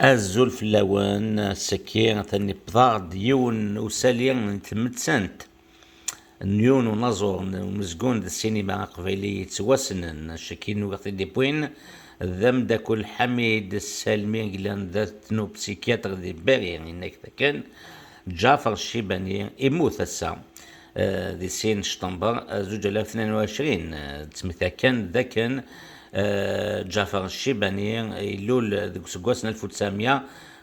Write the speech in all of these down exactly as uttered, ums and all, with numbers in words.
Azul fell-awen, ass-agi atan yewweḍ-aɣ-d yiwen n usali n tmettant n yiwen unaẓur n umezgun d ssinima aqbayli yettwassnen, acu-agi nwiɣ-t-id-yewwin d ameddakel Ḥamid Salmi, yellan d atnupsikyatr di Paris, yenna-k dakken Ǧaɛfer Ccibani yemmut ass-a, eh, di sin Ctember, eh, zuǧ alaf tnin u ɛecrin. Eh, ttmekta kan dakken, eh, Ǧaɛfer Ccibani ilul deg useggas n alef u tesɛemya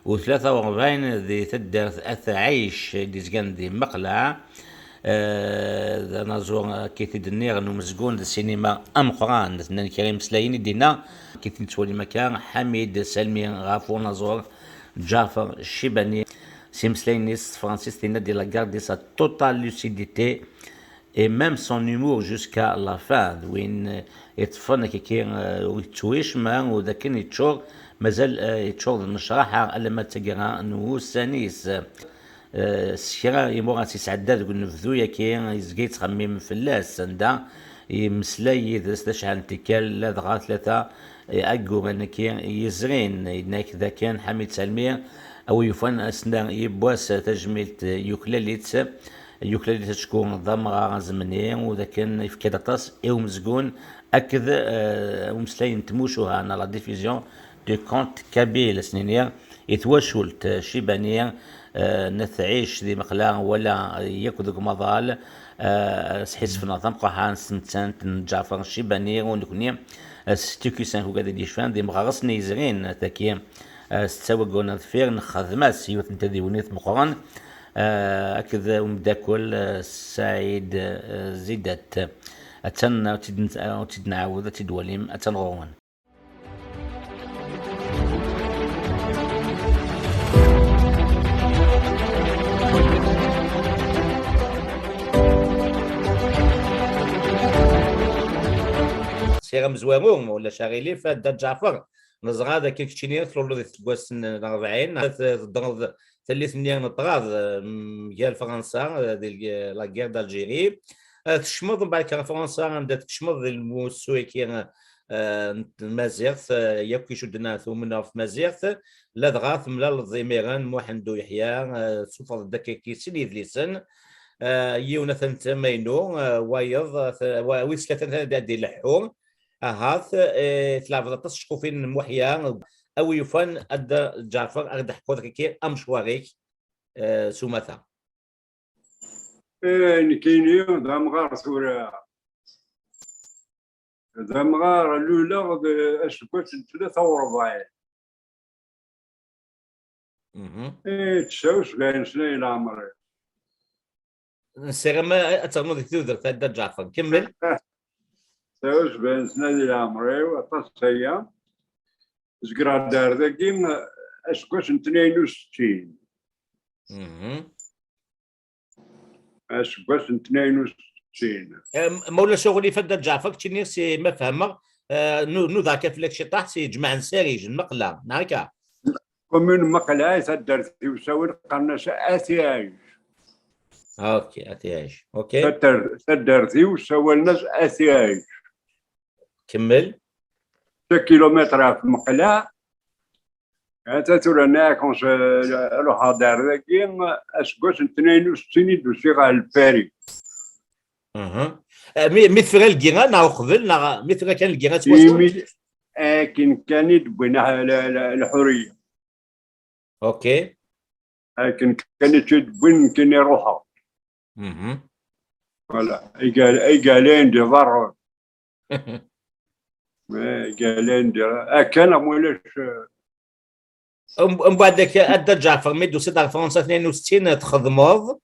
u tlata u rebɛin di taddart At Ɛic i d-izgan di Meqleɛ. Eh, d anaẓur, akka i t-id-nniɣ, n umezgun d ssinima ameqqran. Nnan kra imeslayen i d-yenna, akka i t-nettwalim akka, Ḥamid Salmi ɣef unaẓur Ǧaɛfer Ccibani. S imeslayen-is s tefransist, yenna-d: "Il a gardé sa totale lucidité et même son humour jusqu'à la fin." D win, eh, yeṭṭfen akkaki, eh, ur yettuhi acemma, u d akken yeččur, mazal, eh, yeččur d nnecraḥa alamma d taggara n wussan-is. Eh, s kra imuras yesɛedda deg unebdu-yaki, yezga yettxemmim fell-as, anda yemmeslay yid-s d acḥal n tikkal, ladɣa tlata, eh, agguren-agi yezrin. Yenna-k dakken Ḥamid Salmi, a wi yufan asna yiwwas tajmilt, yuklal-itt, yuklal-itt acku d amɣar azemni, u dakken yefka-d aṭas i umezgun akked, eh, umeslay n tmucuha, neɣ la diffusion du conte kabyle, s-nini, i twacult, eh, Cibani, eh, n At Ɛic di Meqla, wala yakk deg umaḍal, eh, sḥissifeɣ tamqaḥa n tmettant n Ǧaɛfer Cibani, u nekni, eh, s T Q cinq ugad i d-yecfan, d imɣares-nni yezrin, tagi, eh, s ttawaggur n deffir, nxedm-as yiwet n tadiwennit meqqren, eh, akked umeddakel, eh, Saɛid, eh, Zidat. Attan, ad tt-id-, ad tt-id-nɛawed, ad tt-id-twalim, attan ɣur-wen. Sɛiɣ amezwaru, ma ulac aɣilif, a Dda Ǧaɛfer. Neẓra d akken keččini tluleḍ deg iseggasen n rebɛin, teddreḍ tallit-nni n ṭṭrad, mm, gar Fransa, eh, di la guerre d'Algérie. Eh, tkecmeḍ mbeɛd ɣer Fransa, anda tkecmeḍ di lmussu-agi, eh, n tmaziɣt, eh, yakk icudden ar tumna ɣef tmaziɣt, ladɣa temlaleḍ imiren Muḥend Uyeḥya, eh, tessufɣeḍ-d akkaki sin yedlisen, eh, yiwen atan d amaynu, eh, wayeḍ, eh, wa-, wis tlata atan ad d-ileḥḥu. Ahat, eh, tleɛbeḍ aṭas tceqqufin n Muḥya. A wi yufan, a Dda Ǧaɛfer, ad d-teḥkuḍ kiki amecwar-ik, eh, s umata. Eh, nekkini d amɣar tura. D amɣar, luleɣ d aseggas n tlata u rebɛin. Mhm. Eh, tesɛa u sebɛin sna i leɛmer-iw. Nessaram ad ternuḍ deg tudert, a Dda Ǧaɛfer. Kemmel. Tesɛa u sebɛin sna di leɛmer-iw, aṭas aya. Zegreɣ-d ar dagi, aseggas n tnayen u settin. Mhm. Aseggas n tnayen u settin. Em, ma ulac aɣilif, a Dda Ǧaɛfer, keččini, si ma fehmeɣ, eh, nu-, nudaɣ kan fell-ak ciṭaḥ, si Ǧmaɛ n Sarij, n Meqla, neɣ akka? Commune Meqla, i taddart-iw sawal, qqaren-as Atiɛic. Ok, Atiɛic. Ok. Taddart, taddart-iw sawalen-as Atiɛic. Kemmel. Sa kilumitr ɣef Meqla. Ata tura nniɣ-ak, eh, ruḥeɣ-d ar dagi, aseggas n tnayen u settin i d-usiɣ ɣer Lpari. Mhm. Eh, mi, mi tefra lgira, neɣ uqbel, neɣ mi tefra kan lgira s wass-, imi akken kan i d-wwin, ah, la, la, lḥuriya. Ok. Akken kan i tt-id-wwin, nekkini ruḥeɣ. Mhm. Voilà. Igal-, igalayen d iḍarren. Eh, igalayen d iḍarren. Akken am ulac, eh, Mbeɛd akka, a Dda Ǧaɛfer, mi d-tusiḍ ar Fransa tnayen u settin, txedmeḍ,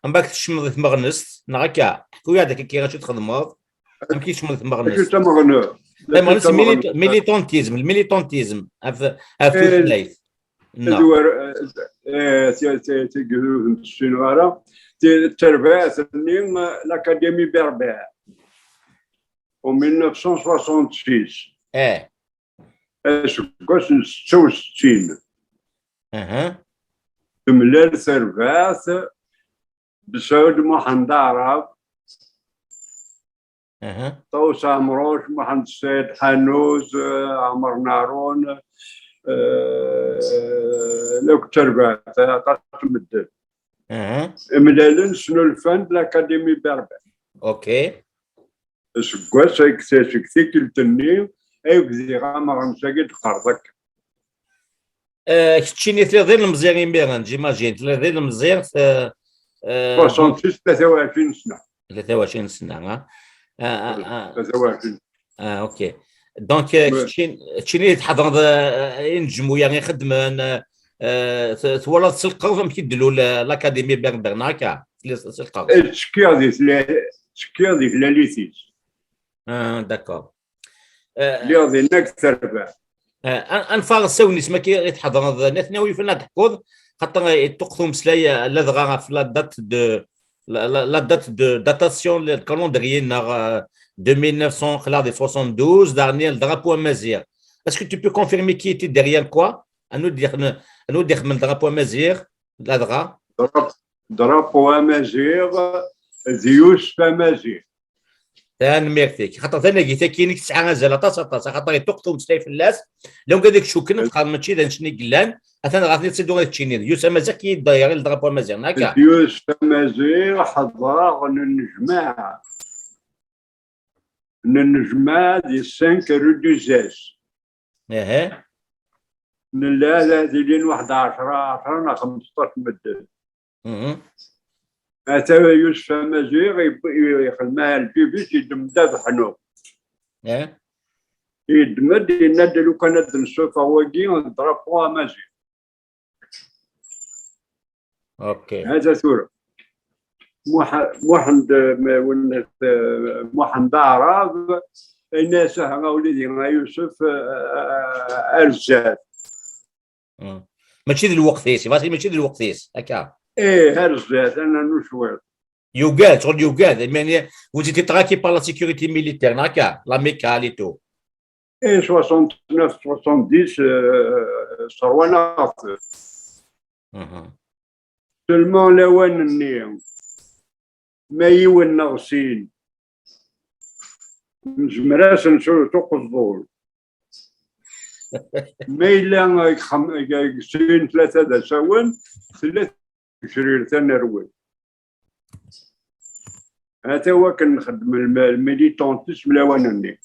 mbeɛd tkecmeḍ di tmeɣnest, neɣ akka? Ḥku-yaɣ-d akka kra acu txedmeḍ, amek i tkecmeḍ di tmeɣnest? Acu d tameɣnest? Tameɣnest, acu d tameɣnest? Mili-, militantisme, le militantisme, ɣef, ɣef, eh, tutlayt. Neɣ. Tizwar, eh, eh, ti-, ti-, tigdud n ssineɣ ara, ti-, d tarbaɛt-nni, eh, l'Académie Berbère, en mille neuf cent soixante-six. Eh. Aseggas n setta u settin. Aha. Temlal terbaɛt Besɛud Muḥend Aɛrab, aha, Ṭawes Ɛemruc, Muḥend Sayed Ḥanut, eh, Ɛmer Naɛrun, eh, Akk d tarbaɛt, aṭas n medden. Aha. Mlalen, snulfan-d l'Académie Berbère. Ok. Aseggas, seg, seg tikkelt-nni ay bdiɣ ameɣnas-agi d-qqareɣ akka. Eh, keččini tella d ilemẓi imiren, j'imagine, tella d ilemẓi, eh, eh, soixante-six, tlata u ɛecrin sna. Tlata u ɛecrin sna, ha? Ah, ah, ah. Tlata u ɛecrin. Ah, ok. Donc, eh, keččin-, keččini tḥeḍreḍ, eh, inejmuya ixeddmen, eh, eh, t-, twalaḍ s lqerb amek i d-tlul, eh, l'Académie Berbère, neɣ akka? Tella s, s lqerb. Eh, ttekkiɣ di tla-, ttekkiɣ di tlalit-is. Ah, d'accord. Eh, lliɣ dinna deg terbaɛt. Eh, an-, anef-aɣ s awen-is, ma ki-, i tḥeḍreḍ, natni ur yufan ad d-teḥkuḍ, xaṭer, eh, iṭuqqet umeslay, eh, ladɣa ɣef la date de, la, la, la date de datation, le calendrier, neɣ, eh, de mille neuf cents, xla de soixante-douze, daɣen le drapeau amaziɣ. Est-ce que tu peux confirmer qui était derrière quoi? Anwa i d-ixedmen, anwa i d-ixedmen drapeau amaziɣ, ladɣa? Drap-, drapeau amaziɣ, d Yusef Amaziɣ. Tanemmirt-ik. Xaṭer tanagit-agi-inek tesɛa azal aṭas, aṭas, axaṭer iṭuqqet umeslay fell-as. Law ugad i k-cukken, xaṭer mačči d annect-nni i yellan. Atan ɣer tliḍ-id ad k-ttiniḍ. Yusef Amaziɣ qui est derrière le drapeau amaziɣ, neɣ akka? Yusef Amaziɣ, ḥeḍreɣ, nennejmaɛ. Nennejmaɛ di cinq rue du Zès. Aha. Nella ad ilin waḥed ɛecra, ɛecra neɣ xemseṭṭac medden. Mhm. Ata Yusef Amaziɣ, i-, i-, ixdem-aɣ lǧib-is, yeddem-d abeḥnuq. Eh? Yeddem-d, yenna-d, "Lukan ad d-nessufeɣ wagi, drapeau amaziɣ." Ok. Hata tura. Muḥ-, Muḥend, eh, Muḥend Aɛrab, yenna-as, "Aha, a wlidi, a Yusef, eh, eh, ar zdat." Mm. Mačči d lweqt-is, iba mačči d lweqt-is, akka. Eh, ar zdat, ad nernu cwiṭ. Yugad, ur yugad, mais vous étiez traqué par la sécurité militaire, neɣ akka, l'amicale et tout. Eh, soixante-neuf, soixante-dix, eh, sserwan-aɣ-t. Mhm. Seulement lawan-nni, ma yiwen neɣ sin, nezmer ad sen-nesru s uqeẓẓul. Ma yella deg xem-, deg sin tlata d asawen, tella tecrirt ad nerwel. Ata wakken nxeddem lm-, lmilitantisme lawan-nni.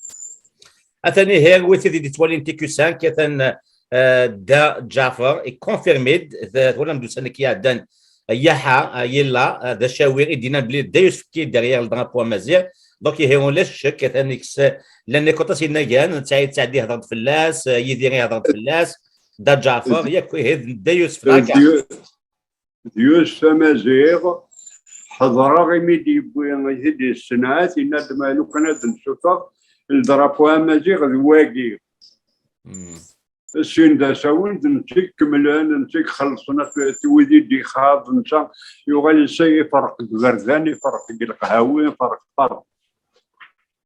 Atan ihi, wi tid i d-yettwalin T Q cinq, atan, eh, Dda Ǧaɛfer, ikonfirmi-d, t-, twalam-d ussan-agi iɛeddan, eh, Yaḥa, eh, yella, eh, d acawi i d-yennan belli d Dda Yusef qui est derrière le drapeau amaziɣ. Donc, ihi, ulac ccek, atan ikkes, eh, llan akk aṭas yennagan, netta yettɛeddi, yehder-d fell-as, eh, Yidir yehder-d fell-as, Dda Ǧaɛfer, yak, ihi, d Dda Yusef, d akka. D Yusef Amaziɣ, ḥeḍreɣ imi d-yewwi, i t-id-yessenɛat, yenna-d, "Ma lukan ad d-nessufeɣ drapeau amaziɣ d wagi." Mm. Sin d asawen, d netta i ikemmlen, d netta i ixellṣen at, at wid i d-ixaḍ, netta yuɣal yessa iferq deg iberdan, iferq deg leqhawi, iferq ferq.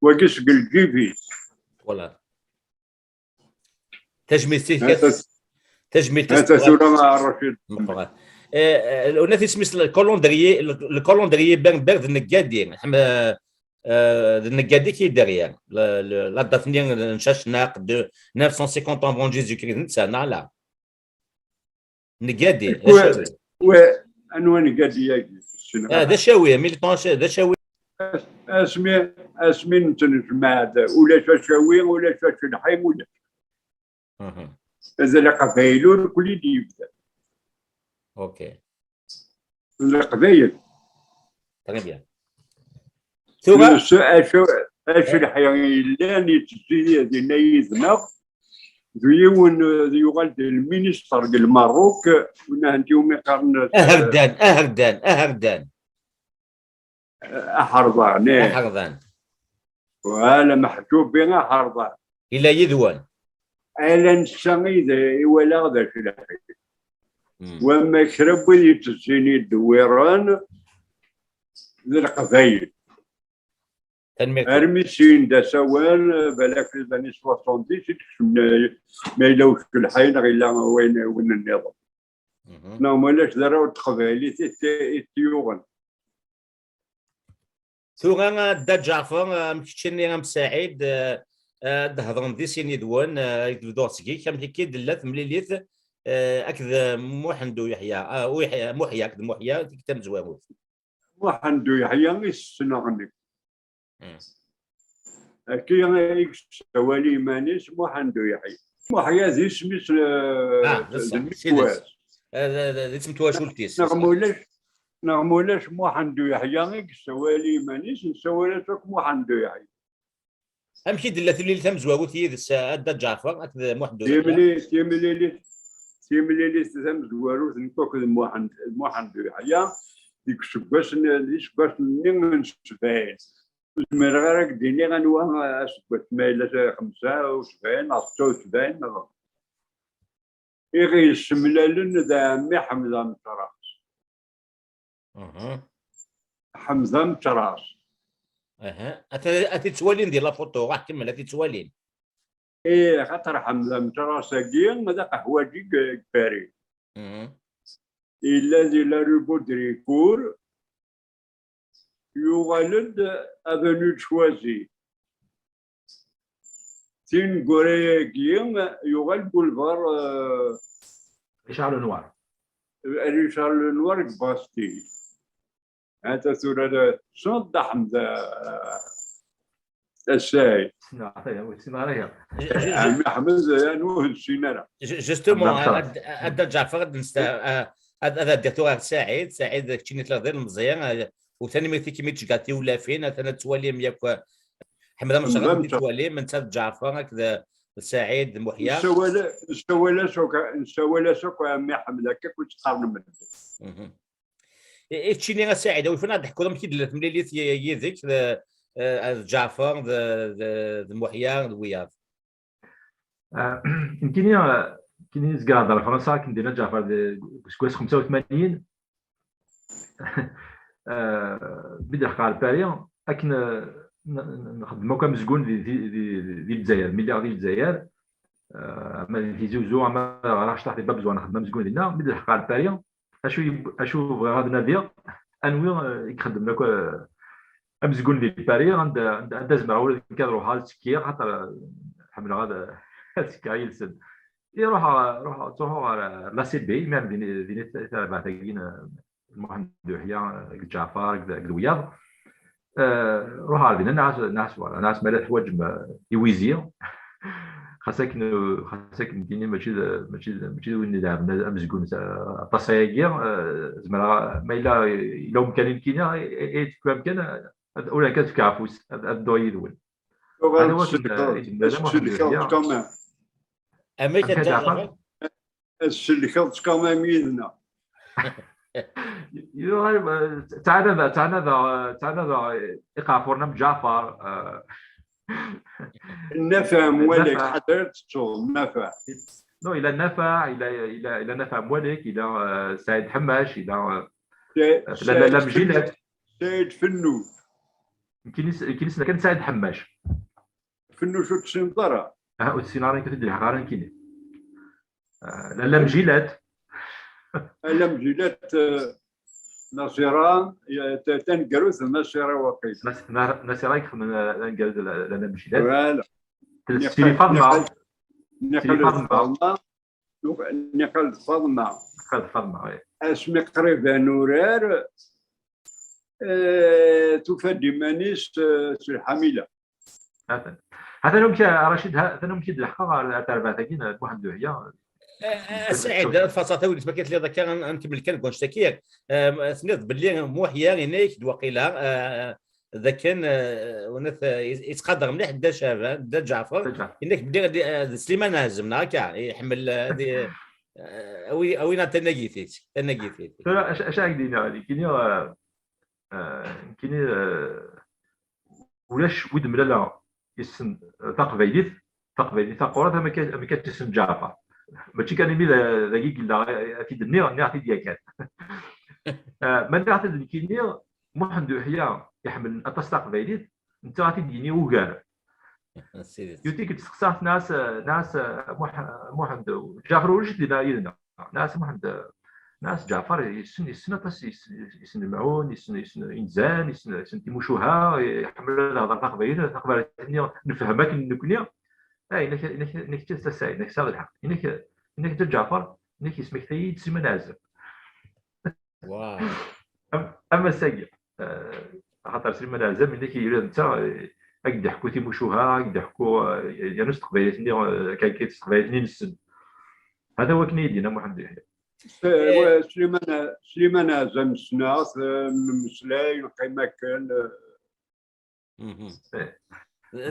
Wagi seg lǧib-is. Voilà. Tajmilt-ik. Ata, tajmilt-ik. Ata tura, a Racid. Meqqran. Eh, eh, ur naf isem-is, le calendrier, le, le calendrier berbère d Neggadi. Ḥem-, eh, d Neggadi qui est derrière. Le, le, la date-nni n Cacnaq de neuf cent cinquante avant Jésus-Christ, d netta, neɣ ala? Neggadi, d acawi. Wa, anwa Neggadi-agi? Ah, d acawi, militant, d acawi. As-, asmi, asmi nettnejmaɛ-d, ulac acawi, ulac acelḥim, ulac. Mhm. D leqbayel ur kulli d-yebda. Ok. D leqbayel. Très bien. Tura s-, acu, acu lḥi yellan, yettezzi dinna yid-neɣ, d yiwen, d yuɣal d lminister deg Lmerruk, u nahenti umi qqaren, eh, aherdan, aherdan, aherdan. Aḥerḍan, eh. Aḥerḍan. Wala, Meḥǧubi Aḥerḍan. Yella yid-wen? Ala netta i d, i walaɣ d acelḥi. Hmm. Wamma kra n wid yettezzin yedewwiren d leqbayel. Tanemmirt. Armi sin d asawen, balak les années soixante-dix i d-kecmen, ma yella ucelḥi neɣ yella wayen, win nniḍen. Mhm. Neɣ ma ulac d arraw n teqbaylit i t-, i t-yuɣen. Tura, a Dda Ǧaɛfer, am keččini, am Saɛid, eh, ad d-hedren di sin yid-wen, eh, ad d-bduɣ seg-k, amek akka i d-tella temlilit, eh, akked Muḥend U Yeḥya, ah, U Yeḥya, Muḥya, akked Muḥya, tikkelt tamezwarut. Muḥend U Yeḥya i ssneɣ nekk. Akka i yessawal i yiman-is Muḥend U Yeḥya. Muḥya d isem-is, eh, Ah, d ṣṣeḥ, d tidet. Eh, d- d- d isem n twacult-is, d ṣṣeḥ. Neɣ mulac, neɣ mulac Muḥend U Yeḥya i yessawal i yiman-is, nessawal-as akk Muḥend U Yeḥya. Amek i d-tella temlilit tamezwarut yid-s, eh, a Dda Ǧaɛfeṛ akked Muḥend U Yeḥya? Timlilit, timlilit, timlilit tamezwarut nekk akked Muḥend, Muḥend U Yeḥya, deg useggas n, deg useggas-nni n sebɛin. Ur zmireɣ ara ad k-d-iniɣ anwa aseggas, ma yella xemsa u sebɛin neɣ setta u sebɛin neɣ, i ɣ-yessemlalen d ɛemmi Ḥmed Amecras. Mhm. Ḥmed Amecras. Aha. Ata, ata ttwalin di la photo, ruḥ kemmel, ata ttwalin. Ih, xaṭer Ḥmed Amecras-agi d aqehwaǧi deg, deg Paris. Mhm. Yella di la rue Baudricourt, yuɣal-d avenue de Choisy. Tineggura-agi yuɣal boulevard, euh, Richard Lenoir. Richard Lenoir deg Bastille. Anta tura d-, tessneḍ Dda Ḥmed, euh, Saɛid? Ssneɣ, ata, ur ssineɣ ara. Ju- ju- Ɛemmi Ḥmed, anwa ur nessin ara? ju- Justement, Amecras. ad, ad, ad Ǧaɛfeṛ ad nesta, ad, ad, ad ddiɣ tura ɣer Saɛid. Saɛid, keččini tella d ilemẓi, eh, u tanemmirt i kem-id-tceggɛeḍ tiwlafin, atan ad twalin yakk, eh, Ḥmed Amecras, Ḥmed ad Amecras. twalin, netta d Ǧaɛfeṛ akked, eh, d Saɛid d Muḥya. Nessawal, nessawal-as akk, nessawal-as akk a ɛemmi Ḥmed, akka i tt-qqaren medden. Mhm. I, i keččini a Saɛid, a wi yufan ad d-teḥkuḍ amek i d-tella temlilit y-, yid-k d, eh, d Ǧaɛfeṛ d, d, d Muḥya d wiyaḍ? Ah, nekkini, ah, nekkini zgiɣ hedreɣ Fransa akken dinna Ǧaɛfeṛ deg useggas xemsa u tmanyin. Ah, mi d-leḥqeɣ ɣer Paris, akken, ah, n- n- nxeddem akk amezgun di, di, di, di Lezzayer, mi lliɣ di Lezzayer, ah, ama di Tizi Uzzu, ama ɣer Acṭaḥ di Bab Zwan, nxeddem amezgun dinna. Mi d-leḥqeɣ ɣer Paris, acu yeb- acu bɣiɣ ad nadiɣ, anwi, ah, i ixeddmen akk, ah, amezgun di Paris, anda, anda, anda zemreɣ ula d nekk ad ruḥeɣ ad ttekkiɣ, xaṭer, ah, ḥemmleɣ ad, ad ttekkiɣ yid-sen. I ruḥeɣ, ruḥeɣ, ttruḥuɣ ɣer, ah, la C B, imir din, din i terbaɛt-agi n, ah, Muḥend Uḥya, deg Ǧaɛfeṛ, deg, deg wiyaḍ. Ah, ruḥeɣ ɣer dinna, nɛas, nɛas, voilà, nɛas ma la teḥwaǧem, ah, iwizi. Xas akken, xas akken nekkini mačči d, mačči d, mačči d win ileɛben amezgun s-, aṭas ayagi, ah, zemreɣ, ma yella, yella umkan i nekkini, i, i, i tefka amkan, ad, ula kan tefka afus, ad, ad dduɣ yid-wen. Tuɣal Anwa tsellkeḍ, i d-nnan Muḥend tsellkeḍ Uḥya? Quand même. Amek a Amek a Dda Ǧaɛfeṛ? Ǧaɛfeṛ? Ad tsellkeḍ quand même yid-neɣ. Yuɣal, eh, ttɛanadeɣ, ttɛanadeɣ, ttɛanadeɣ iqaɛfuren am Ǧaɛfeṛ, eh. Nafeɛ Mwalek, Nafeɛ. Ḥader tettuḍ, Nafeɛ. Non, yella Nafeɛ, yella, yella, yella Nafeɛ Mwalek, yella, eh, Saɛid Ḥemmac, yella, eh, Sa- tella Lalla Saɛid Mjilat. Saɛid Fennut. Nekkini s-, nekkini ssneɣ kan Saɛid Ḥemmac. Fennut ur tessineḍ ara. Ah, ur tessineḍ ara, nekk ur t-id-lḥeqeɣ ara nekkini. Ah, Lalla Mjilat. Lalla Mjilat, eh, Nasira, ya- ta- taneggarut n Nasira waqil. Nas-, Na-, Nasira i ixedmen, eh, taneggarut n Lalla Mjilat. Voilà. Tella Sidi Faḍma. Niqal d Faḍma. Niqal d Faḍma. Tella Faḍma, oui. Asmi qrib ad nurar, eh, tufa-d iman-is, eh, s lḥamila. Hatan. Hatan amek, a Racid, ha-, hatan amek i d-leḥqeɣ ɣer, ɣer terbaɛt-agi n Muḥend Uḥya. Eh, eh, Saɛid, ad faṣaɣ tawilt, ma kan telliḍ akka, ad, ad nkemmel kan deg wanect-agi. Eh, tenniḍ belli Muḥya yenna-ak-d waqila, eh, d akken, eh, unat, eh, yettqadar mliḥ Dda Caɛban, Dda Ǧaɛfeṛ, Dda Ǧaɛfeṛ. yenna-ak belli d, eh, d Sliman Ɛazem, neɣ akka, iḥemmel, eh, ad i-, eh, awi, awi-, awi-, tenna-ak-it, tenna-ak-it. Tura, acu, acu ara k-d-iniɣ, ad k-iniɣ, eh, eh, nekkini, eh, ulac wid mlaleɣ yessen, eh, taqbaylit, taqbaylit taqurant, am akka, am akka tt-yessen Ǧaɛfeṛ. Mačči kan imi d, dagi i yella, eh, ad t-id-nniɣ, nniɣ-t-id yakan. Eh, ma nniɣ-t-id nekkini, Muḥend Uḥya iḥemmel aṭas taqbaylit, netta ad t-id-yini ugar. S tidet. Yiwet i k-d-steqsaɣ, tenna-as, tenna-as, eh, Muḥ-, Muḥend, Ǧaɛfeṛ ulac dinna yid-neɣ. Tenna-as Muḥend, eh, tenna-as Ǧaɛfeṛ yessen, yessen aṭas, yessen, yessen lmeɛun, yessen, yessen inzan, yessen, yessen timucuha, iḥemmel ad ihder taqbaylit, taqbaylit-nni nefhem akken nekni. Ah, inak, inak, inak, inak, inak, inak, inak, inak, Ǧaɛfeṛ, Nekk yesmekta-yi-d Sliman Ɛzam. Wow. Am am ass-agi, eh, axaṭer Sliman Ɛzam, nekk yella netta, eh, ad k-d-iḥku timucuha, ad k-d-iḥku, eh, yernu s teqbaylit-nni, eh, akka, akka s teqbaylit-nni nessen. Hada wakken i yi-d-yenna Muḥend Yeḥya. Eh, Sliman, Sliman Ɛzam ssneɣ-t, eh, nemmeslay, neqqim akken. Eh. Mhm.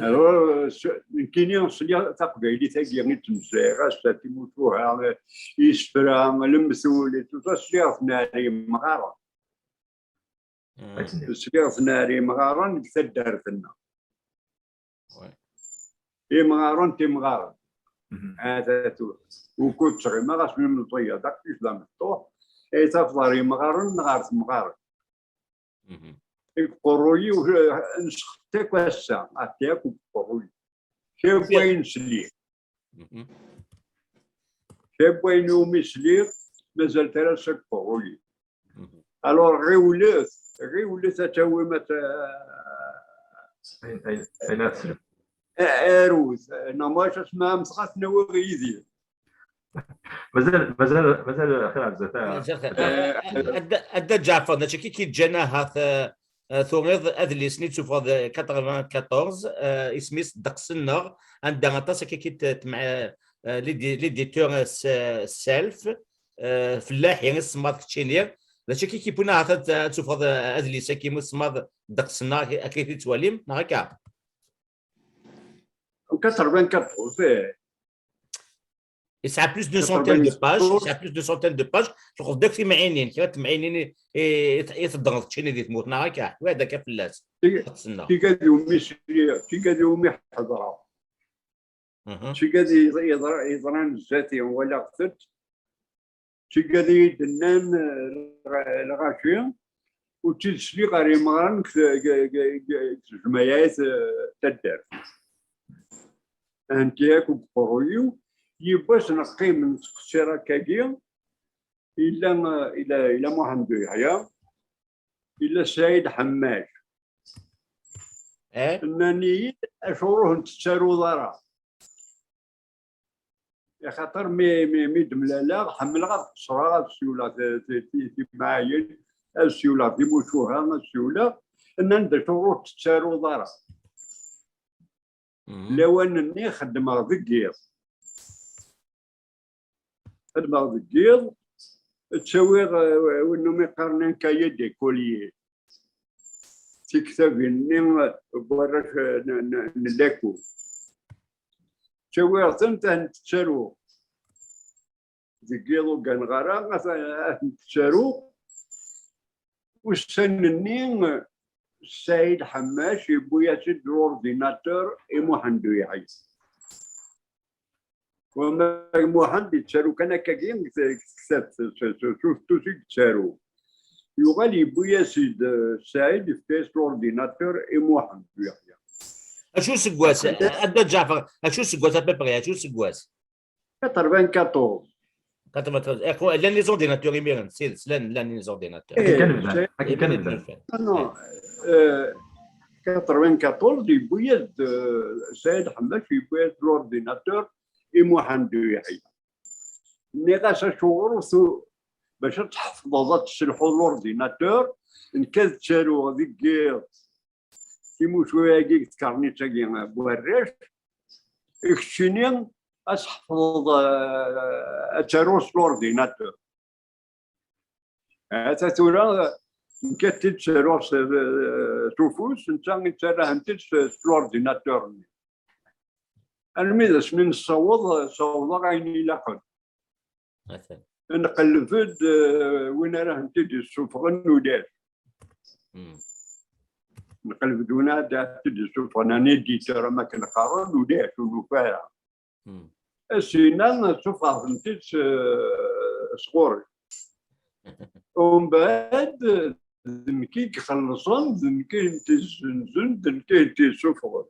Alors, eh, s- nekkini sliɣ taqbaylit-agi i ttmeslayeɣ, ass-a timucuha, eh, isefra, lemtul, et tout ça, sliɣ-ten ar yimɣaren. Mhm. Ad tt-nini. Sliɣ-ten ar yimɣaren deg taddart-nneɣ. Ouais. Imɣaren timɣaren. Mhm. Hada tura. Ukud ttɣimaɣ asmi meẓẓiyeɣ d aqcic d amecṭuḥ, ay tafeḍ ar yimɣaren neɣ ar temɣaren. Mhm. Deg uqerruy-iw, eh, nesxet akk ass-a, aṭi akk deg uqerruy. Kra n wayen sliɣ, Mhm. kra n wayen umi sliɣ, mazal tara s deg uqerruy-iw. Mhm. Alors, ɣiwlet, ɣiwlet ad tawim at- Ayen- ayen- ayen ara teslam. arut, neɣ ma asma am tɣat nawi yid-i. Mazal, mazal, mazal xir ar zdat. Adda Ǧaɛfer, d acu akka i k-yeǧǧan ahat, eh, eh, turiḍ adlis-nni d-tufɣeḍ quatre-vingt-quatorze, eh, isem-is Ddeqs-nneɣ, anda aṭas akka i k-id-temɛ-, eh, l'édi-, l'éditeur, eh, s-, Self, eh, fellaḥi i tsemmaḍ keččini. D acu akka i k-yewwin ahat ad, ad tufɣeḍ, eh, adlis-agi i tsemmaḍ Ddeqs-nneɣ, akka i t-tettwalim, neɣ akka? Quatre-vingt-quatorze, eh. Yesɛa plus d'une centaine de pages, yesɛa plus d'une centaine de pages, tleqḍeḍ akk timɛinin, kra n temɛinin i, i, i teddreḍ keččini di tmurt, neɣ akka? Wiɛad akka fell-as. Ddeqs-nneɣ. Tigad umi sliɣ, tigad umi ḥeḍreɣ. Mhm. Tigad yeḍra-, yeḍran zdat-i, walaɣ-tent. Tigad i yi-d-nnan, eh, lɣaci, ur tt-id-sliɣ ɣer yimɣaren deg t-, deg, deg, deg tejmaɛit, eh, taddart. Anti akk deg uqerruy-iw, yiwwas neqqim nettqeṣṣir akkagi, illa, illa, illa Muḥend Uyeḥya, illa Saɛid Ḥemmac. Eh? Nnan-iyi-d acuɣer ur ten-tettaruḍ ara. Axaṭer mi, mi, mi d-mlaleɣ, ḥemmleɣ ad qeṣṣreɣ, ad siwleɣ ti-, ti-, ti-, timɛayin, ad siwleɣ timucuha, ad siwleɣ. Nnan-d acuɣer ur tettaruḍ ara. Mhm. Lawan-nni xeddmeɣ deg yiḍ. Xeddmeɣ deg yiḍ, ttawiɣ, eh, win umi qqaren un cahier d'écolier. Tiktabin-nni n warrac, eh, n, n, n lakul. Ttawiɣ-tent, ad tent-ttaruɣ. Deg yiḍ ur gganeɣ ara, ad, ad tent-ttaruɣ. Ussan-nni, Saɛid Ḥemmac yewwi-as-d l'ordinateur i Muḥend Uyeḥya. Wamma Muḥend yettaru kan akkagi deg tektabt, s, s, s ufetus i yettaru. Yuɣal yewwi-as-id, eh, Saɛid, yefka-as l'ordinateur i Muḥend Uyeḥya. Acu useggas, a Dda Ǧaɛfer, acu useggas à peu près, acu useggas? Quatre-vingt-quatorze. Quatre-vingt-treize. Eh, llan les ordinateurs imiren, s tidet, llan, llan les ordinateurs. Akken kan bdan, akken kan Imiren bdan. d-ufan. Non, non. Euh, quatre-vingt-quatorze, yewwi-as-d, euh, Saɛid Ḥemmac, yewwi-as-d l'ordinateur i Muḥend Uyeḥya. Nniɣ-as acuɣer ur tu-, bac ad tḥefḍeḍ ad tesselḥuḍ l'ordinateur, nekk ad ttaruɣ deg yiḍ timucuha-agi deg tkarnit-agi n warrac, keččini ad tḥefḍeḍ, eh, ad taruḍ s l'ordinateur. Ata tura, nekk ad tt-id-ttaruɣ s, s ufus, netta yettarra-tent-id s, s l'ordinateur-nni. Armi d asmi nessaweḍ, ssawḍeɣ ayen ilaqen. Atan. Nqelleb-d, eh, win ara tent-id-yessufɣen, ulac. Mm. Nqelleb-d win ara tent-id-yessufɣen, un éditeur, am akken qqaren, ulac, ur nufi ara. Mm. Asina, ssufɣeɣ-tent-id s, sɣur-i. Umbeɛd, d nekk i ixellṣen, d nekk i tent-izzenzen, d nekk i tent-yessufɣen.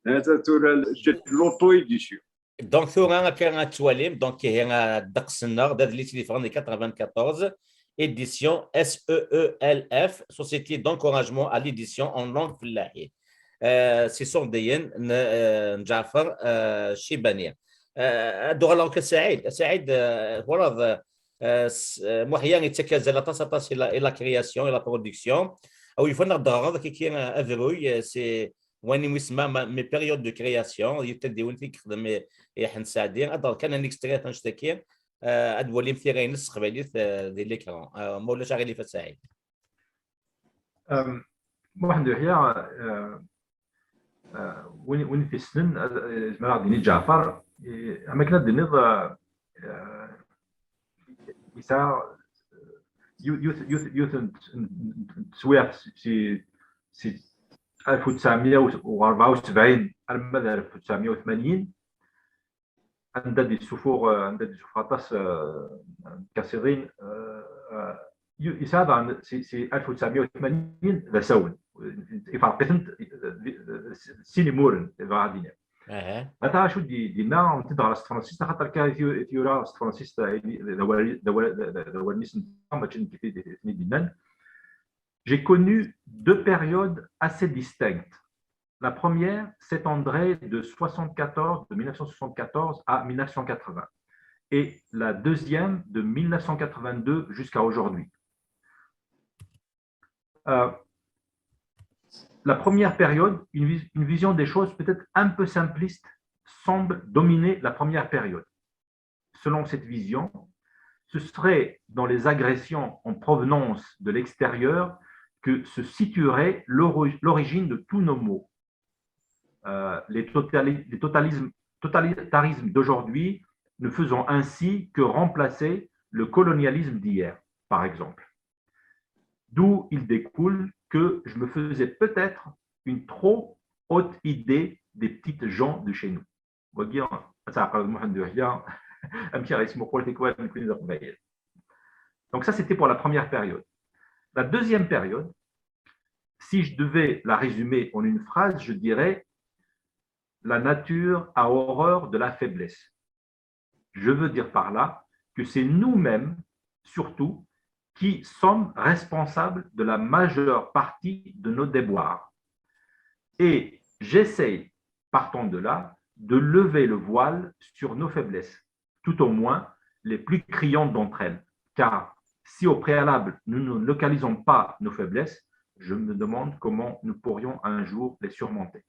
Hata tura, c'est l'auto-édition. Donc, tura akka ad twalim, donc, ihi, euh, Ddeqs-nneɣ, d adlis i d-yeffɣen di quatre-vingt-quatorze, édition S E E L F, Société d'encouragement à l'édition en langue fellahi. Euh, s iṣurdiyen n, euh, n Ǧaɛfer, euh, Cibani. Euh, ad d-uɣaleɣ akka Saɛid. Saɛid, euh, twalaḍ, euh, s- euh, Muḥya yettak azal aṭas, aṭas i la, i la création, i la production. Aw yufan ad d-ɣreḍ kiki, euh, abruy, euh, c'est wayen i wisma ma- mes périodes de création, yiwet tadiwin i yexdem i, i Ḥend Saɛdi. Ad d-ɣreḍ kan un extrait ɣef annect-agi, euh, ad d-walim tira-ines s teqbaylit, euh, di l'écran. Euh, ma ulac aɣilif a Saɛid. Muḥend Uḥya, win i t-yessnen, zemreɣ ad d-iniɣ Ǧaɛfar, am akken ad d-tiniḍ, yesɛa yiwet n teswiɛt si alef u tesɛemya u rebɛa u sebɛin arma d alef u tesɛemya u tmanyin, anda d-yessufuɣ, anda d-yessufuɣ aṭas n tkasiḍin. Yesɛa daɣen si alef u tesɛemya u tmanyin d asawen, iferq-itent sin imuren, bɣiɣ ad iniɣ. Ata acu d-yenna, nti d-ɣer s tefransist, axaṭer kan i t-yura s tefransist, d awal-nnes, mačči nekk i ten-id-yennan. J'ai connu deux périodes assez distinctes. La première s'étendrait de soixante-quatorze, de mille neuf cent soixante-quatorze à mille neuf cent quatre-vingts, et la deuxième de mille neuf cent quatre-vingt-deux jusqu'à aujourd'hui. Euh, la première période, une, une vision des choses peut-être un peu simpliste semble dominer la première période. Selon cette vision, ce serait dans les agressions en provenance de l'extérieur que se situerait l'origine de tous nos maux. Euh, les, totali les totalismes, totalitarismes d'aujourd'hui ne faisant ainsi que remplacer le colonialisme d'hier, par exemple. D'où il découle que je me faisais peut-être une trop haute idée des petites gens de chez nous. Wagi, ad tɛeqleḍ Muḥend Uḥya, amek i ɣ-yesmuqul tikwal nekkni d Iqbayliyen. Donc ça, c'était pour la première période. La deuxième période, si je devais la résumer en une phrase, je dirais : la nature a horreur de la faiblesse. Je veux dire par là que c'est nous-mêmes, surtout, qui sommes responsables de la majeure partie de nos déboires. Et j'essaye, partant de là, de lever le voile sur nos faiblesses, tout au moins les plus criantes d'entre elles. Car si au préalable, nous ne localisons pas nos faiblesses, je me demande comment nous pourrions un jour les surmonter.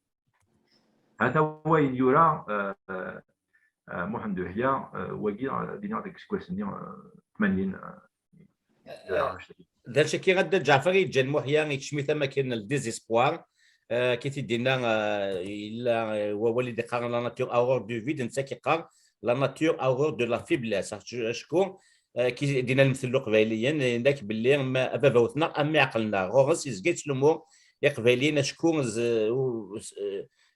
Hata wayen yura, euh, euh, Muḥend Uḥya, euh, wagi, euh, dina deg iseggasen-nni, euh, tmanyin, euh, yura annect-agi. D acu-agi, a Dda Ǧaɛfar, i yeǧǧan Muḥya yekcem-it am akken le désespoir, euh, ki t-id-yenna, euh, yella, euh, wawal i d-iqqaren la nature a horreur du vide, netta ki yeqqar la nature a horreur de la faiblesse. Acku, euh, ki d-yenna lemtel n Uqbayliyen, yenna-k belli ma, ababaw-tneɣ am iɛqel-nneɣ, ɣur-s yezga yettlumu Iqbayliyen acku z- u- s-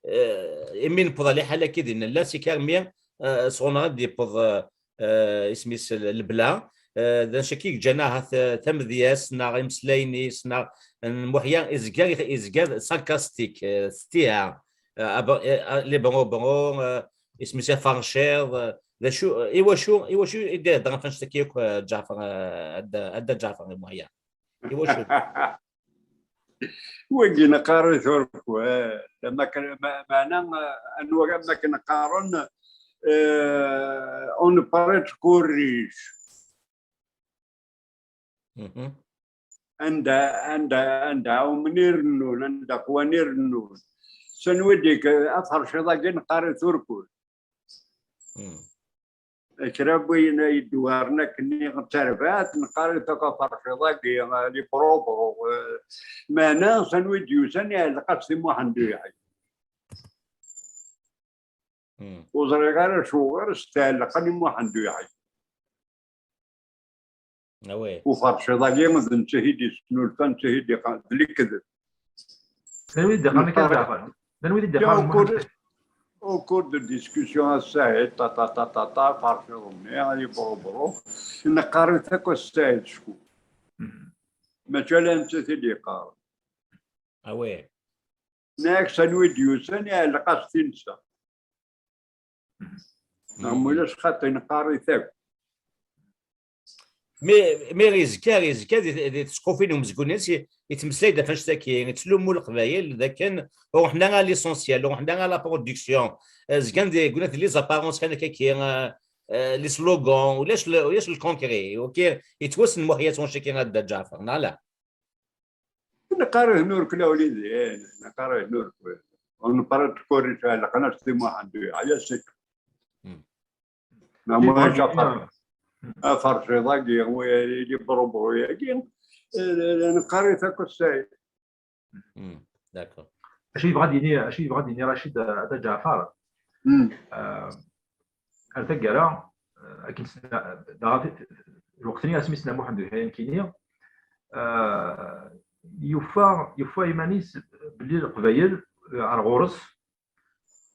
eh, imi newweḍ ɣer liḥala-agi din nella, si karmi, eh, sɣur-neɣ ad d-yewweḍ, eh, eh, isem-is l- lebla. Eh, d acu-agi yeǧǧan ahat, eh, tamedyazt neɣ imeslayen-is neɣ n Muḥya izga, izga sarkastik, eh, s ttiɛa. Eh, aba- eh, ah, les bro-bro, eh, isem-is aferciḍ, eh, d acu, eh, iwacu, iwacu i d-ihedder ɣef annect-agi akk, eh, Ǧaɛfar, eh, a Dda, a Dda Ǧaɛfar i Muḥya? Iwacu? Wagi neqqar-it urku, eh, ma kan, ma- meɛna, eh, anwa am akken qqaren, eh, on ne peut corrige. Mhm. Anda, anda, anda ɛumen irennun, anda qwan irennun. Sanwi dik, eh, aferciḍ-agi neqqar-it urku. Mm. Kra n wayen ay d-iwaren akken d tarbaɛt, neqqar-it akk aferciḍ-agi, les bro-bro, eh, meɛna s anwa i d-yusan iɛelleq-as i Muḥend Uyeḥya. Mm. Ur ẓriɣ ara acuɣer s tɛelleqen i Muḥend Uyeḥya. Ah ouais. Uferciḍ-agi d netta i d-yesnulfan, netta i d-iqqaren d lekdeb. D anwa i d-iqqaren akka, Ǧaɛfar? D anwa i d-iqqaren? Au cours, au cours de discussion, a Saɛid, ta, ta, ta, ta, ta, aferciḍ-nni, les bro-bro, neqqar-it akk a Saɛid cku. Mhm. Mačči ala netta i d-yeqqaren. Ah ouais. Neɣ s anwa i d-yusan, iɛelleq-as tinsa. Neɣ mulac xaṭi, neqqar-it akk. Mais, mais Rizka, Rizka, di, di tesqufin umezgun-is, i-, yettmeslay-d ɣef annect-agi, yettlumu Leqbayel d akken ur ruḥen ara à l'essentiel, ur ruḥen ara à la production. Eh, zgan di, gna-, les apparences kan akka-agi, eh, eh, les slogans, ulac le, ulac le concret. Ok, yettwassen Muḥya s wanect-agi a Dda Ǧaɛfeṛ, neɣ ala? Neqqar-it nurk la wlidi, neqqar-it nurk. On parle de corrige, la qnac di Muḥend, yeɛya sik. Hmm. Neɣ ma Ǧaɛfeṛ, aferciḍ-agi, wi-, ili brubru-agi, eh, neqqar-it akk ssay. Hmm, d'accord. Acu yebɣa ad yini, acu yebɣa ad yini Racid, a, a Dda Ǧaɛfeṛ? Hmm. Ah, ar taggara, ah, akken s-, dɣa t-, lweqt-nni asmi s-, Muḥend Uḥya nekkini, ah, yufa, yufa iman-is belli Leqbayel, ah, ar ɣur-s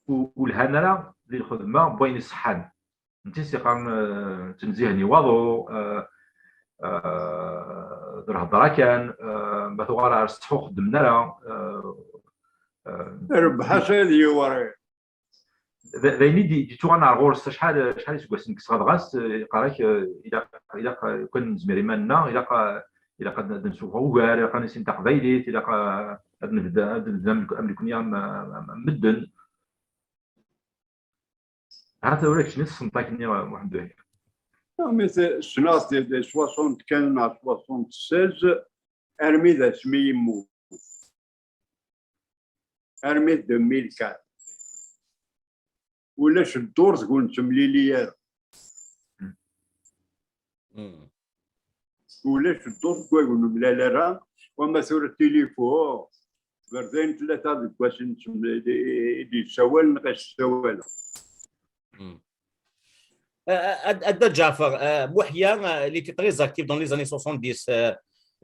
ur, ur lhan ara di lxedma n wayen iṣeḥḥan. Netta i s-yeqqaren, eh, ttnezzihen i waḍu, eh, eh, d lhedra kan, eh, ma tuɣal ar ssetḥu xeddmen ara, eh, eh, Rebḥ-as ad yiwri. D, d ayen i d-, d-yettuɣalen ar ɣur-s acḥal, acḥal iseggasen deg-s ɣadɣas, eh, yeqqar-ak, eh, ilaq, ilaq, eh, kan nezmer iman-nneɣ, ilaq, eh, ilaq ad, ad nsuffeɣ ugar, ilaq ad nissin taqbaylit, ilaq, eh, ad nebda, ad nebda am, am nekkni am, am, am medden. Ha tura keččini tessenṭ akkenni, Muḥend Uḥya. Non, mais c'est, ssneɣ-t di, di soixante-quinze neɣ soixante-seize, armi d asmi yemmut. Armi d deux mille quatre. Ulac ddurt deg ur nettemlili ara. Hmm. Ulac ddurt deg ur nemlal ara, wama tura tilifu, berdayen tlata deg wass i d-yessawal neɣ i s-ssawaleɣ. Hmm. Euh, euh, Ad-, Adda Ǧaɛfeṛ, euh, Muḥya, euh, il était très actif dans les années soixante-dix, euh,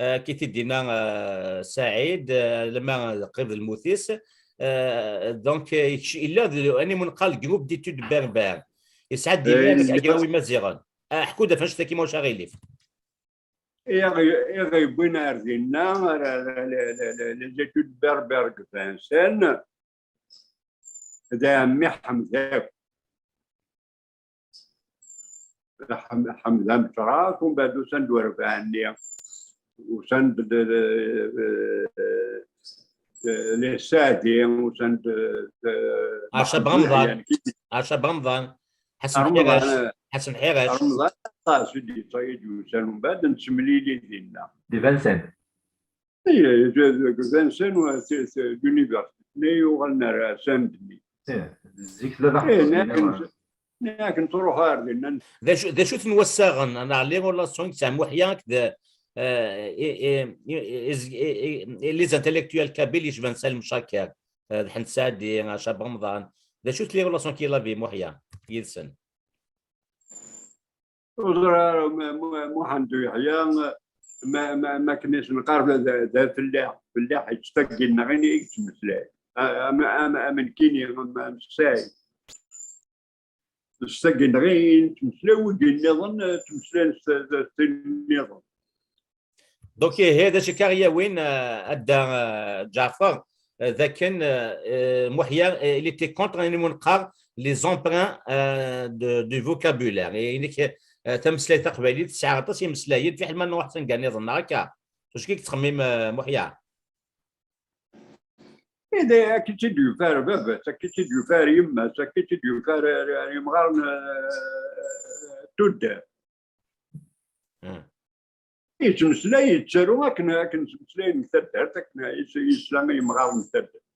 euh, qui était Dina, euh, Saïd, euh, lama qrib d lmut-is. Euh, donc, euh, yella d, animu neqqar, le groupe d'études berbères. Yesɛa-d dima agraw imaziɣen. Ah, ḥku-d ɣef annect-agi, ma ulac aɣilif. Iɣ-, iɣ yewwin ar dinna, ar, ar, ar, ar, ar, les études berbères deg Vincennes, d ɛemmi Ḥmed akk. Ḥem-, Ḥmed Amecraf, umbeɛd usan-d urebɛa-nni. Usan-d d, d, d, d, d, les Sadi, usan-d d, d, Ɛacab Ɣemḍan. Ɛacab Ɣemḍan. Ḥasan Ḥirac. Ḥasan Ḥirac. Remḍan aṭas i d-, i d-yusan, umbeɛd nettemlili dinna. Di Vincennes. Iya, deg Vincennes, wa, t-, t-, l'université, nna yuɣalen ar Saint-Denis. Ih, zik tella d Eh, aḥeqq, nna akken, nna akken truḥ ar dinna. D acu, d acu-ten wassaɣen, neɣ les relations i yesɛa Muḥya akked, euh, i, i, i, i, i, i, les intellectuels kabyles yecban Salem Caker, euh, d Ḥmed Saɛdi, Ɛacab Remḍan? D acu-t les relations qu'il avait Muḥya yid-sen? Ur ẓriɣ ara, ma, ma, Muḥend Uyeḥya, ma, ma, ma akken i s-neqqar d, d, d afellaḥ, fellaḥ yettagin neɣ ini i yettmeslay. A-, am, am, am nekkini, am, am Saɛid. Yettagin neɣ ini yettmeslay, wigi nniḍen, eh, ttmeslayen s, s, s tin nniḍen. Donc, ihi, d acu akka i aɣ-yawin, euh, Adda, euh, Ǧaɛfeṛ, euh, d akken, euh, euh, Muḥya, euh, il était contre, ayen i mu neqqar, les emprunts, euh, de, du vocabulaire. Et, euh, tameslayt taqbaylit tesɛa aṭas imeslayen, fiḥel ma nruḥ s anga nniḍen, neɣ akka? Ulac acu i yettxemmim, euh, Muḥya? Eh, d akken i tt-id-yufa ar baba-s, akken i tt-id-yufa ar yemma-s, akken i tt-id-yufa ar, ar, ar yemɣaren, eh, n tuddar. Hmm. Yettmeslay, yettaru akken, akken ttmeslayen deg taddart, akken yes-, yesla i yemɣaren n taddart.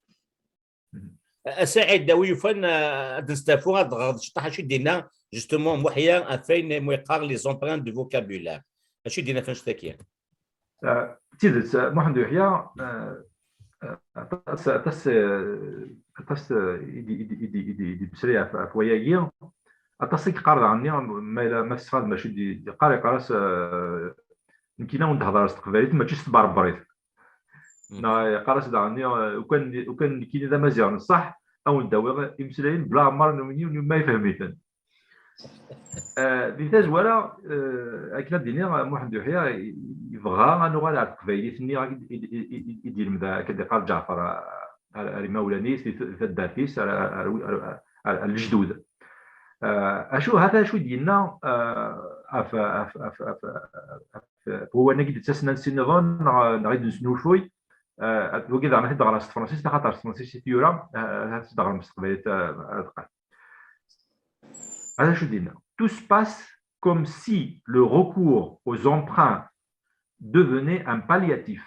A Saɛid, a wi yufan, eh, ad nesteɛfu ad ɣreḍ ciṭṭaḥ acu i d-yenna, justement, Muḥya, ɣef wayen i mu yeqqar les emprunts de vocabulaire. Acu i d-yenna ɣef annect-agi? Eh, d tidet, eh, Muḥend Uyeḥya, eh, eh, aṭas, aṭas, eh, aṭas, eh, i d-, i d-, i d-, i d-, i d-, i d-yemmeslay ɣef, ɣef wayagi, aṭas i yeqqar daɣen-nni, ma yella, ma tessexdam acu i d-, yeqqar, yeqqar-as, eh, nekkini ad wen-d-hedreɣ s teqbaylit, mačči s tberbrit. Hmm. Neɣ yeqqar-as daɣen-nni, eh, ukan, ukan nekkini d amaziɣ n ṣṣeḥ, ad wen-d-awiɣ imeslayen bla ɛemmer n win, win ma yefhem-iten. Eh, di tazwara, eh, akken ad d-iniɣ, Muḥend Uyeḥya yebɣa ad nuɣal ɣer teqbaylit-nni i, i, i, i, i d-yelmed, akken d-yeqqar Ǧaɛfeṛ, ar, ar imawlan-is, di t-, taddart-is, ar, ar, ar, ar, ar lejdud. Eh, acu, hata acu i d-yenna, eh, ɣef, ɣef, ɣef, ɣef, ɣef, ɣef wawalen-agi d-yettasen ansi nniḍen, neɣ, neɣ i d-nesnucuy. Eh, wagi daɣen ad t-id-ɣreɣ s tefransist, axaṭer s tefransist i t-yura, eh, ad t-id-ɣrem s teqbaylit, eh, ad qqar. Ad acu d-yenna? Tout se passe comme si le recours aux emprunts devenait un palliatif,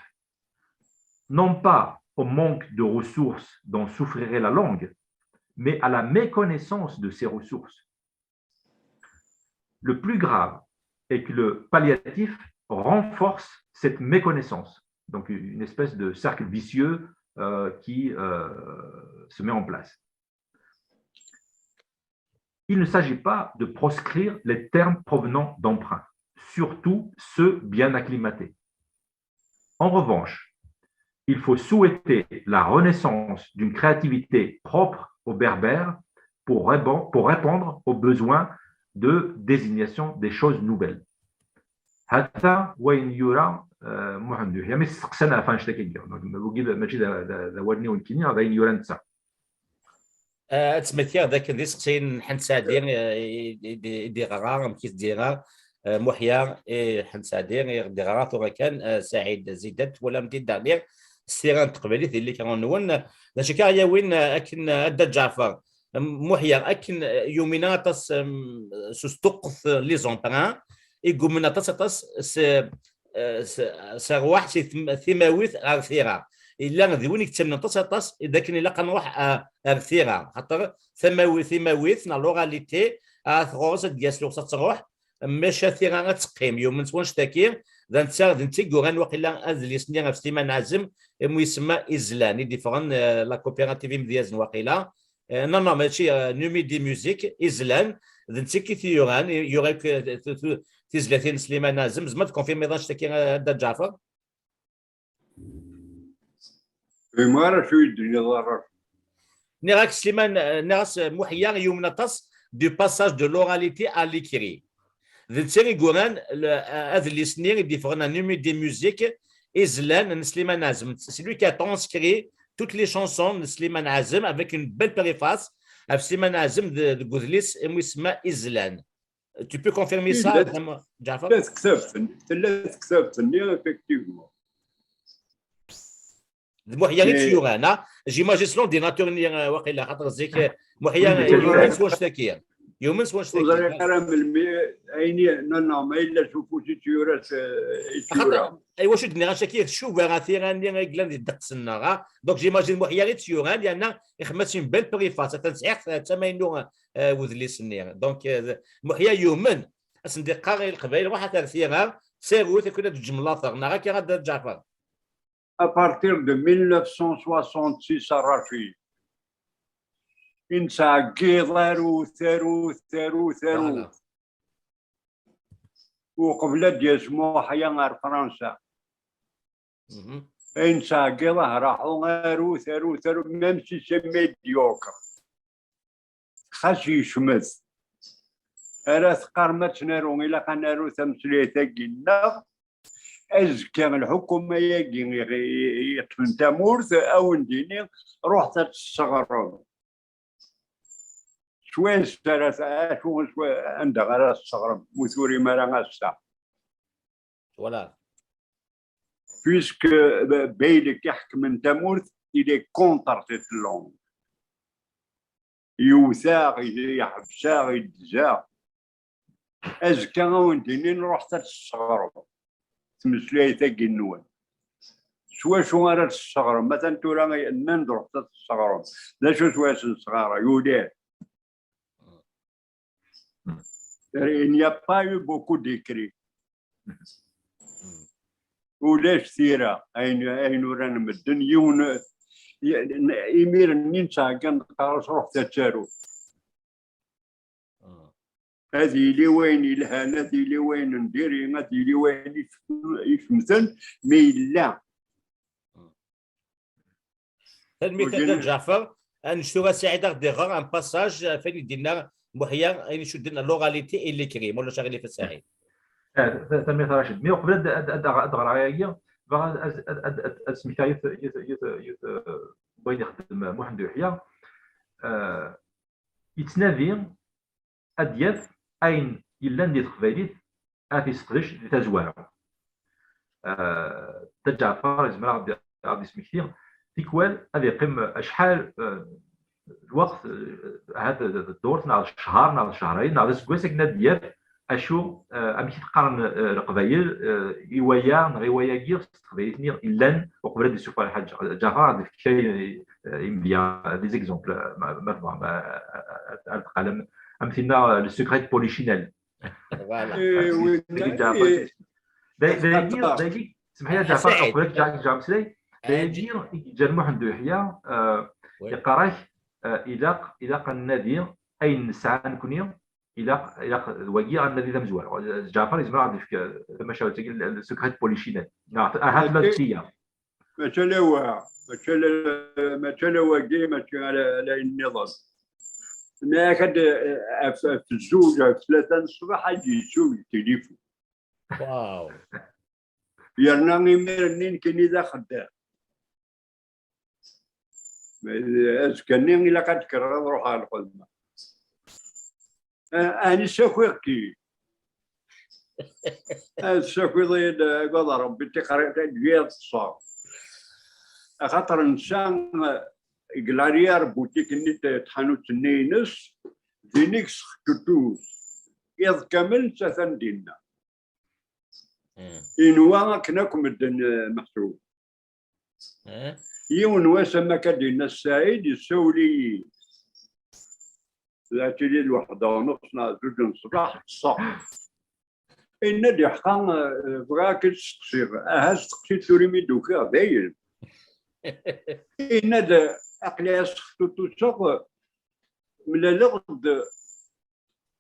non pas au manque de ressources dont souffrirait la langue, mais à la méconnaissance de ses ressources. Le plus grave est que le palliatif renforce cette méconnaissance. Donc une espèce de cercle vicieux, euh, qui, euh, se met en place. Il ne s'agit pas de proscrire les termes provenant d'emprunt, surtout ceux bien acclimatés. En revanche, il faut souhaiter la renaissance d'une créativité propre aux Berbères pour, pour répondre aux besoins de désignation des choses nouvelles. Hata wayen yura, euh, Muḥend Uḥya, mi testeqsan ɣef annect-agi. Donc, mačči d awal-nni nekkini, d ayen yura netta. Ad smektiɣ d akken d iseqsiyen n Ḥend Saɛdi i d-iɣra, amek i d-iɣra Muḥya i Ḥend Saɛdi i d-iɣra tura kan. Saɛid Zidat, twalam-t-id daɣni s tira n teqbaylit di l'écran-nwen. D acu akka ɣ-yawin akken a Dda Ǧaɛfeṛ, Muḥya akken yumina aṭas s usṭuqqet, les emprunts, i yummen aṭas aṭas s s rrwaḥ si timawit ɣer tira. Yella d win i yettamnen aṭas aṭas d akken ilaq ad nruḥ ar tira, xaṭer timawit neɣ l'oralité ahat ɣur-s ad d-yas lweqt ad truḥ, maca tira ad teqqim. Yumen s wannect-agi, d netta d netta i yuran waqila adlis-nni ɣef Sliman Ɛazem, imi isemma Izlan, i d-iffɣen, la coopérative imedyazen waqila. Non, non, mačči Numidi Music, Izlan, d netta i t-yuran, yura tizlatin n Sliman Ɛazem. Tzemreḍ ad tkonfirmiḍ annect-agi a Dda Ǧaɛfeṛ? Ur fhimeɣ ara acu i d-tenniḍ a Racid. Nniɣ-ak Sliman, nniɣ-as Muḥya yumen aṭas du passage de l'oralité à l'écrit. D netta i yuran adlis-nni i d-iffɣen, Numidi Music, Izlan n Sliman Ɛazem. C'est lui qui a transcrit toutes les chansons de Sliman Ɛazem avec une belle préface ɣef Sliman Ɛazem deg udlis imi isemma Izlan. Tu peux confirmer ça, Ǧaɛfeṛ? Tella tektabt-nni, effectivement. D Muḥya i tt-yuran, ha? J'imagine s l'ordinateur-nni, waqila, xaṭer zik Muḥya yumen s wannect-agi. Yumen s wannect-agi. Ur ẓriɣ ara melmi, ayen, non, non, ma yella s ufus i tt-yura, i tt-yura. Iwacu d-nniɣ annect-agi, tcuba ɣer tira-nni i yellan di ddeqs-nneɣ, ha? Donc j'imagine Muḥya i tt-yuran, yerna ixdem-as une belle préface, atan sɛiɣ-t d tamaynu, wedlis-nni. Donc Muḥya yumen, ad sen-d-iqqar i Leqbayel, ruḥet ar tira, tarut akken ad teǧǧem later, neɣ akka a Dda Ǧaɛfeṛ? À partir de mille neuf cent soixante-six a Racid, i nettɛeggiḍ arut, arut, arut, arut. Uqbel ad d-yas Muḥya ar Fransa, i nettɛeggiḍ ahraḥu, arut, arut, arut, même si c'est médiocre. Xas yecmet. Ara teqqarem ad tt-naru, ilaq ad naru tameslayt-agi-nneɣ. Azekka lḥukuma-agi yeṭṭfen tamurt, a wen-d-ini, ruḥet ad tt-tesseɣrem. S wansi ara, acu, anda ara tesseɣrem, ur turim ara ass-a? Voilà. Puisque Baylek iḥekmen tamurt, il est contre cette langue. Yewwet-aɣ, yeḥbes-aɣ, yeddez-aɣ. Azekka a wen-d-inin ruḥet ad tesseɣrem tmeslayt-agi-nwen. S wacu ara tesseɣrem? Atan tura nnan-d ruḥet ad tesseɣrem. D acu s wacu nesseɣra? Yuli. Il n'y a pas eu beaucoup d'écrits. Ulac tira, ayen, ayen uran medden, yiwen, imir-nni nettɛeggan, neqqar-as ruḥet ad taru. Ad yili wayen yelhan, ad yili wayen n diri, ad yili wayen icemten, mi yella. Tanemmirt a Dda Ǧaɛfeṛ. Ad nec tura Saɛid ad ɣ-d-iɣer un passage ɣef wayen i d-yenna Muḥya, ayen icudden l'oralité et l'écrit, ma ulac aɣilif a Saɛid. Tanemmirt a Racid. Mi uqbel ad ɣreɣ ayagi, bɣiɣ ad smektaɣ yiwet, yiwet, yiwet, yiwet, wayen ixeddem Muḥend Uyeḥya. Yettnadi ad d-yaf ayen yellan di teqbaylit ad t-yesseqdec di tazwara. Ah, Dda Ǧaɛfar yezmer ad ɣ-d-, ad ɣ-d-yesmekti tikwal ad yeqqim acḥal, ah, lweqt, ah, ahat d ddurt neɣ d ccher neɣ d cehrayen neɣ d aseggas akken ad d-yaf acu, ah, amek i t-qqaren, ah, Leqbayel, ah, i waya neɣ i wayagi s teqbaylit-nni yellan uqbel ad d-yessufeɣ Lḥaǧ Ǧaɛfar. Ad d-nefk kra n, ah, imedya, des exemples, ma, ma tebɣam, ah, ah, ah, ar teqqalem, am tinna, le secret de Polichinelle. Voilà. Eh, oui, Dagi d Ǧaɛfar. Eh, Dagi, dagi, Ata. Dagi, semḥ ya Ah, Ǧaɛfar, Saɛid. Qbel ad ǧaɛfar meslay. Eh, Dagi i yeǧǧan Muḥend Uyeḥya, ah, Oui. Yeqqar-ak, ah, ilaq, ilaq ad nadi ayen nesɛa nekni, ilaq, ilaq d wagi ad nadi d amezwaru. Ǧaɛfar yezmer ad d-yefk tamacahut-agi, le secret de Polichinelle. Neɣ ahat la Mačči, d tiya. Mačči ala wa, mačči ala, mačči ala wagi, mačči ala, ala ayen nniḍen. Nniɣ-ak ad, ɣef, ɣef zzuǧ, ɣef tlata n ṣṣbeḥ, ad d-yettu tilifun. Wow. Yerna imir-nni nekkini d axeddam. Azekka-nni ilaq ad d-kkreɣ ad ruḥeɣ ɣer lxedma. Ah, ɛni ssakiɣ-k-id? Ad tessakiḍ-iyi-d, agad Rebbi, tiqri-, deg yiḍ ṣṣer. Axaṭer netta, eh, deg l'arrière boutique-nni, t-, tḥanut-nni-ines, din i yesxettutut. Iḍ kamel netta atan dinna. Hmm. Inwa akken akk medden, eh, meḥsub. Eh? Yiwen wass, am akka d-yenna Saɛid, yessawel-iyi. La tili lweḥda u nus neɣ zuǧ n ṣṣbeḥ, ṭṭseɣ. Yenna-d, iḥqa, eh, bɣiɣ ad k-id-steqsiɣ. Aha, steqsi tura imi d-ukiɣ, dayen. Yenna-d, aql-i as-xtutuseɣ, mlaleɣ-d,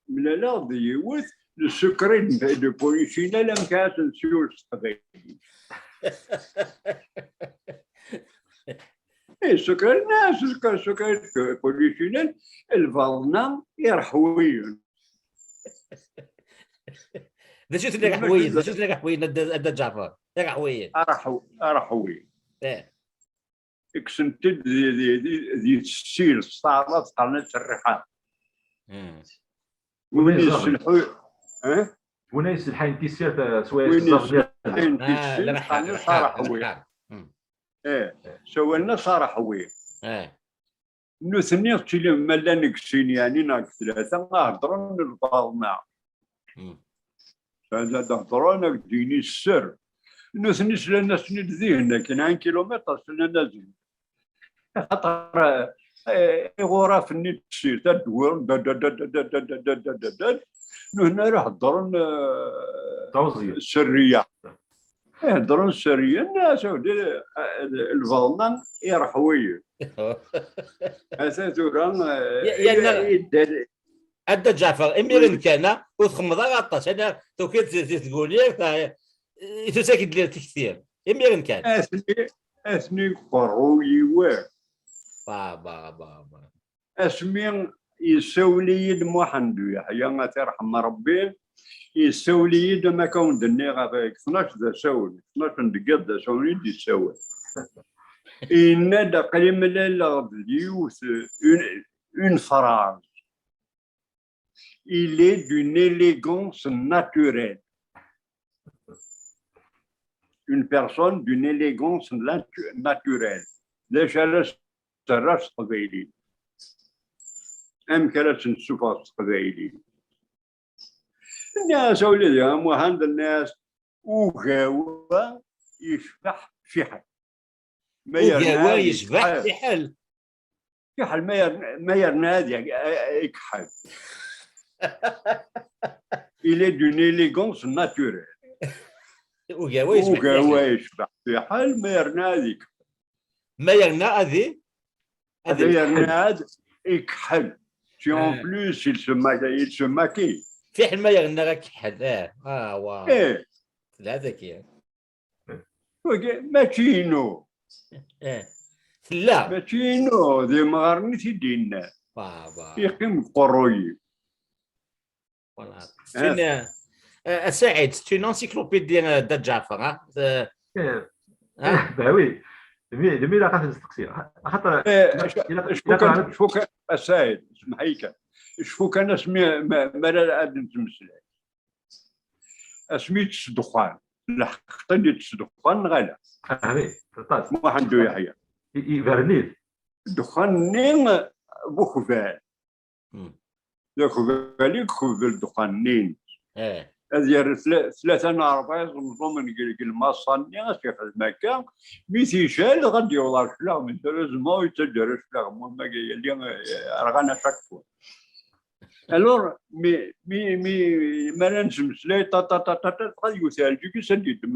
mlaleɣ-d yiwet, le secret de Polichinelle, amek ara s-nsiwel s teqbaylit. Eh, secret, non, secret, secret de Polichinelle, lbaḍna iṛeḥwiyen. D acu-ten iṛeḥwiyen? D acu-ten iṛeḥwiyen, a Dda, a Dda Ǧaɛfar? Iṛeḥwiyen. Aṛeḥw-, aṛeḥwi. Eh. Kksen-t-id di, di, di, di tessirt, s taɛrabt qqaren-as rriḥa. Hmm. Win yesselḥu-, eh? Win yesselḥayen tissirt, eh, s waya. Win yesselḥayen tissirt, ah, qqaren-as aṛeḥwi. Hmm. Eh, sawalen-as aṛeḥwi. Eh. Nutni ttili ma llan deg sin, yeɛni, neɣ deg tlata, heddren lbaḍna. Hmm. Ad d-heddren, ad d-yini sser. Nutni slan-asen-id dihin, akken ɛin kilumitr, slan-asen. Axaṭer, eh, iɣuraf-nni n tessirt, ad d-wwiren, da, da, da, nutni ara heddren, eh, sserriya. Heddren sserriyen, asawdi, eh, lbaḍna iṛeḥwiyen. Ata tura, eh, ya-, yerna i, i ddal-, a Dda Ǧaɛfar, imiren kan, ah, ur txemmeḍ ara aṭas. Ana tukiḍ di, di tguni, ta-, i tusa-k-id tikti. Imiren kan. Asmi, asmi qerru yiwer. Ba, ba, ba, ba. Asmi yessawel-iyi-d Muḥend Uyeḥya, ad t-iṛḥem Ṛebbi, yessawel-iyi-d, am akka wen-d-nniɣ, ɣef tnac d asawen, tnac n deg yiḍ d asawen i d-yessawel. Yenna-d, aql-i mlaleɣ-d d yiwet, une, une phrase. Il est d'une élégance naturelle. Une personne d'une élégance natu-, naturelle. D acu ara s-, terra s teqbaylit? Amek ara tt-nessufeɣ s teqbaylit? Nniɣ-as, a wlidi, a Muḥend, nniɣ-as, ugawa yecbeḥ fiḥel. Ma yerna Ugawa ad yecbeḥ yekḥel. Fiḥel. Fiḥel ma yerna, ma yerna ad y-, a-, a-, yekḥel. Il est d'une élégance naturelle. Ugawa yecbeḥ fiḥel. Ugawa yecbeḥ fiḥel, ma yerna ad yekḥel. Ma yerna ad i-, ad Ma yerna ad yekḥel. Si en plus, il se ma-, il se maquille. Fiḥel ma yerna ad yekḥel, eh. Ah, wa. Eh. Tella dagi. Wagi, mačči inu. Eh. Tella. Mačči inu, d imɣaren i t-id-yennan. Wa, wa. Yeqqim deg uqerruy-iw. Voilà. C'est une, euh, euh, Saïd, c'est une encyclopédie, euh, Dda Ǧaɛfar, hein. Euh, eh, hein? Eh, ben oui. D mi, d mi ilaq ad t-nesteqsi. Axaṭer, eh, ilaq, ilaq, cfu ilaq kan, ad cfu kan, a Saïd, semmeḥ-iyi kan. Cfu kan asmi ma, ma ara ad nettmeslay. asmi yettess ddexxan. Lḥeqq-ten yettess ddexxan neɣ ala? Ahmi, aṭas. Muḥend Uyeḥya. Ibernit. Ddexxan-nni d ukbal. D akbal i ikbel ddexxan-nni. Ad yerr tlata neɣ rebɛa iẓemẓumen deg lmaṣṣa-nni, ad t-ixdem akka. Mi t-ical, dɣa ad d-yaweḍ ɣer cclaɣem. Malheureusement, ur yettaǧǧa ara cclaɣem, wamma yali rɣan à chaque fois. Alors, mi, mi, mi, mi ara nesmeslay, ṭaṭaṭaṭaṭa, dɣa ad yewwet Ɛelǧigus, ad d-yeddem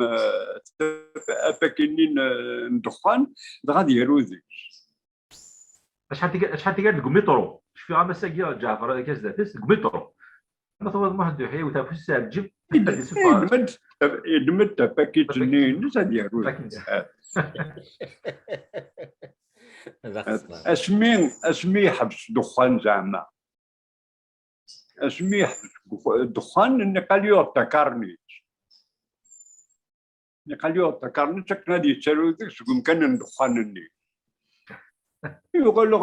apaki-nni n ddexxan, dɣa ad yaru deg-s. Acḥal tiga, acḥal tiga deg umiṭru. Cfiɣ am ass-agi Ǧaɛfer ad ak-as-d-atis deg umiṭru. Ma tewweḍ Muḥend Uyeḥya, iwet afus s Ɛelǧib, ad d-isuffeɣ. Yeddem-d, yeddem-d tapakit-nni-ines ad yaru. Asmi, asmi yeḥbes ddexxan zeɛma. Asmi yeḥbes ddexxan, nniqal yuɣ-d takarnit. Nniqal yuɣ-d takarnit akken ad yettaru deg-s deg umkan n ddexxan-nni. Yuɣal,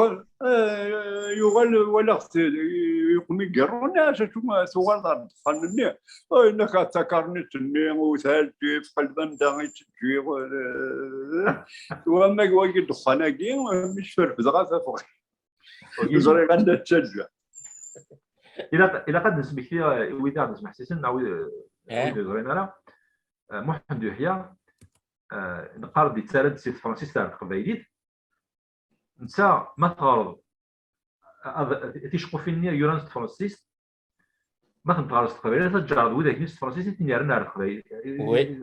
eh, yuɣal walaɣ-t yeqqim igiṛṛu-nni, as-as tuɣal ɣer ddexxan-nni. Ay, nniqal takarnit-nni, ur tɛelǧib, qleb anda i tt-ǧǧiɣ. Wamma wagi ddexxan-agi, mi sferfdeɣ ad t-afeɣ. Ur ẓriɣ anda ttaǧǧa. Ilaq, ilaq ad d-nesmekti i wid i ɣ-d-yesmeḥsisen, neɣ wid, wid ur ẓrin ara. Eh, Muḥend Uyeḥya, eh, neqqar-d yettarra-d si tefransist ar teqbaylit. Netta, ma teɣreḍ, ad, ticeqqufin-nni yuran s tefransist, ma tent-teɣreḍ s teqbaylit, ad tǧerreḍ widak-nni s tefransist i ten-yerran ar teqbaylit.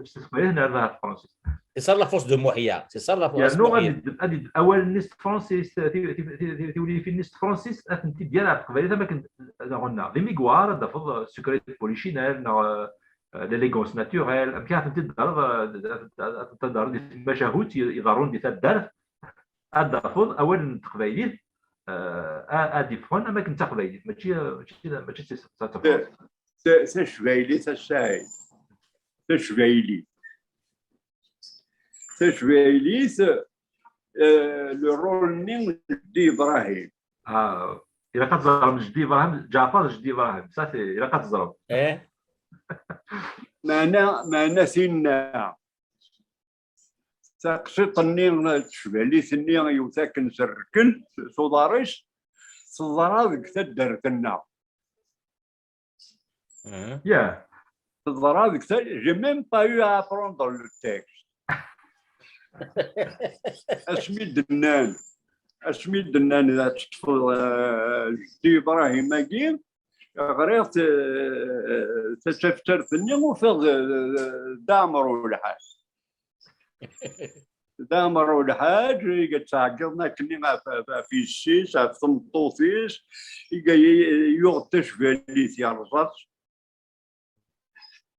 S teqbaylit nerra ar tefransist. C'est ça la force de Mouhia. C'est ça la force de Mouhia. Yernu ad yeddem awal-nni s tefransist, tiwlifin-nni s tefransist, ad tent-id-yerr ar teqbaylit am akken d aɣenna. D imi yewɛer ad d-tafeḍ Secret de Polichinelle neɣ L'élégance naturelle, amek ad tent-id-terreḍ, ad tent-terreḍ di tmacahut iḍerrun di taddart, ad d-tafeḍ awal n teqbaylit, eh, ad d-iffɣen am akken d taqbaylit, mačči, mačči, mačči d tafransist. Tacbaylit, a Saɛid. Tacbaylit. Tacbaylit, eh, le rôle-nni n Jeddi Ibrahim. Ah, ilaq ad teẓrem Jeddi Ibrahim, Ǧaɛfar Jeddi Ibrahim, ça c'est, ilaq ad teẓrem. Eh? Meɛna, meɛna tinna, taqsiṭ-nni, tacbaylit-nni, yiwet akken s rrkel, s uḍar-is, teḍra deg taddart-nneɣ. Yeah. Teḍra deg taddart, j'ai même pas eu à apprendre le texte. Asmi d-nnan, asmi d-nnan ad teṭṭfeḍ, eh, Jeddi Ibrahim-agi, ɣriɣ t-, eh, tasaftart-nni, ufiɣ d, d, d, d Ɛmer Ulḥaǧ. D Ɛmer Ulḥaǧ i yettɛeggiḍen akkenni ɣef, ɣef, ɣef yessi-s, ɣef tmeṭṭut-is, i, i, yuɣ-d tacbaylit yerẓa-tt.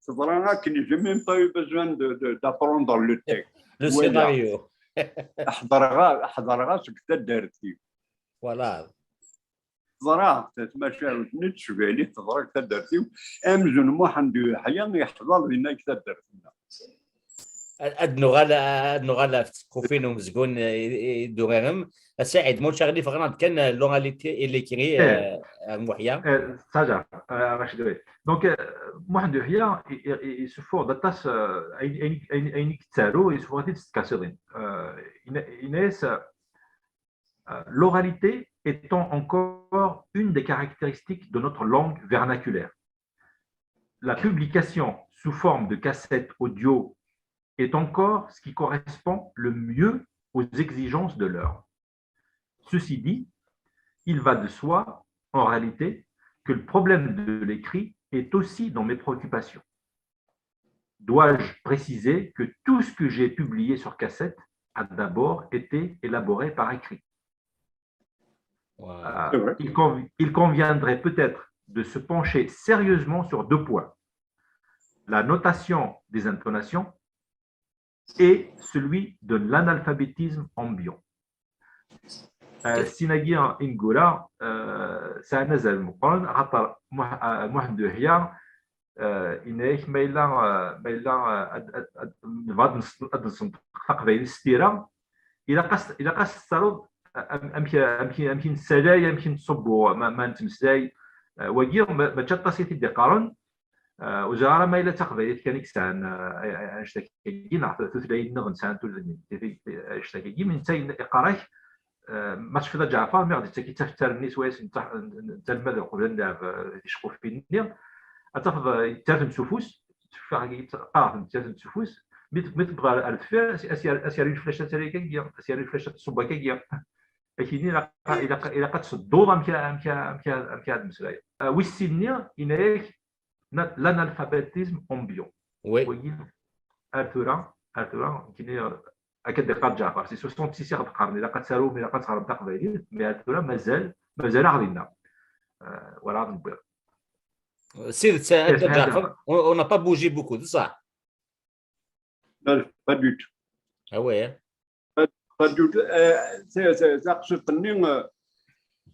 Teḍra akken, j'ai même pas eu besoin de, de, d'apprendre le texte. Le scénario. Ḥeḍreɣ-as deg taddart-iw. Voilà. Teḍra tmacahut-nni n tecbaylit, teḍra deg taddart-iw, amzun Muḥend Uyeḥya yeḥḍer dinna deg taddart-nneɣ. Ad nuɣal, ad nuɣal ɣef tseqqufin umezgun i d-tuɣirem. A Saɛid, ma ulac aɣilif, ɣer-aɣ-d kan l'oralité et l'écrit, eh, ar Muḥya. Eh, ça, eh, Rachid, oui. Donc, eh, Muḥend Uyeḥya, il, il, il se faut d'attache, eh, ayen, ayen, ayen, ayen i yettaru, il se faut d'attache. Eh, il, il est, eh, Euh, l'oralité étant encore une des caractéristiques de notre langue vernaculaire. La publication sous forme de cassette audio est encore ce qui correspond le mieux aux exigences de l'heure. Ceci dit, il va de soi, en réalité, que le problème de l'écrit est aussi dans mes préoccupations. Dois-je préciser que tout ce que j'ai publié sur cassette a d'abord été élaboré par écrit ? Euh, il conv-, il conviendrait peut-être de se pencher sérieusement sur deux points, la notation des intonations et celui de l'analphabétisme ambiant. Euh, sin-agi ineggura, euh, sɛan azal meqqren, axaṭer Muḥ-, euh, Muḥend Uyeḥya, euh, yenna-yak ma yella, euh, ma yella, euh, ad, ad, ad, nebɣa ad nes-, ad nsenṭeq taqbaylit s tira, ilaq-as, ilaq-as tessaruḍ, euh, am-, amek, amek, amek i nessalay, amek i nettṣubbu, ma, ma nettmeslay, euh, wagi, ma, mačči aṭas i t-id-iqqaren, Ur ẓriɣ ara ma yella d taqbaylit kan i yesɛan annect-agi neɣ tutlayin nniḍen sɛant udem annect-agi, mi netta yeqqar-ak, ma tecfiḍ a Ǧaɛfar, mi ɣ-d-yettak ittafttaren-nni s wayes nettalmad uqbel ad nlɛeb ticeqqufin-nni, ad tafeḍ yettar-tent s ufus, tteffaɣ-agi qqareɣ-tent yettar-tent s ufus, mi tewweḍ ar deffir, ad s-yerr lflac tattari-agi, ad s-yerr lflac tṣubbak-agi. Akini ilaq ad tsedduḍ amek ara tmeslayeḍ. Wis sin-nni, yenna-yak l'analphabétisme ambiant. Wagi, ar tura, ar tura, nekkini, akka d-iqqar Ǧaɛfar, si soixante-six i ɣ-d-qqaren ilaq ad tarum, ilaq ad teɣrem taqbaylit, mais ar tura mazal, mazal-aɣ dinna. Werɛad newwiḍ. C'est ça, Ǧaɛfar, on n'a pas bougé beaucoup, c'est ça? Non, pas du tout. Ah ouais. Pas du tout. Taqsiṭ-nni,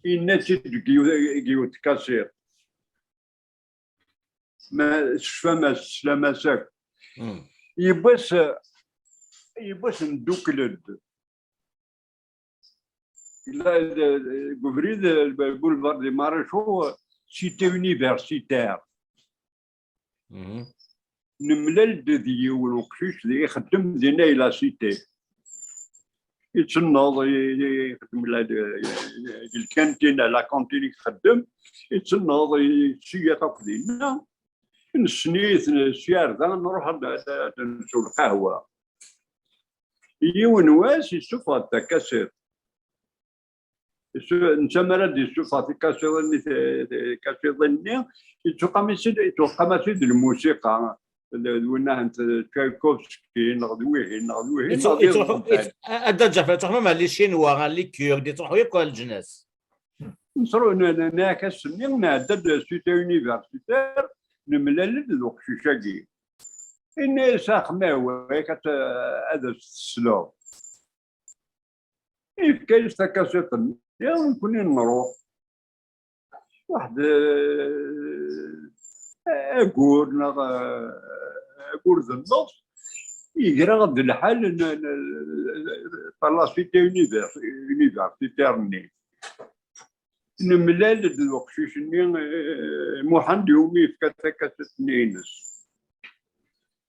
yenna-tt-id deg yiwet tkasiṭ. Ma tecfam-as, teslam-as akk. Yiwwas, yiwwas ndukkel-d. Deg ubrid, boulevard des Maréchaux, cité universitaire. Nemlal-d d yiwen uqcic di ixeddem dinna i la cité. Ittenneḍ, ixeddem deg lkantin, la cantine i ixeddem, ittenneḍ, issiyat akk dinna. Nessen-it, sya ar da, nruḥ ad d-nsew lqahwa. Yiwen wass, issufeɣ-d takasiṭ. Netta mi ara d-issufeɣ tikasiḍin-nni, tikasiḍin-nni, ittuqam-as-id lmusiqa, d winna n Tchaikovsky, neɣ d wihin, neɣ d wihin, neɣ d ihin. A Dda Ǧaɛfar, ittruḥ même les Chinois, les Kurdes, ittruḥu yakk ɣer leǧnas. Nɛak ass-nni, nɛedda-d cité universitaire, nemlal-d d uqcic-agi. Inna-yas, a xmawa, ad as-tesleḍ. Yefka-yas takasiṭ-nni, nekkni nruḥ. Waḥed aggur neɣ aggur d nneṣ, yegra-ɣ-d lḥal n la cité universitaire-nni. Nemlal-d d uqcic-nni, Muḥend iwumi yefka takasiṭ-nni-ines.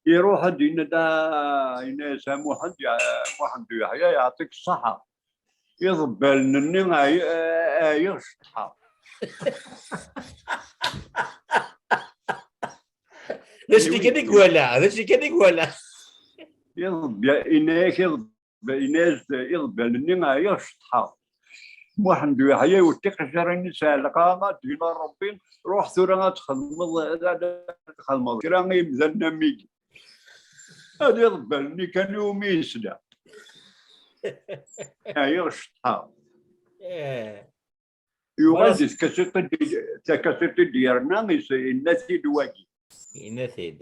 Iruḥ-d, yenna-d, yenna-yas, a Muḥend, Muḥend Uyeḥya, yeɛṭik ṣṣeḥḥa. Iḍebbalen-nni ɛyiɣ ceṭṭḥeɣ. D acu kan i iwala, d acu kan i iwala. Yenna-yak, yenna-yas-d, iḍebbalen-nni ɛyiɣ ceṭṭḥeɣ. Muḥend Uyeḥya iwet tiqejjirin-is ar lqaɛa, ad d-yenna Rebbi, ruḥ tura ad txedmeḍ, ad txedmeḍ kra i yimdanen am wigi. Ad iḍebbal-nni kan iwumi yesla. Ɛyiɣ ceṭṭḥeɣ. Yuɣal di tkasiṭ i d-yerna, yenna-t-id wagi. Yenna-t-id.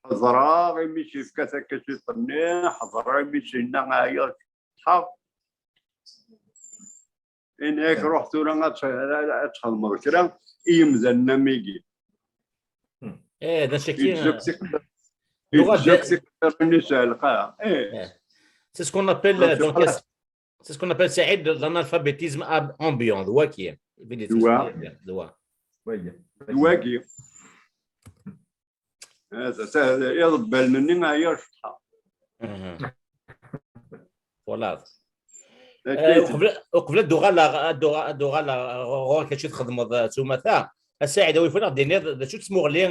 Ḥeḍreɣ imi s-yefka takasiṭ-nni, ḥeḍreɣ imi s-yenna ɛyiɣ ceṭṭḥeɣ. Ini-ak ruḥ tura ad txedmeḍ kra i yimdanen am wigi. Eh, d acu-agi. Yezzi-d tiqeddar-nni s lqaɛa. C'est ce qu'on appelle, donc, c'est ce qu'on appelle, Saïd, l'analphabétisme ambiant. D wagi. D wagi. Iḍebbalen-nni ɛyiɣ ceṭṭḥeɣ. Voilà. Uqbel ad d-uɣaleɣ, ad d-uɣaleɣ ɣur-k acu txedmeḍ s umata, a Saɛid, a wi yufan ad d-tiniḍ d acu d tmuɣli n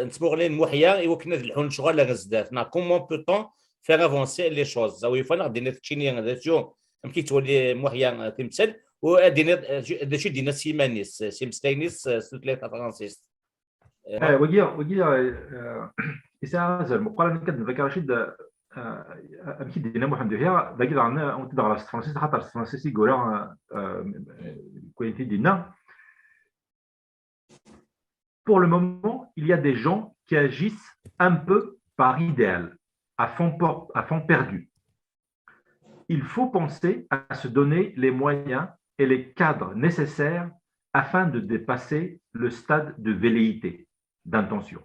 tmuɣli n Muḥya i wakken ad lḥun lecɣal ar zdat, neɣ comment peut-on faire avancer les choses? A wi yufan ad d-tiniḍ keččini d acu, amek i yettwali Muḥya timsal, u ad d-tiniḍ d acu i d-yenna s yiman-is, s imeslayen-is, s tutlayt tafransist. Wagi, wagi yesɛa azal meqqar akken ad d-nfak Racid, amek i d-yenna Muḥend Uḥya, dagi daɣen ad t-id-ɣreɣ s tefransist, axaṭer s tefransist i yura deg wayen i d-yenna. Pour le moment, il y a des gens qui agissent un peu par idéal, à fond, à fond perdu. Il faut penser à se donner les moyens et les cadres nécessaires afin de dépasser le stade de velléité, d'intention.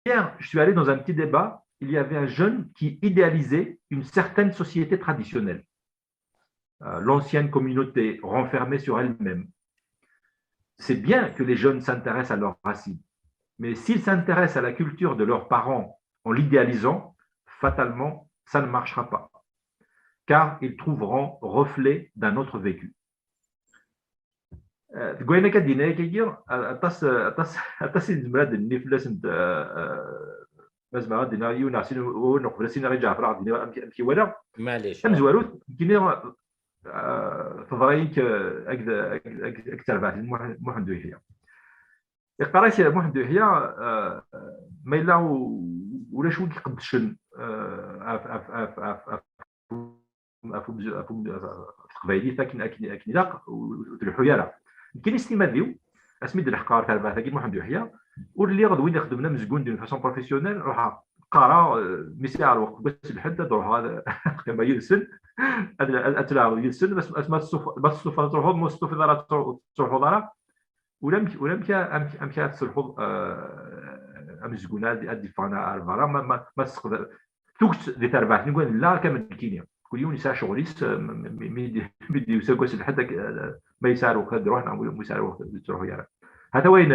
Hier, je suis allé dans un petit débat. Il y avait un jeune qui idéalisait une certaine société traditionnelle, l'ancienne communauté renfermée sur elle-même. c'est bien que les jeunes s'intéressent à leurs racines. Mais s'ils s'intéressent à la culture de leurs parents en l'idéalisant, fatalement, ça ne marchera pas. Car ils trouveront reflet d'un autre vécu. Deg wayen akka d-yenna akkagi, aṭas, aṭas, aṭas i nezmer ad d-nini fell-asent, ma zemreɣ ad d-iniɣ yiwen neɣ sin wawalen uqbel ad s-iniɣ i Ǧaɛfer ad d-iniɣ amek i walaɣ. Tamezwarut, nekkini, teḍra-yi-d akked terbaɛt n Muḥend Uyeḥya. Iqqar-ak Muḥend Uyeḥya, ma yella ulac win iqeddcen ɣef ɣef teqbaylit akken akken akken ilaq, ur tleḥḥu ara. Nekkini s timmad-iw, asmi d-leḥqeɣ ɣer terbaɛt-agi n Muḥend Uyeḥya, ur lliɣ d win ixeddmen amezgun d'une façon professionnelle. Ruḥeɣ qqareɣ, mi sɛiɣ lweqt deg wass n lḥedd ad ruḥeɣ ad qqimeɣ yid-sen, ad ad tlaɛbeḍ yid-sen. Ma testufaḍ ad truḥeḍ, ma ur testufiḍ ara ad truḥeḍ ara. Ulamek ulamek amek amek ara tesselḥuḍ amezgun ad d-iffɣen ar berra ma ma ma tesseqdar tuget di terbaɛt n igenni la kamel nekkini. Kul yiwen yesɛa ccɣel-is, mi d-yusa deg wass n lḥedd ma yesɛa lweqt ad d-iruḥ neɣ ma yesɛa lweqt ur yettruḥu ara. Hata wayen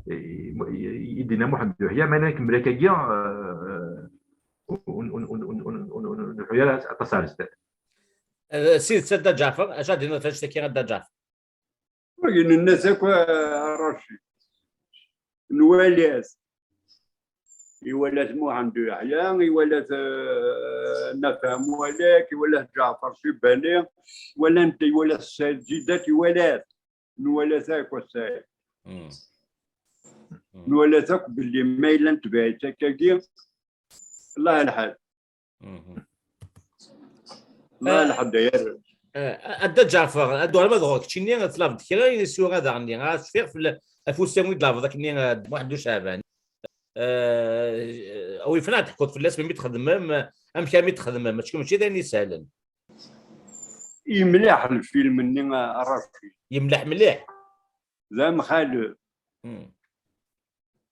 i d-yenna Muḥend Uyeḥya, ma yella nkemmel akkagi ur nruḥu ara aṭas ar zdat. D tidet a Dda Ǧaɛfer, acu ad d-tiniḍ ɣef wannect-agi a Dda Ǧaɛfer? Wagi nenna-t akk a Racid. Nwala-t. Iwala-t Muḥend Uyeḥya, iwala-t Nna Fehem Walek, iwala-t Ǧaɛfer Cibani, iwala-t Sayed Zidat, iwala-t. Nwala-t akk a Sayed. Nwala-t akk belli ma yella netbeɛ-itt akkagi, Allah lḥal. Ma lḥedd ay arrac. A Dda Ǧaɛfer, ad d-uɣaleɣ ad ɣur-k keččini, tlabeḍ kra i sura daɣen-nni, a cfiɣ ɣef usawi i d-tlabeḍ akkenni d Muḥend Uceɛban. Awi fell-aɣ ad teḥkuḍ fell-as melmi txedmem, amek armi txedmem, mačči mačči d ayen isehlen. Yemleḥ lfilm-nni a Racid. Yemleḥ mliḥ. D amxalef.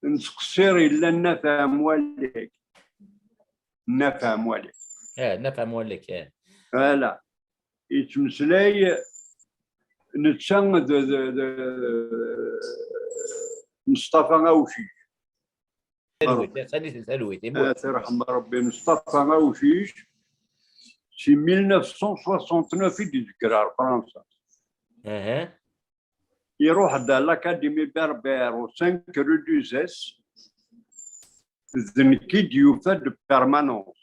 Nettqeṣṣir yella Nna Fehem Walek. Nna Fehem Walek. Eh, Nna Fehem Walek, eh. Voilà. Yettmeslay netta d Meṣṭafa Awcic. Talwit, talwit, talwit. Ad t-irḥem Rebbi, Meṣṭafa Awcic. Si mille neuf cent soixante-neuf i d-izegger ar Fransa. Iruḥ-d à l'Académie Berbère au cinq rue d'Uzès, d nekk i d-yufa de permanence.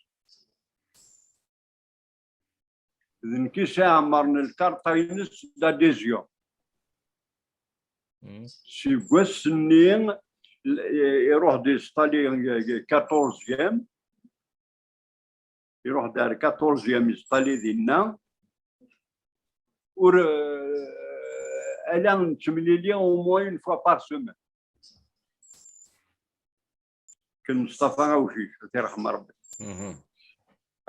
D nekk i s-iɛemmren lkarṭa-ines d'adhésion. Seg wass-nni, iruḥ-d installé quatorzième, iruḥ-d ar quatorzième, installé dinna. Ur, ala nettemlili au moins une fois par semaine. Ken Meṣṭafa Awcic, ad t-irḥem Rebbi.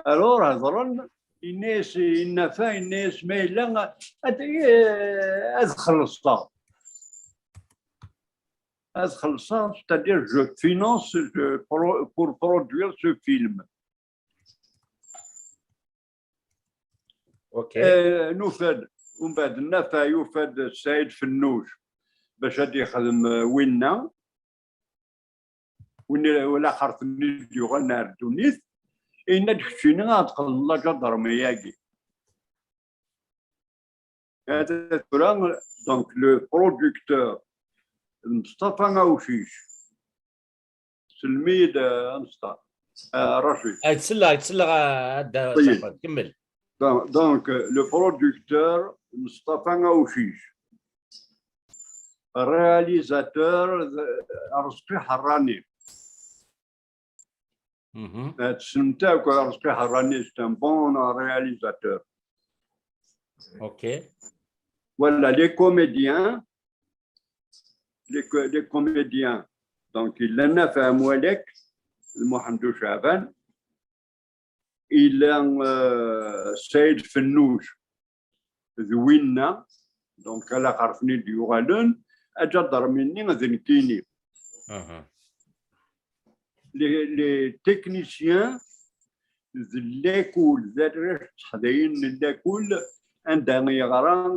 Alors, hedren, yenna-yas, yenna-fa, yenna-yas ma yella ad, ad xellṣeɣ. Ad xellṣeɣ, c'est-à-dire je finance je, pour produire ce film. Nufa-d, umbeɛd Nna Fehem yufa-d Saɛid Fennuj bac ad yexdem winna. Win laxert-nni d-yuɣalen ar ddunit, yenna-d keččini ad txedmeḍ aǧadarmi-agi. Tura, donc, le producteur, Meṣṭafa Awcic. Sellem-iyi-d a Meṣṭafa, a Racid. Ay, ttselleɣ, ttselleɣ a Dda Ǧaɛfer, kemmel. Donc, le producteur, Meṣṭafa Awcic. Réalisateur, Arezqi Ḥerrani. Tessnemt akk Arezqi Ḥerrani, c'est un bon réalisateur. Ok. Voilà, les comédiens, les, les comédiens. Donc, yella Nna Fehem Walek, Muḥend Uceɛban, yella Saɛid Fennuj d winna, donc alaxert-nni d-yuɣalen, aǧadarmi-nni d nekkini. Les, les techniciens d lakul, d arrac d teḥdayin n lakul anda yeɣra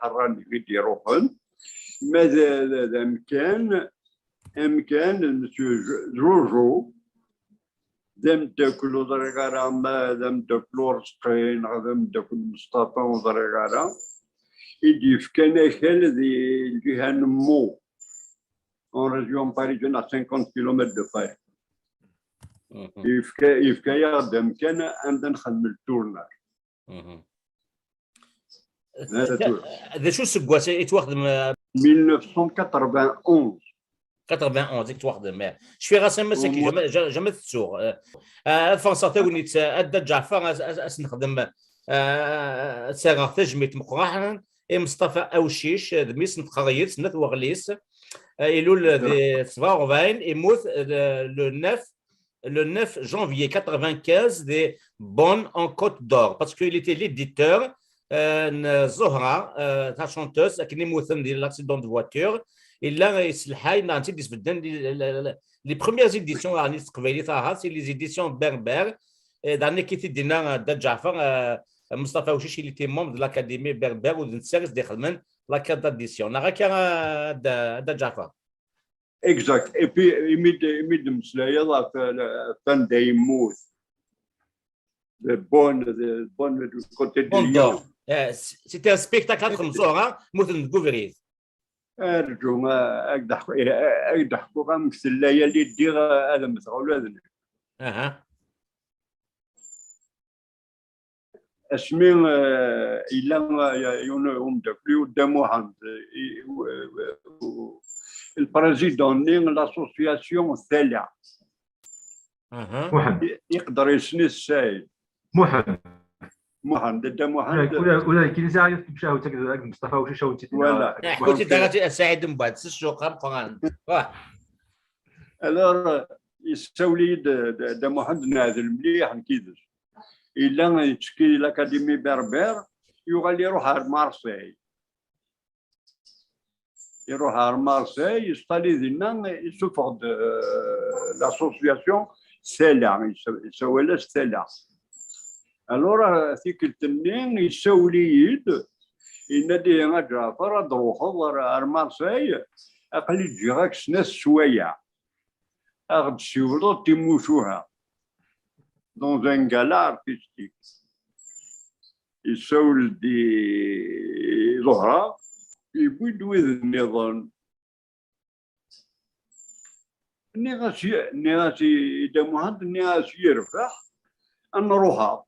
Lḥerrani i d-iruḥen. Ma d, d, d amkan, amkan n Monsieur Jo-, Jojo, d ameddakel ur ẓriɣ ara ma d ameddakel Urezqi neɣ d ameddakel Mustafa ur ẓriɣ ara, i d-yefkan akal di lǧiha n Meaux, en région parisienne, à cinquante kilomètres de Paris. Mhm. Yefka, yefka-yaɣ-d amkan anda nxeddem le tournage. Mhm. D acu useggas i yettwaxdem? Mille neuf cent quatre-vingt-onze. Quatre-vingt-onze i yettwaxdem, eh. Cfiɣ-as am ass-agi, jamais, ja-, jamais tettuɣ. Eh, eh, ad faɣseɣ tagnit, eh, a Dda Ǧaɛfar, as, as, as nexdem, eh, ad s-rreɣ tajmilt meqqren i Meṣṭafa Awcic, eh, d mmi-s n txeryet n At Weɣlis. Eh, ilul di sebɛa u rebɛin, imut, eh, le, le neuf le neuf janvier quatre-vingt-quinze de Bonn en Côte d'Or, parce qu'il était l'éditeur, euh, n Zohra, euh, la chanteuse, akken i mmuten di l'accident de voiture. Yella yesselḥay, neɣ netta i d-yesbedden les, les, les premières éditions, yeɛni s teqbaylit ahat, c'est les éditions berbères. Et d akken i t-id-yenna, euh, Dda Ǧaɛfar, euh, Mustafa Awcic, il était membre de l'Académie berbère, u d netta i s-d-ixedmen la carte d'édition. Neɣ akka, euh, Dda, Dda Ǧaɛfar? Exact. Et puis, imi d-, imi d-temmeslayeḍ ɣef, ɣef anda yemmut. De Bonn, de Bonn, du côté de Bonn Lyon. Eh, c-, c'était un spectacle à Tremzor, hein, mmuten deg ubrid. Arǧu, ah, ad d-ḥku-, eh, ad d-ḥkuɣ amek tella yal iddi, ah, ad mmteɣ ula d nekk. Aha. Asmi, eh, yella, eh, yiwen umeddakel-iw, Dda Muḥend, eh, i, u-, u-, u-, le président-nni n l'association Tala. Aha. Muḥend. I-, iqder isem-is Saɛid. Muḥend. Muḥend, Dda Muḥend. Ula, ula, ula d nekkini sɛiɣ yiwet n tmacahut akked, akked Mustafa Ucic, ad wen-tt-id-iniɣ. Voilà. Ḥku-tt-id ara Saɛid mbeɛd, s ccuq ameqqran. Wah. Alors, yessawel-iyi-d, d-, Dda Muḥend, neɛdel mliḥ nekk yid-s. Yella yettekki di l'Académie Berbère, yuɣal iruḥ ar Marseille. Iruḥ ar Marseille, yesṭali dinna, isuffeɣ-d, euh, l'association Tala, yessa-, yessawal-as Tala. Alors, euh, tikkelt-nni, yessawel-iyi-d, yenna-d, "Ihi, a Ǧaɛfar, ad d-truḥeḍ ar, ar Marseille, aql-i ǧǧiɣ-ak snat sswayeɛ. Ad ɣ-d-ssiwleḍ timucuha." Dans un gala artistique. Yessawel-d i Ẓuhra, yewwi-d wid nniḍen. Nniɣ-as, nniɣ-as i Dda Muḥend, nniɣ-as, "Yerbeḥ, ad nruḥ."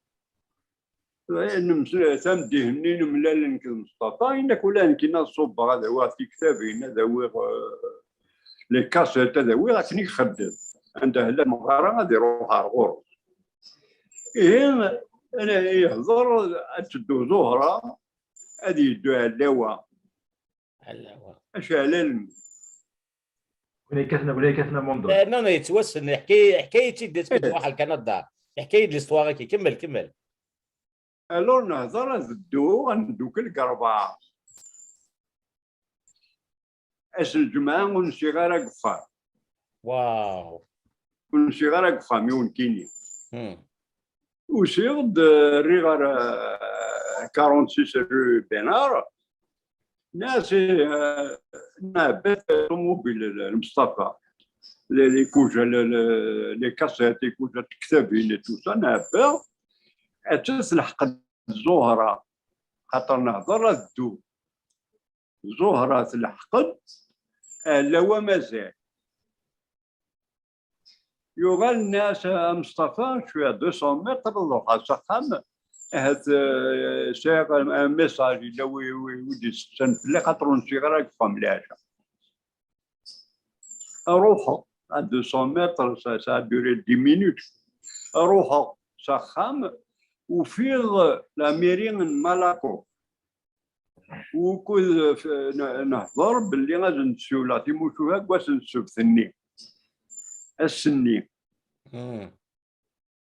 Tameddit-nni nemlal nekk d Mustafa, yenna-k ula d nekkini ad ṣubbeɣ, ad awiɣ tiktabin, ad awiɣ, euh, les cassettes, ad awiɣ akken i ixeddem. Anda tella tmeɣra ad iruḥ ar ɣur-s. Ihi, yehder ad teddu Ẓuhra, ad yeddu Ɛlawa. Ɛlawa. Acu ɛlalen? Win yekkaten, win yekkaten amundul. Eh, non, non, yettwassen. Yeḥka-, yeḥka-yi-tt-id asmi d-ruḥ ar Kanada. Yeḥka-yi-d l'histoire-agi. Kemmel, kemmel. Alors, nehder ad dduɣ, ad neddukel deg rebɛa. Ass n lǧemɛa ur nsiɣ ara deg uxxam. Wow. Ur nsiɣ ara deg uxxam-iw nekkini. Hmm. Usiɣ-d, eh, rriɣ ar, eh, quarante-six rue Bénard. Nniɣ-as, eh, nɛebba ṭumubil n Mustafa. Les, les kuja, les, les, les cassettes, les kuja tektabin et tout ça, nɛebba. Atta telḥeq-d Ẓuhra. Xaṭer nehder ad ddu. Ẓuhra telḥeq-d, Ɛlawa mazal. Yuɣal nniɣ-as, "A Mustafa, cwiya deux cents mètres, ad ruḥeɣ s axxam, ahat, eh, sɛiɣ un, un message, yella wi, wi, wi d-isteqsan fell-i, xaṭer ur nsiɣ ara deg uxxam leɛca." Ruḥeɣ à deux cents mètres, ça, ça a duré dix minutes. Ruḥeɣ s axxam, ufiɣ la mairie n Malako. Wukud, eh, nehḍer belli ad nsiwleɣ timucuha deg wass n ssebt-nni. Ass-nni.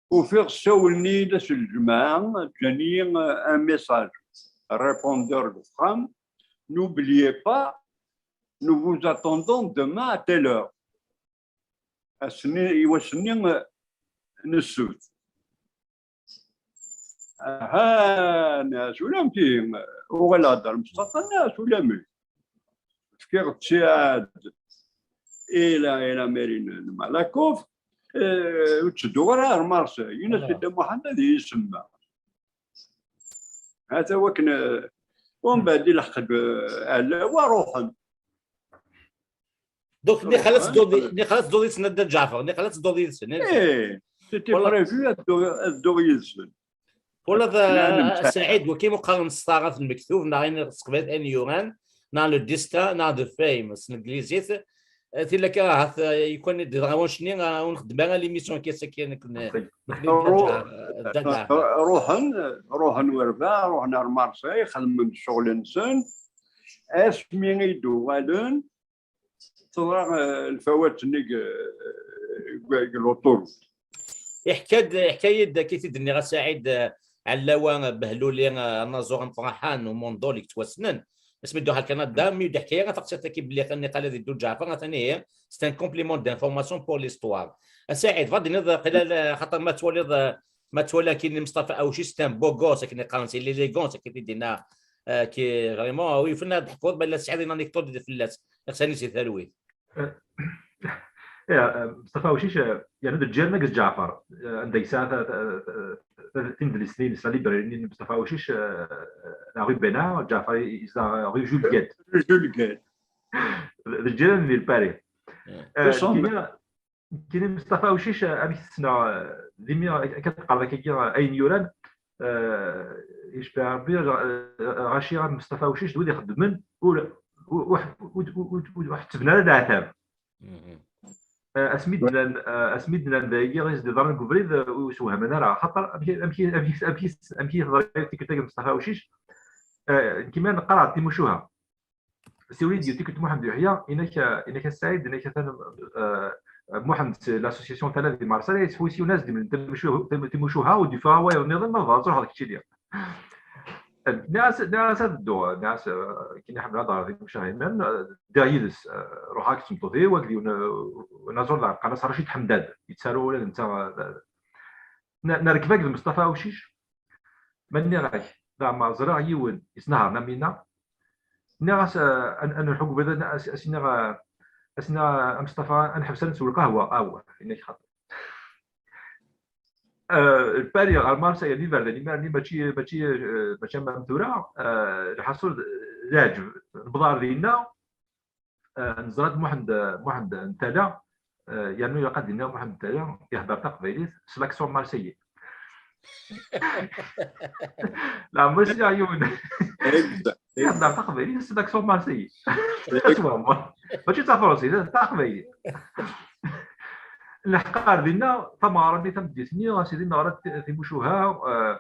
Ufiɣ ssawlen-iyi-d ass n ljemɛa, ǧǧan-iyi, eh, un message, répondeur deg uxxam: N'oubliez pas, nous vous attendons demain à telle heure. Ass-nni, i wass-nni, eh, n ssebt. Aha, nniɣ-as ulamek, uɣaleɣ-d ar Mestafa, nniɣ-as ulamek. Fkiɣ ttiɛad i la, i la mairie n, n Malakoff, eh, ur ttedduɣ ara ar Marseille. Ini-as i Dda Muḥend ad iyi-isemma. Hata wakken, eh, umbeɛd ilḥeq-d, eh, ɛlawa, ruḥen. Donc, niqal ad tedduḍ, niqal ad tedduḍ yid-sen a Dda Ǧaɛfer, niqal ad tedduḍ yid-sen. Eh, c'était prévu ad dduɣ, ad dduɣ yid-sen. Wala d Saɛid, waki mu qqaren s taɣat n lmektub, neɣ ayen s teqbaylit, ayen yuran, neɣ le destin, neɣ the fame, s tneglizit. Eh, tilla kan ahat, eh, yekwan d wanect-nni, eh, ur nxeddem ara l'émission akka, akken nekk n-, nekk n-, Dda Ǧaɛfer, Dda Ǧaɛfer. Ruḥen, ruḥen werba, ruḥen ar Marseille, xedmen ccɣel-nsen. Asmi i d-uɣalen, teḍra, eh, lfawat-nni deg, eh, deg, deg l'autoroute. Iḥka-d, iḥka-yi-d akka i t-id-nniɣ a Saɛid, eh, Ɛellawa, eh, Behluli, eh, anaẓur ameqqran, u Mondol i yettwassnen. Asmi d-uɣal Kanada, mi d-iḥka-yi ɣef taqsiṭ-agi belli atan iqal ad iddu Ǧaɛfar, atan ihi, c'est un complément d'information pour l'histoire. A Saɛid, bɣa d-tiniḍ, qila, eh, xaṭer ma twaliḍ, eh, ma twala kini Mustafa Awcic, c'est un beau gosse, akken i qqaren, c'est l'élégance, akken i d-yenna, eh, ki, vraiment, wi yufan ad d-teḥkuḍ, ma yella tesɛiḍ une anecdote fell-as, ixsan-is di talwit. Mustafa Awcic, eh, yerna d ǧǧir n Ǧaɛfar, eh, anda yesɛa ta-, ta-, ta-, ta-, timedlist-nni, la librairie-nni n Mustafa Awcic, eh, la rue Bénard, Ǧaɛfar is la rue Jules Guesde. Jules Guesde. D ǧǧiran di Lpari. Eh, kini, kini Mustafa Awcic, eh, amek t-ssneɣ, eh, d imi akka teqqareḍ akkagi, eh, ayen yuran, eh, yecbeḥ Rebbi, eh, ɣaci Mustafa Awcic d wid ixeddmen, ur, ur, ur, ur, ur, ur ḥettben ara leɛtab. Eh, asmi d-nnan, eh, asmi d-nnan dagi i s-d-iḍran deg ubrid, eh, ur sewhamen ara, axaṭer amek, amek, amek, amek, amek i teḍra tikkelt-agi Mustafa Awcic? Eh, nekk mi ara neqqar ɣer timucuha, siwel-iyi-d tikkelt Muḥend Yuḥya, inak, inak a Saɛid, inak atan, eh, Muḥend, c'est l'association Tala di Marseille, yettḥewwis yiwen ad s-d-imlen timucuha, timucuha, ur d-yeffeɣ ara wayeḍ nniḍen, ma tebɣa ad truḥeḍ keččini. Nniɣ-as, nniɣ-as ad dduɣ, nniɣ-as, eh, akken ḥemmleɣ ad ɣreɣ timucuha iman, eh, ddiɣ yid-s, eh, ruḥeɣ akked tmeṭṭut-iw, akked yiwen, eh, anaẓur d aɛeqqa-s Racid Ḥemdad, yettaru ula d netta, eh, n-, nerkeb akked Mustafa Awcic, ma nniɣ-ak, leɛmer ẓriɣ yiwen yesnehṛen am winna, nniɣ-as, eh, ad, ad nruḥ deg ubrid, ad, ad s-, ad s-iniɣ, eh, ad s-iniɣ, eh, a Mustafa, ad neḥbes ad nessew lqahwa, awah, yenna-k xaṭi. Eh, Lpari ɣer Marseille, d iberdan imir-nni, mačči, mačči, eh, mačči am, am tura, eh, lḥaṣul d, d aɛǧeb. Newweḍ ɣer dinna, eh, neẓra-d Muḥend, Muḥend n Tala, eh, yernu ilaq ad d-iniɣ Muḥend n Tala, ihedder taqbaylit s l'accent marseillais. Leɛmer sliɣ yiwen ihedder taqbaylit s l'accent marseillais. Aswahma. Mačči d tafransist, d taqbaylit. Nleḥq ɣer dinna, tameɣra-nni tameddit-nni, a sidi neɣra t-, timucuha, eh,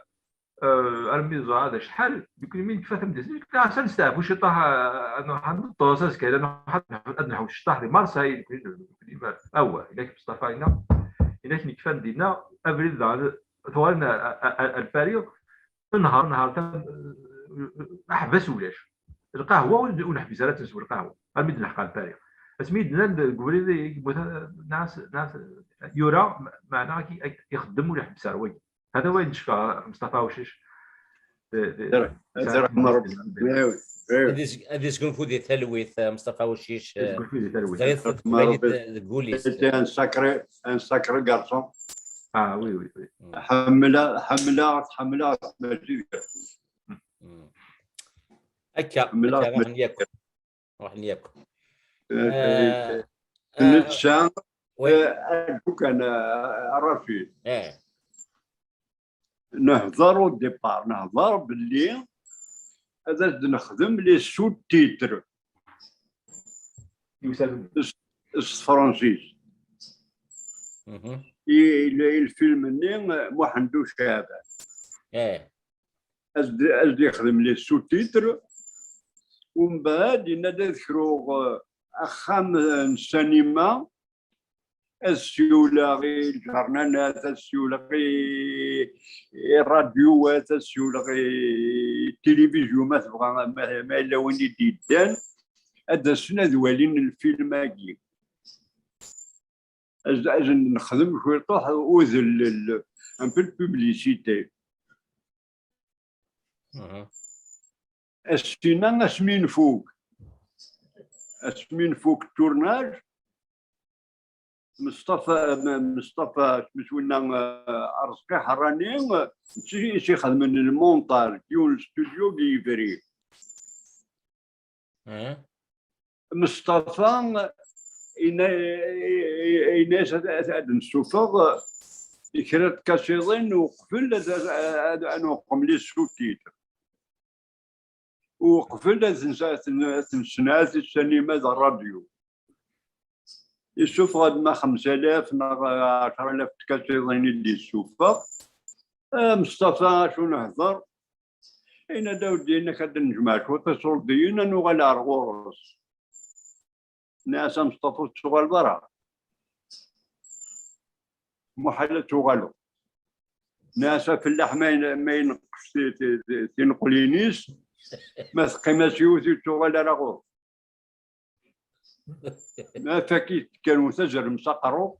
eh, armi ẓra d acḥal, nekni mi nekfa tameddit-nni, nekni atan nesteɛfu ciṭṭaḥ, eh, ad nruḥ ad neṭṭes azekka, ad nruḥ ad nḥ-, ad nḥewwes ciṭṭaḥ di Marseille, nekni, nekni, awah, inak Mustafa yenna, inak nekfa dinna, abrid daɣen, tuɣal n, a, a, a, a Lpari, nehṛ, nehṛ tam-, aḥbas ulac. Lqahwa ur, ur neḥbis ara ad nsew lqahwa. Armi d-nleḥq ɣer Lpari. Asmi i d-nnan deg ubrid i yemmut, nniɣ-as, nniɣ-as, yura, me-, meɛna ak-, ak-, ixeddem ur iḥebbes ara wagi. Hada wayen d-cfeɣ Mustafa Awcic. D, d, Ad ireḥm Rebbi. Awi, awi. Ad is-, ad isgunfu di talwit, eh, Mustafa Awcic, eh, Isgunfu di talwit. teẓriḍ teqbaylit, eh, deg wul-is. C'était un sacré, un sacré garçon. Ah, oui, oui, oui. Ḥemmleɣ, ḥemmleɣ, ḥemmleɣ, mačči d garçon. Mm. Akka, Ḥemmleɣ akka, ruḥen yakk. Ruḥen yakk. Eh, Eh, Netta, oui. Eh, acu kan, eh, Rafil. Eh. Nehḍer au départ, nehḍer belli ad as-d-nexdem les sous-titres. Yusa-d. s tefransist. Mhm. I, i, i lfilm-nni, eh, Muḥend Uceɛban. Eh. Ad s-d-, ad s-d-yexdem les sous-titres, umbeɛd yenna-d ad kruɣ, eh, axxam, eh, n ssinima, ad ssiwleɣ i lǧernanat, ad ssiwleɣ i, i ṛṛadyuwat, ad ssiwleɣ i tilivizyu, ma tebɣa, ma, ma yella win i d-yeddan, ad d-asen ad walin lfilm-agi. Ad, ad nexdem cwiṭuḥ udellel, un peu de publicité. Mhm. Asina asmi nfuk, asmi nfuk tournage, Meṣṭafa, M-, Meṣṭafa, isem-is winna, eh, Arezqi Ḥerrani, eh, d ti-, i s-ixedmen lmontaj, yiwen studio deg Yebrir. Eh? Meṣṭafa, yenna-, yenna-yas ad, ad, ad nessufeɣ, eh, kra n tkasiḍin uqbel ad, ad, ad, ad nuqem les sous-titres. Uqbel ad nsa-, ad ten-, ad ten-nessenɛet i ssinima d ṛṛadyu. Yessufeɣ-d ma xemsa alaf neɣ ɛecra alaf tkasiḍin i d-yessufeɣ. Ah, Meṣṭafa, acu nehder? Yenna-d, a weddi-inek, ad d-nejmeɛ cwiṭ iṣurdiyen, ad nuɣal ar ɣur-s. Nniɣ-as, a Meṣṭafa, ur tettuɣaleḍ ara. Muḥal ad tuɣaleḍ. Nniɣ-as, afellaḥ ma yen-, ma yenqes ti-, ti-, ti-, tineqlin-is, ma teqqim-as yiwet, ur tettuɣal ara ɣur-s. Ma fakit kan, tazrem s aqerru.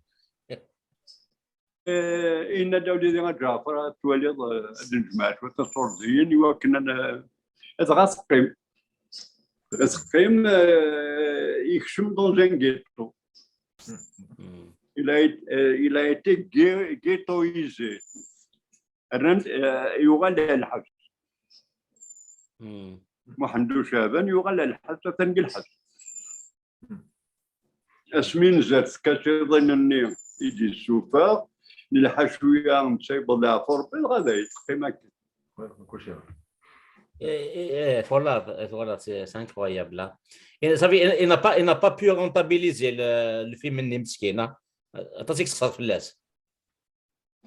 Eh, yenna-d a wlidi a Ǧaɛfer, ad twaliḍ, eh, ad d-nejmeɛ cwiṭ iṣurdiyen i wakken ad, ad dɣa teqqim. Teqqim, eh, yekcem dans un ghetto. Mm. Il a été, eh, il a été ghe-, ghettoisé. Rran, eh, yuɣal ɣer lḥebs. Mm. Muḥend Uceɛban yuɣal ɣer lḥebs, atan deg lḥebs. Asmi nzert tkasiḍin-nni i d-yessufeɣ, nelḥa cwiya, netta yewweḍ leɛfu Rebbi, dɣa d ay teqqim akken. Kulci. Eh, eh, eh, voilà, eh, voilà, c'est, c'est incroyable, hein. Et ça fait, il, il n'a pas, il n'a pas pu rentabiliser le, le film-nni meskin, hein. Aṭas i yexṣer fell-as.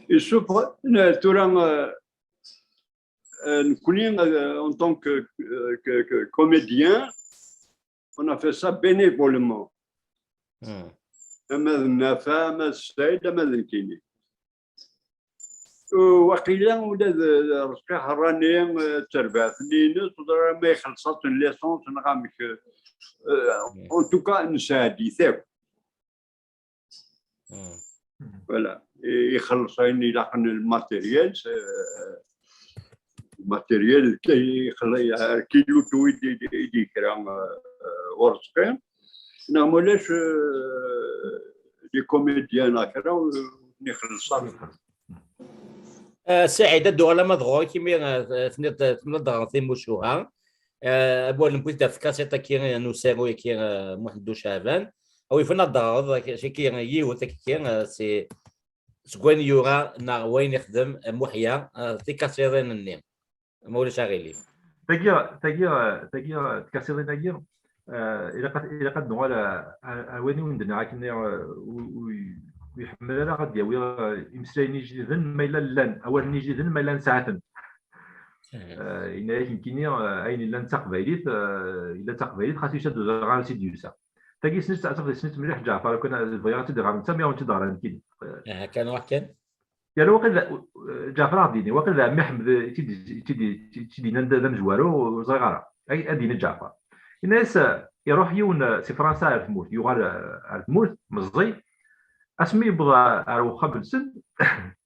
Yessufeɣ, ne-, tura, eh, eh, nekkni, eh, en tant que, eh, que, que comédien, on a fait ça bénévolement. Hmm. Ama d Nafa, ama d Saïd, ama d nekkini. U waqila ula d, d Rezqi Ḥerrani, eh, d terbaɛt-nni-ines, ur ẓriɣ ma ixelleṣ-asen licence neɣ amek, eh, en tout cas, nesɛeddi-t akk. Hmm. Voilà. I-, ixelleṣ ayen ilaqen, le matériel, c'est, euh, le matériel, ki-, ixelleṣ, ar kilutu i d-, i d-, i d-yekra, euh, Urezqi. Neɣ ma ulac, euh, les comédiens neɣ kra, euh, ixelleṣ. Eh, Saɛid, ad d-uɣaleɣ ma d ɣur-k, imi, eh, tenniḍ, tenniḍ-d ɣer timucuha. Eh, awal n wid ɣef tkasiṭ-agi, eh, n usaru-agi, eh, Muḥend Uceɛban. A wi yufan ad d-teɣreḍ, ak-, ak-, yiwet akka, eh, si, seg wayen yura neɣ wayen ixdem, eh, Muḥya, eh, tikasiḍin-nni, ma ulac aɣilif. Tagi, tagi, tagi, tkasiḍin-agi, eh, ilaq ad, ilaq ad nuɣal a, a, a wayen i wen-d-nniɣ akken, eh, u, u, u iḥemmel ara ad d-yawi, eh, imeslayen ijdiden ma yella llan, awalen ijdiden ma yella nesɛa-ten. Mhm. Eh, yenna-yak nekkini, eh, ayen yellan d taqbaylit, eh, yella d taqbaylit, xas yusa-d uẓaɣar s i d-yusa. Tagi ssnen-tt, ad tafeḍ ssnen-tt mliḥ Ǧaɛfar, akken bɣiɣ ad tt-id-ɣer netta, mi awen-tt-id-ɣer nekkini. Aha, kan ruḥ kan. Yerna waqil d, Ǧaɛfar ad d-yini, waqil d ɛemmi Ḥmed i tt-id-, i tt-id-, i tt-id-yennan d, d amezwaru, ur ẓriɣ ara. Ay, ad d-yini Ǧaɛfar. Yenna-yas, eh, iruḥ yiwen, eh, si Fransa ar tmurt, yuɣal, eh, ar tmurt, meẓẓi. Asmi yewweḍ ar, ar wexxam-nsen,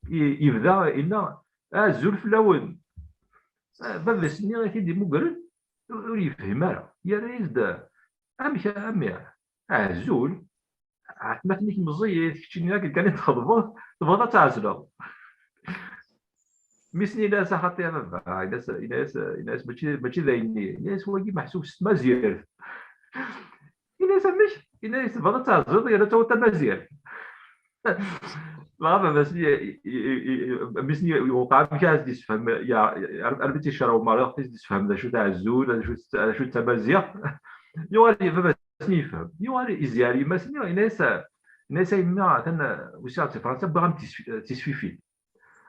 i-, yebda, yenna, "Azul fell-awen." Eh, baba-s-nni i t-id-immugren, ur, ur yefhim ara. Yerra-yas-d, "Amek a mmi? Azul? Atmaten-ik meẓẓiyit, keččini akken kan i txedmeḍ, tebɣiḍ ad tɛezleḍ." Mmi-s-nni yenna-as, "Axaṭi a baba," yenna-as, yenna-as, yenna-as, "Mačči, mačči d ayen-nni." Yenna-as, "Wagi meḥsub s tmazirt." Yenna-as, "Amek?" Yenna-as, "Tebɣiḍ ad tɛezleḍ yerna ad tawiḍ tamazirt?" Dɣa baba-s-nni, i, i, i, i, mmi-s-nni iwqeɛ amek ara s-d-yessefhem, ya, ar-, armi tt-icrew merriɣ, i s-d-yessefhem d acu d azul, d acu, d acu d tamaziɣt. Yuɣal baba asen-yefhem. Yuɣal izzi ar yemma-s-nni, yenna-yas, yenna-yas, "A yemma, atan, uh, usiɣ-d si Fransa, wwiɣ-am-d tisfi-, uh, tisfifin."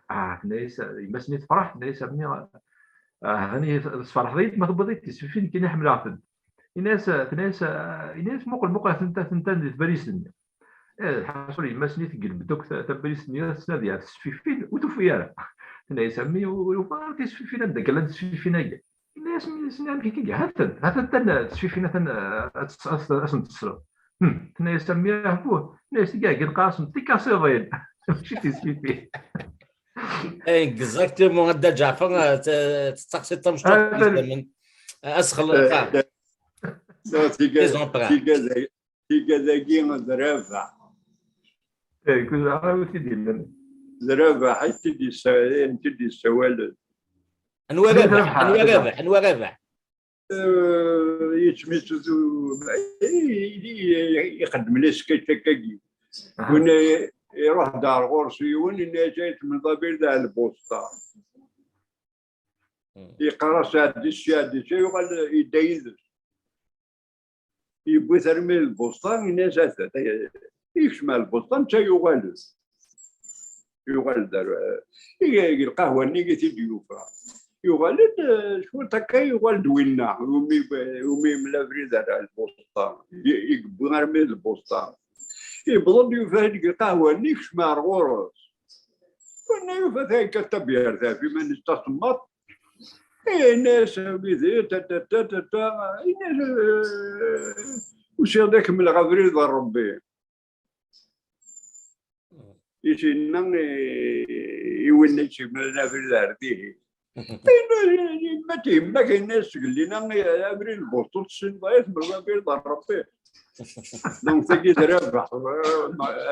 Ah, tenna-yas, uh, yemma-s-nni tefreḥ, tenna-yas, "A mmi, uh, ah, hani tesferḥeḍ-iyi-d ma tewwiḍ-iyi-d tisfifin, nekkini ḥemmleɣ-tent." Yenna-yas, uh, tenna-yas, uh, yenna-yas, "Muqel, muqel, atent-, atent-an di tbalizt-nni." Eh, lḥaṣul, yemma-s-nni tgelbed akk ta-, tabalizt-nni, ad tettnadi ɣef tesfifin, ur tufi ara. Tenna-yas, "A mmi, ur ufiɣ ara tisfifin, anda akka llant tesfifin-agi?" Yenna-yas mmi-s-nni, "Amek akka? Ha-tent, ha-tent-an tesfifin, atan, eh, ad tes-, ad tes-, ad sent-tesleḍ." Hmm. Tenna-yas, "A mmi, ahbuh." Tenna-yas, "Tigi, heggi lqaɣ-asent tikasiḍin, mačči tisfifin." Exactement, a Dda Ǧaɛfeṛ, eh, t-, tettaɣsiḍ tamecṭuḥt. Atan. Idammen. Eh, asxel-, eh, qa-, tigad-, tigad-agi d Rabaḥ. Eh, kul ara wi t-id-yennan. D Rabaḥ i t-id-yessa-, i t-id-yessawalen. Anwa Rabaḥ? Anwa Rabaḥ? Anwa Rabaḥ? Eh, yettmettu, i-, i-, ixeddem la sketch akkagi. Aha. Win i-, iruḥ-d ar ɣur-s yiwen, yenna-yas, "Ay tmenḍ abrid ar lbusṭa." Hmm. Yeqqar-as, "Ɛeddi sya, ɛeddi sya", yuɣal yedda yid-s. Yewwi-t armi d lbusṭa, yenna-yas, "Ata, ata, yekcem ar lbusṭa, netta yuɣal-d." Yuɣal-d ar, i, i lqahwa-nni i t-id-yufa. Yuɣal-d, eh, cwiṭ akka, yuɣal-d winna, umi, umi yemla abrid ar lbusṭa, i, i yewwi armi d lbusṭa. Yewweḍ-d, yufa-d deg lqahwa-nni, yekcem ar ɣur-s. Winna yufa-t akka tabyirt ɣef iman-is d tasemmaḍt. Yenna-yas, "A wid, ta, ta, ta, ta, ta." Yenna-yas, "Eh, usiɣ-d ad kemmleɣ abrid ɣer Ṛebbi." I tinna i, i winna i tt-yemlan abrid ar dihin. Yemma-k, yemma-k, yenna-yas, "Sgellin-a abrid n Buṭṭu, tessineḍ ay tmellal abrid ɣer Ṛebbi." Donc, tagi d Rabaḥ,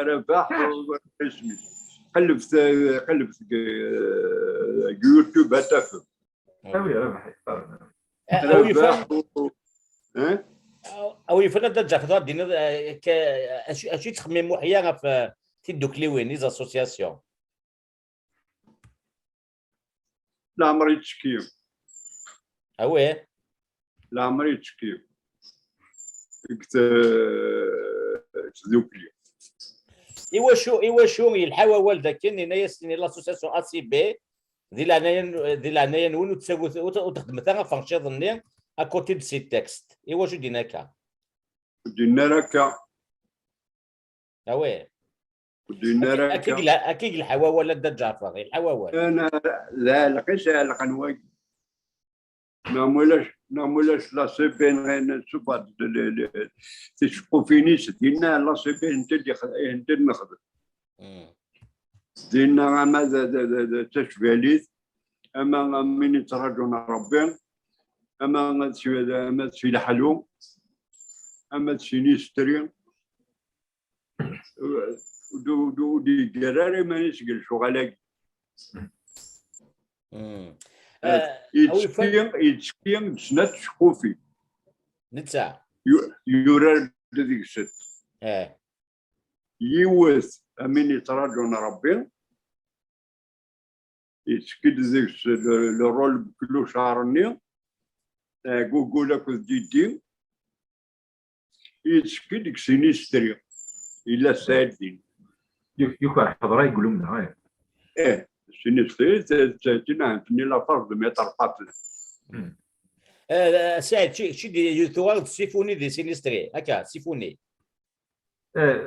Rabaḥ, isem-is. Qellbet, qellbet deg, deg YouTube ad tafem. Awi Rabaḥ, yeqqaren. A, a wi yufan, Rabaḥ u-, eh? A, a wi yufan ad d-ǧǧeɣ ad d-tiniḍ, eh, k-, acu, acu yettxemmim Muḥya ɣef, eh, tiddukkliwin, les associations? Leɛmer yettekki. Awi. Leɛmer yettekki deg t-, tdukli. Iwacu, iwacu yelḥa wawal dakken, yenna-yas-tini l'association A C B, di leɛnaya n-, di leɛnaya-nwen ur tettagut-, ur t-, ur txeddmet ara ɣef anecciḍ-nni, à côté de ces textes. Iwacu d-yenna akka? Ur d-yenna ara akka. Awi. Ur d-yenna ara akka. Akka i yelḥa, akka i yelḥa wawal a Dda Ǧaɛfeṛ, yelḥa wawal. Ana, d lqis ɛelqen wagi. Neɣ mulac, neɣ mulac la C B N, neɣ nsuffeɣ-d le, le, ticeqqufin-is dinna, la C B N, netta d-ix-, netta d-nexdem. Mm. Dinna ama d, d, d, d tacbalit, ama am win yettraǧun Ṛebbi, ama d si, ama d si leḥlu, ama d sinistri. Ur d-, ur d-, ur d-yeggar ara iman-is deg lecɣal-agi. Mm. Eh, eh, a wi yufan, yettekki, yettekki deg snat tceqqufin. Netta. Yu-, yurar-d deg-sent. Eh. Yiwet, am win yettraǧun Ṛebbi, yettekki-d deg-s le, le rôle n clochard-nni, eh, Gugul akked Didi, yettekki-d deg sinistri, yella Saɛid din. Yuk-, yuker ḥeḍra i yelumna, eh. Eh, sinistri, t-, t-, tin ahen-tenni la force de mettre pas. Hmm. Eh, Saɛid, kečči, kečči d-, tuɣaleḍ d Sifuni di sinistri, akka, Sifuni. Eh,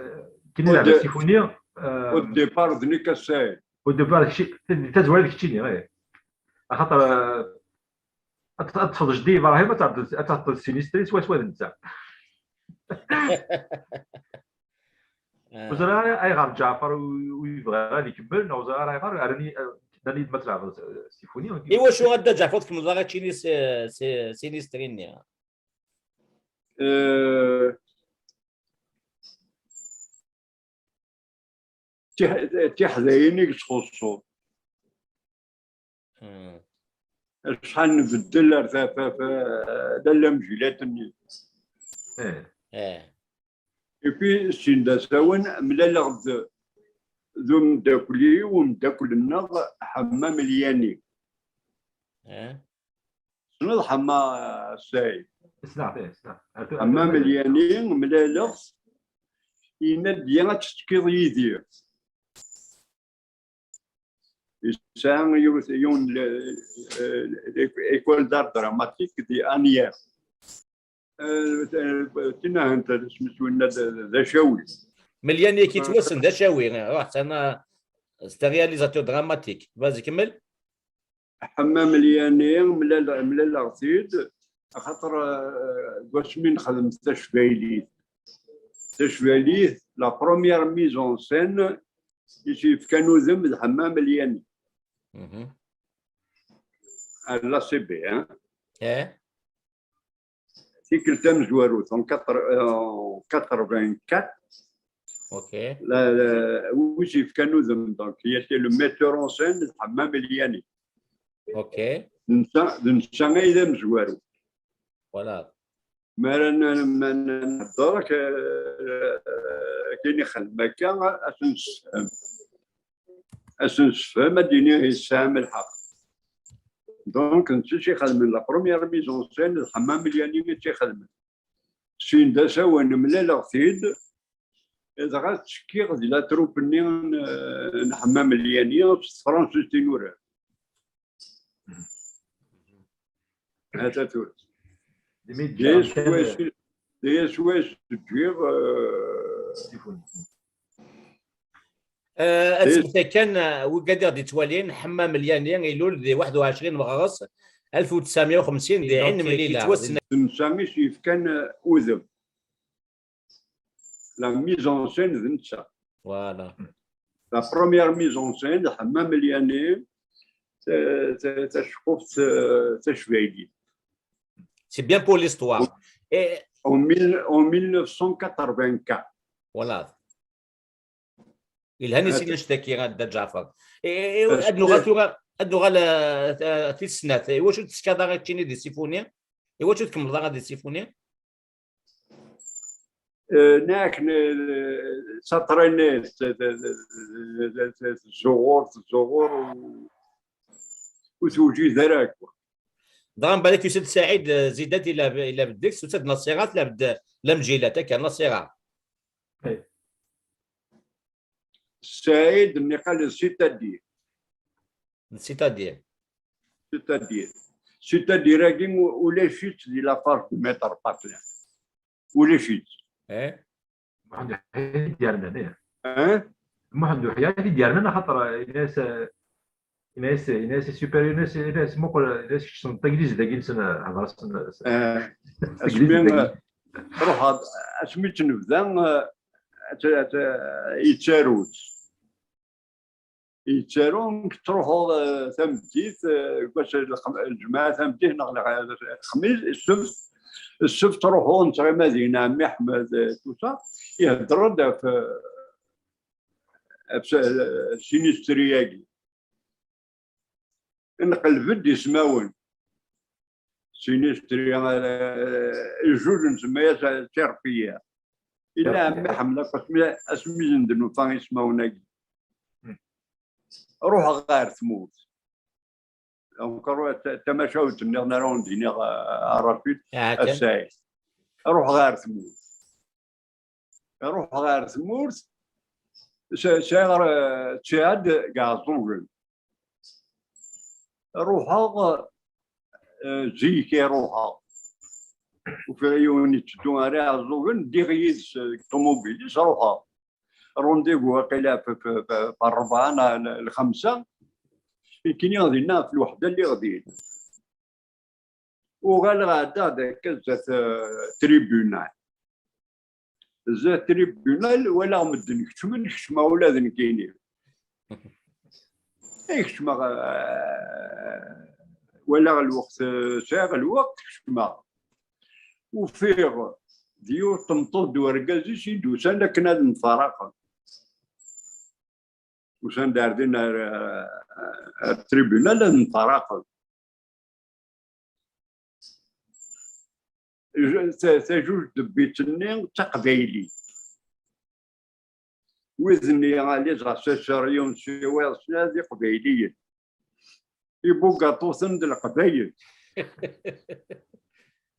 kini au leɛba dé-, Sifuni, eh, au départ, d nekk a Saɛid. Au départ, kečči, tazwara d keččini, eh. Axaṭer, eh, ad, ad teṭṭfeḍ jeddi Ibrahim, ad tɛeddeḍ, ad tɛeddeḍ sinistri swaswa d netta. Eh. Ur ẓriɣ ara ayɣer Ǧaɛfeṛ ur, ur yebɣi ara ad ikemmel, neɣ ur ẓriɣ ara ayɣer, rran-iyi, eh, nnan-iyi-d ma tleɛbeḍ, eh, Sifuni. Iwacu a Dda Ǧaɛfeṛ ur tkemmleḍ ara keččini s-, s-, sinistri-nni? Eh, tih-, tiḥdayin i yettxuṣṣun. Hmm. Acḥal nbeddel ar ta-, ta-, ta-, lalla mjilat-nni. Eh. Eh. Et puis, sin d asawen, mlaleɣ-d d umeddakel-iw, umeddakel-nneɣ, Ḥemmam Lyani. Eh. Tessneḍ Ḥemmam, a Saɛid? Ḥemmam Lyani, mlaleɣ-t, yenna-d: "Ya, ad tettekkiḍ yid-i." Yesɛa yiwet, yiwen l-, l-, l'école d'art dramatique di Anières. Eh, eh, tinahent, isem-is winna d, d acawi. Mel Yannick yettwassen d acawi, ruḥ, c'est un, c'est un réalisateur dramatique. Vas-y, kemmel. Ḥemmam Lyani, mlal-, mlaleɣ-t-id, axaṭer, eh, deg wasmi nexdem tacbaylit. Tacbaylit, la première mise en scène, i s-yefkan udem d Ḥemmam Lyani. Mhm. À l'A C B, hein. Eh. Tikkelt tamezwarut, en quatre, en quatre-vingt-quatre. Ok. La, la, wi s-yefkan udem, donc, il était le metteur en scène, d Ḥemmam Lyani. Ok. D netta, d netta ay d amezwaru. Voilà. Mi ara n-, ma n-, nhedder, ak-, akken ixdem akka, ad t-nessefhem. Ad s-nessefhem, ad d-iniɣ yesɛam lḥeqq. Donc, netta i tt-ixedmen, la première mise en scène, d Ḥemmam Lyani i tt-ixedmen. Syin d asawen, mlaleɣ-t-id, dɣa ttekkiɣ di la troupe-nni n, n Ḥemmam Lyani s tefransist i nurar. Hata tura. D aya swayes, d aya swayes ǧǧiɣ, eh, Sifuni. Eh, ad d-, semmeḥ kan, eh, wigad i ɣ-d-yettwalin, Ḥemmam Lyani ilul di waḥed u ɛecrin meɣres alef u tesɛemya u xemsin di Ɛin Mellilah. D netta i s-yefkan, eh, udem. La mise en scène d netta. Voilà. La première mise en scène, Ḥemmam Lyani, ta-, ta-, taceqquft, eh, tacbaylit. C'est bien pour l'histoire. Et en mille, en mille neuf cent quatre-vingt-quatre. Voilà. Yelhan i sin annect-agi, a Dda Ǧaɛfeṛ. Eh, eh, ad nuɣal tura, ad nuɣal, eh, eh, tis snat. Iwacu ur tettekkaḍ ara keččini di Sifuni? Iwacu ur tkemmleḍ ara di Sifuni? Eh, nak, eh, ça traînait, t-, t-, tzuɣur, tzuɣur, u-, ur tewjid ara akk. Dɣa mbalak Yusa-d Saɛid, eh, Zidat, ila, ila beddik, tusa-d Nasirat, la bed-, la mjilat, akka, Nasirat. Saɛid, nniqal, c'est-à-dire. C'est-à-dire. C'est-à-dire. C'est-à-dire-agi u-, ulac-itt di la force de Maître Patelin. Ulac-itt. Eh? Muḥend Uḥya i d-yernan, eh? Eh? Muḥend Uḥya i d-yernan, axaṭer, eh, yenna-yas, eh, yenna-yas, yenna-yas i supérieur, yenna-yas, yenna-yas, muqel, yenna-yas, kečč tessneḍ taglizit-agi-nsen, eh, hder-asen, eh, asmi, taglizit-agi. Eh, truḥeḍ, asmi tt-nebda, eh, at-, at-, yettaru-tt. Yettaru, ttruḥuɣ, eh, tameddit, eh, deg wass n lxem-, lǧemɛa tameddit neɣ lx-, lexmis, ssebt, ssebt ttruḥuɣ, nettɣima din, ɛemmi Ḥmed, eh, tout ça, ihedder-d ɣef, eh, ɣef s-, sinistri-agi. Nqelleb-d ismawen. Sinistri, eh, juj nsemma-yas tirpiya. Illa ɛemmi Ḥmed akk asmi, asmi i sen-d-nufa ismawen-agi. Ruḥeɣ ɣer tmurt. Encore ta-, tamacahut nniḍen ara wen-d-iniɣ, eh, rapide, a Saɛid. Ruḥeɣ ɣer tmurt. Ruḥeɣ ɣer tmurt, s-, sɛiɣ, eh, ttiɛad deg Iɛeẓẓugen. Ruḥeɣ, eh, zik i ruḥeɣ. Ufiɣ yiwen itteddu ar Iɛeẓẓugen, ddiɣ yid-s deg ṭumubil-is, ruḥeɣ. Rendez-vous waqila f, f, f, f ṛṛebɛa neɣ l-, lxemsa, nekkini dinna ɣef lweḥda lliɣ din. Uɣaleɣ ɛeddaɣ-d akka zdat, eh, tribunal. Zdat tribunal, walaɣ medden kecmen, kecmeɣ ula d nekkini. Ay kecmeɣ, eh, walaɣ lweqt, eh, sɛiɣ lweqt, kecmeɣ. Ufiɣ d yiwet tmeṭṭut d urgaz-is i d-usan akken ad mfaraqen. Usan-d ar din, ar, ar tribunal ad mfaraqen. Ta-, tajujdebit-nni d taqbaylit. Wid-nni, les assesseurs, yiwen s wayeḍ, d iqbayliyen. Ibugaṭuten d leqbayel.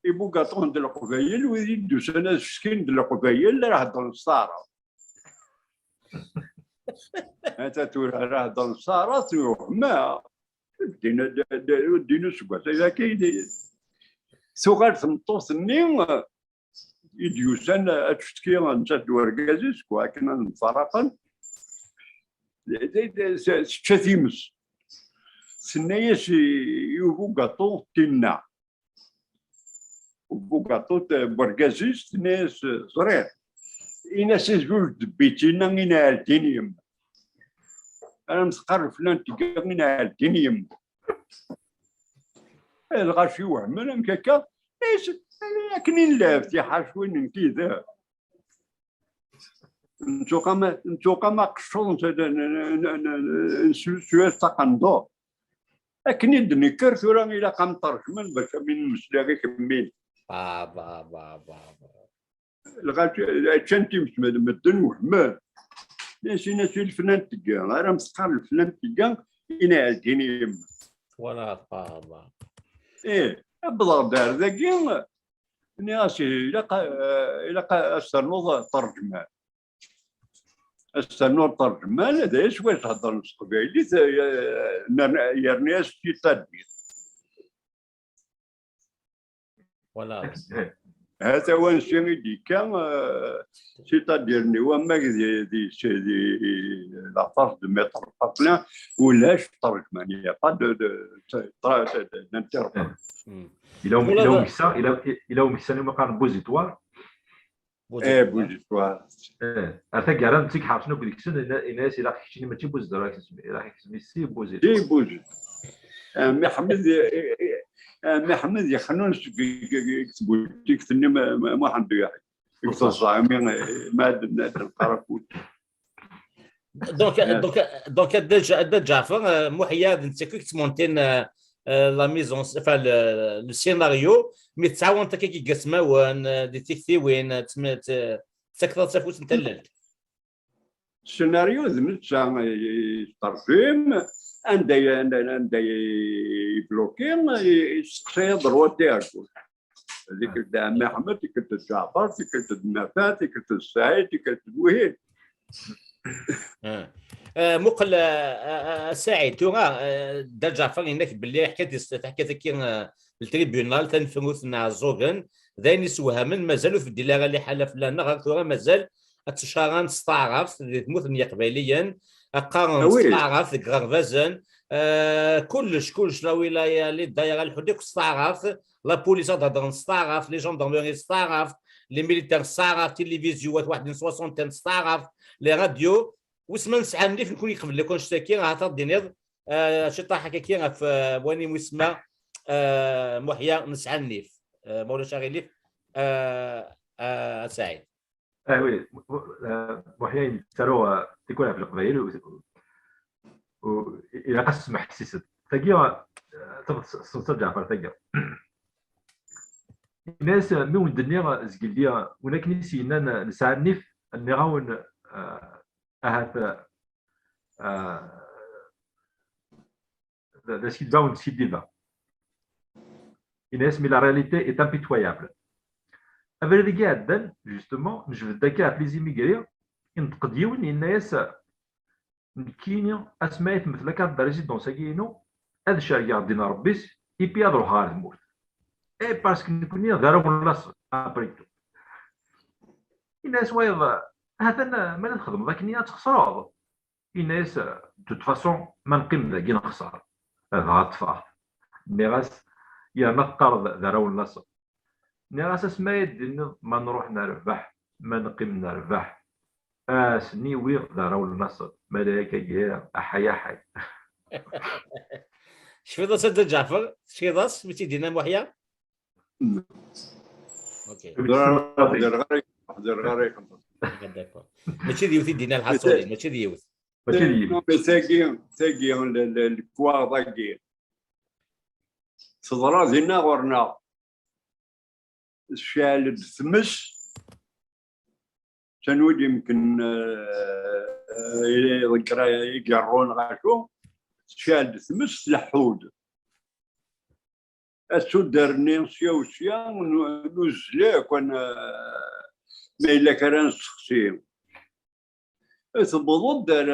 ibugaṭun d Leqbayel, wid i d-usan ad cetkin d Leqbayel ara heddren s taɛrabt. Anta tura ara heddren s taɛrabt, wehmeɣ. Ddin, ddin useggas ayaki, tuɣal tmeṭṭut-nni i d-yusan ad tcetki nettat d urgaz-is, akken ad mfaraqen. Tečča times. Tenna-yas i, i ubugaṭu, tinna. Ubugaṭu n urgaz-is, tenna-yas: "Ẓriɣ. Ini-as i zuj d bitina i nɛeldin yemma. Ara m-teqqar flan tga i nɛeldin yemma." Lɣaci wehmen amek akka. Is-, akken i nlaf tiḥacwin n kida. Nettuqam, nettuqam aqeccuḍ n, n, n, n, n, n Suez taqendurt. Akken i d-nekker tura, ilaq am terjmen bac am i nmeslay i kemmin. Ba, ba, ba, ba, ba. Lɣaci, ččan times med-, medden wehmen. Sin-as i leflan tga, ara m-teqqar leflan tga, i nɛeldin yemma. Twalaḍ, ba, ba. Ih, wwḍeɣ-d ar dagi, nniɣ-as ilaq, eh, ilaq ad s-ternuḍ ṭerǧman. Ad s-ternuḍ ṭerǧman, d ayen s wayen theddren s teqbaylit, eh, nerna-, yerna-yas citadin. Voilà. Hata wansi i d-yekka, eh, c'est-à-dire, ni wamak di, di, di la force de mettre Paplin, ulac ṭerǧman, il n'y a pas de, de, de, de, d'interprète. Hmm. Il a, il a umeksa, il a, il a umeksa, ni ma qqaren buzitoire. Eh, buzitoire. Eh, ar taggara, netta i iḥercen akk deg-sen, yenna-, yenna-yas, "Ilaq keččini mačči buzitoire, ilaq keččini si buzitoire." Si buzitoire. Eh, Miḥmed, eh, eh, eh, Miḥmed yexnun seg, seg, seg, seg tbutikt-nni Ma-, Ma-, Muḥend Uyaḥi. Deg teẓẓa, imi, eh, ma ad, ad nqara akk. Donc, donc, donc, Dda Ǧ-, Dda Ǧaɛfeṛ, euh, Muḥya, d netta i yettmuntin, euh, euh, la mise en, enfin, le, le scénario, mi tettɛawaneḍ akka deg yismawen, euh, di tiktiwin, euh, tm-, t-, tettakeḍ-as afus n tallelt. Scénario d netta i, i teṛjim, anda i, anda, anda i, i bloqué, i, i steqsayeḍ rwati Ɛeggul. Tikkelt d Ɛemmi Ḥmed, tikkelt d Ǧaɛfeṛ, tikkelt d Nafat, tikkelt d Saɛid, tikkelt d wihin. Ah. Ah, muqel, ah, ah, ah, Saɛid, tura, ah, Dda Ǧaɛfeṛ yenna-k belli ḥkayt-is, taḥkayt-agi, ah, n tribunal, tanefrut n Iɛeẓẓugen, d ayen isewhamen, mazal ur tbeddil ara liḥala fell-aneɣ, ar tura mazal ad ttcaran s taɛrabt di tmurt n Yiqbayliyen, ad qqaren s taɛrabt deg iɣerbazen, ah, kullec, kullec, la wilaya, les daïra, lḥud akk s taɛrabt, la police ad hedren s taɛrabt, les gendarmeries s taɛrabt, les militaires s taɛrabt, tilivizyu, wat waḥed n soixante s taɛrabt, les radios, wis ma nesɛa nnif nekni iqbel akk annect-agi, ahat ad d-tiniḍ, ah, ciṭaḥ akka ɣef, ah, wayen isemma, ah, Muḥya nesɛa nnif, ah, ma ulac aɣilif, ah, ah, Saɛid. Ah oui, mu-, mu-, euh, Muḥya yettaru, euh, tikwal ɣef Leqbayel, u, u, ilaq ad s-tesmeḥsiseḍ. Tagi, euh, tafeḍ s-, s-, s Ǧaɛfeṛ tagi. Yenna-yas, euh, mi wen-d-nniɣ, euh, zgelli, euh, win akken i s-yennan, euh, nesɛa nnif, nniɣ-awen, euh, ahat, euh, euh, d, d askidba ur neskidib. Yenna-yas, mais la réalité est impitoyable. Abrid i iɛeddan, justement, nejbed-d akka ɣef les immigrés, inṭeq-d yiwen, yenna-yas, nekkini, asma ay temmut la carte de résidence-agi-inu, ad cergeɣ ddin Ṛebbi-s, et puis ad ruḥeɣ ɣer tmurt. Eh, parce que nekkni d arraw n laṣel, après tout. Yenna-yas wayeḍ, ha-t-an, ma la txedmeḍ akken ad txesreḍ. Yenna-yas, de toute façon, ma neqqim dagi nexṣer. Dɣa ṭṭfeɣ-t. Nniɣ-as, yerna teqqareḍ d arraw n laṣel. Nniɣ-as, asma ay d-tenniḍ, ma nruḥ nerbeḥ, ma neqqim nerbeḥ. Ass-nni wiɣ d arraw n laṣel. Ma d ayakagi, aḥay, aḥay. Tecfiḍ-as a Dda Ǧaɛfeṛ? Tecfiḍ-as mi tt-id-yenna Muḥya? Ok. Ḥḍer ɣer, ḥḍer ɣer. Ah, d'accord. Mačči d yiwet i d-yenna lḥaṣuli, mačči d yiwet. Mačči d yiwet. Non, mais tagi, tagi, le, le, lekwaɣeḍ-agi, teḍra dinna ɣur-neɣ. Tecɛel-d tmes, tanwi d-yemken, eh, eh, iḍegger igerrun ɣacu, tecɛel-d tmes, tleḥḥu-d. asuder-nni sya u sya, n-, nuzzel akk, ad n-, ma yella kra nessexsi. Tewweḍ-d ar,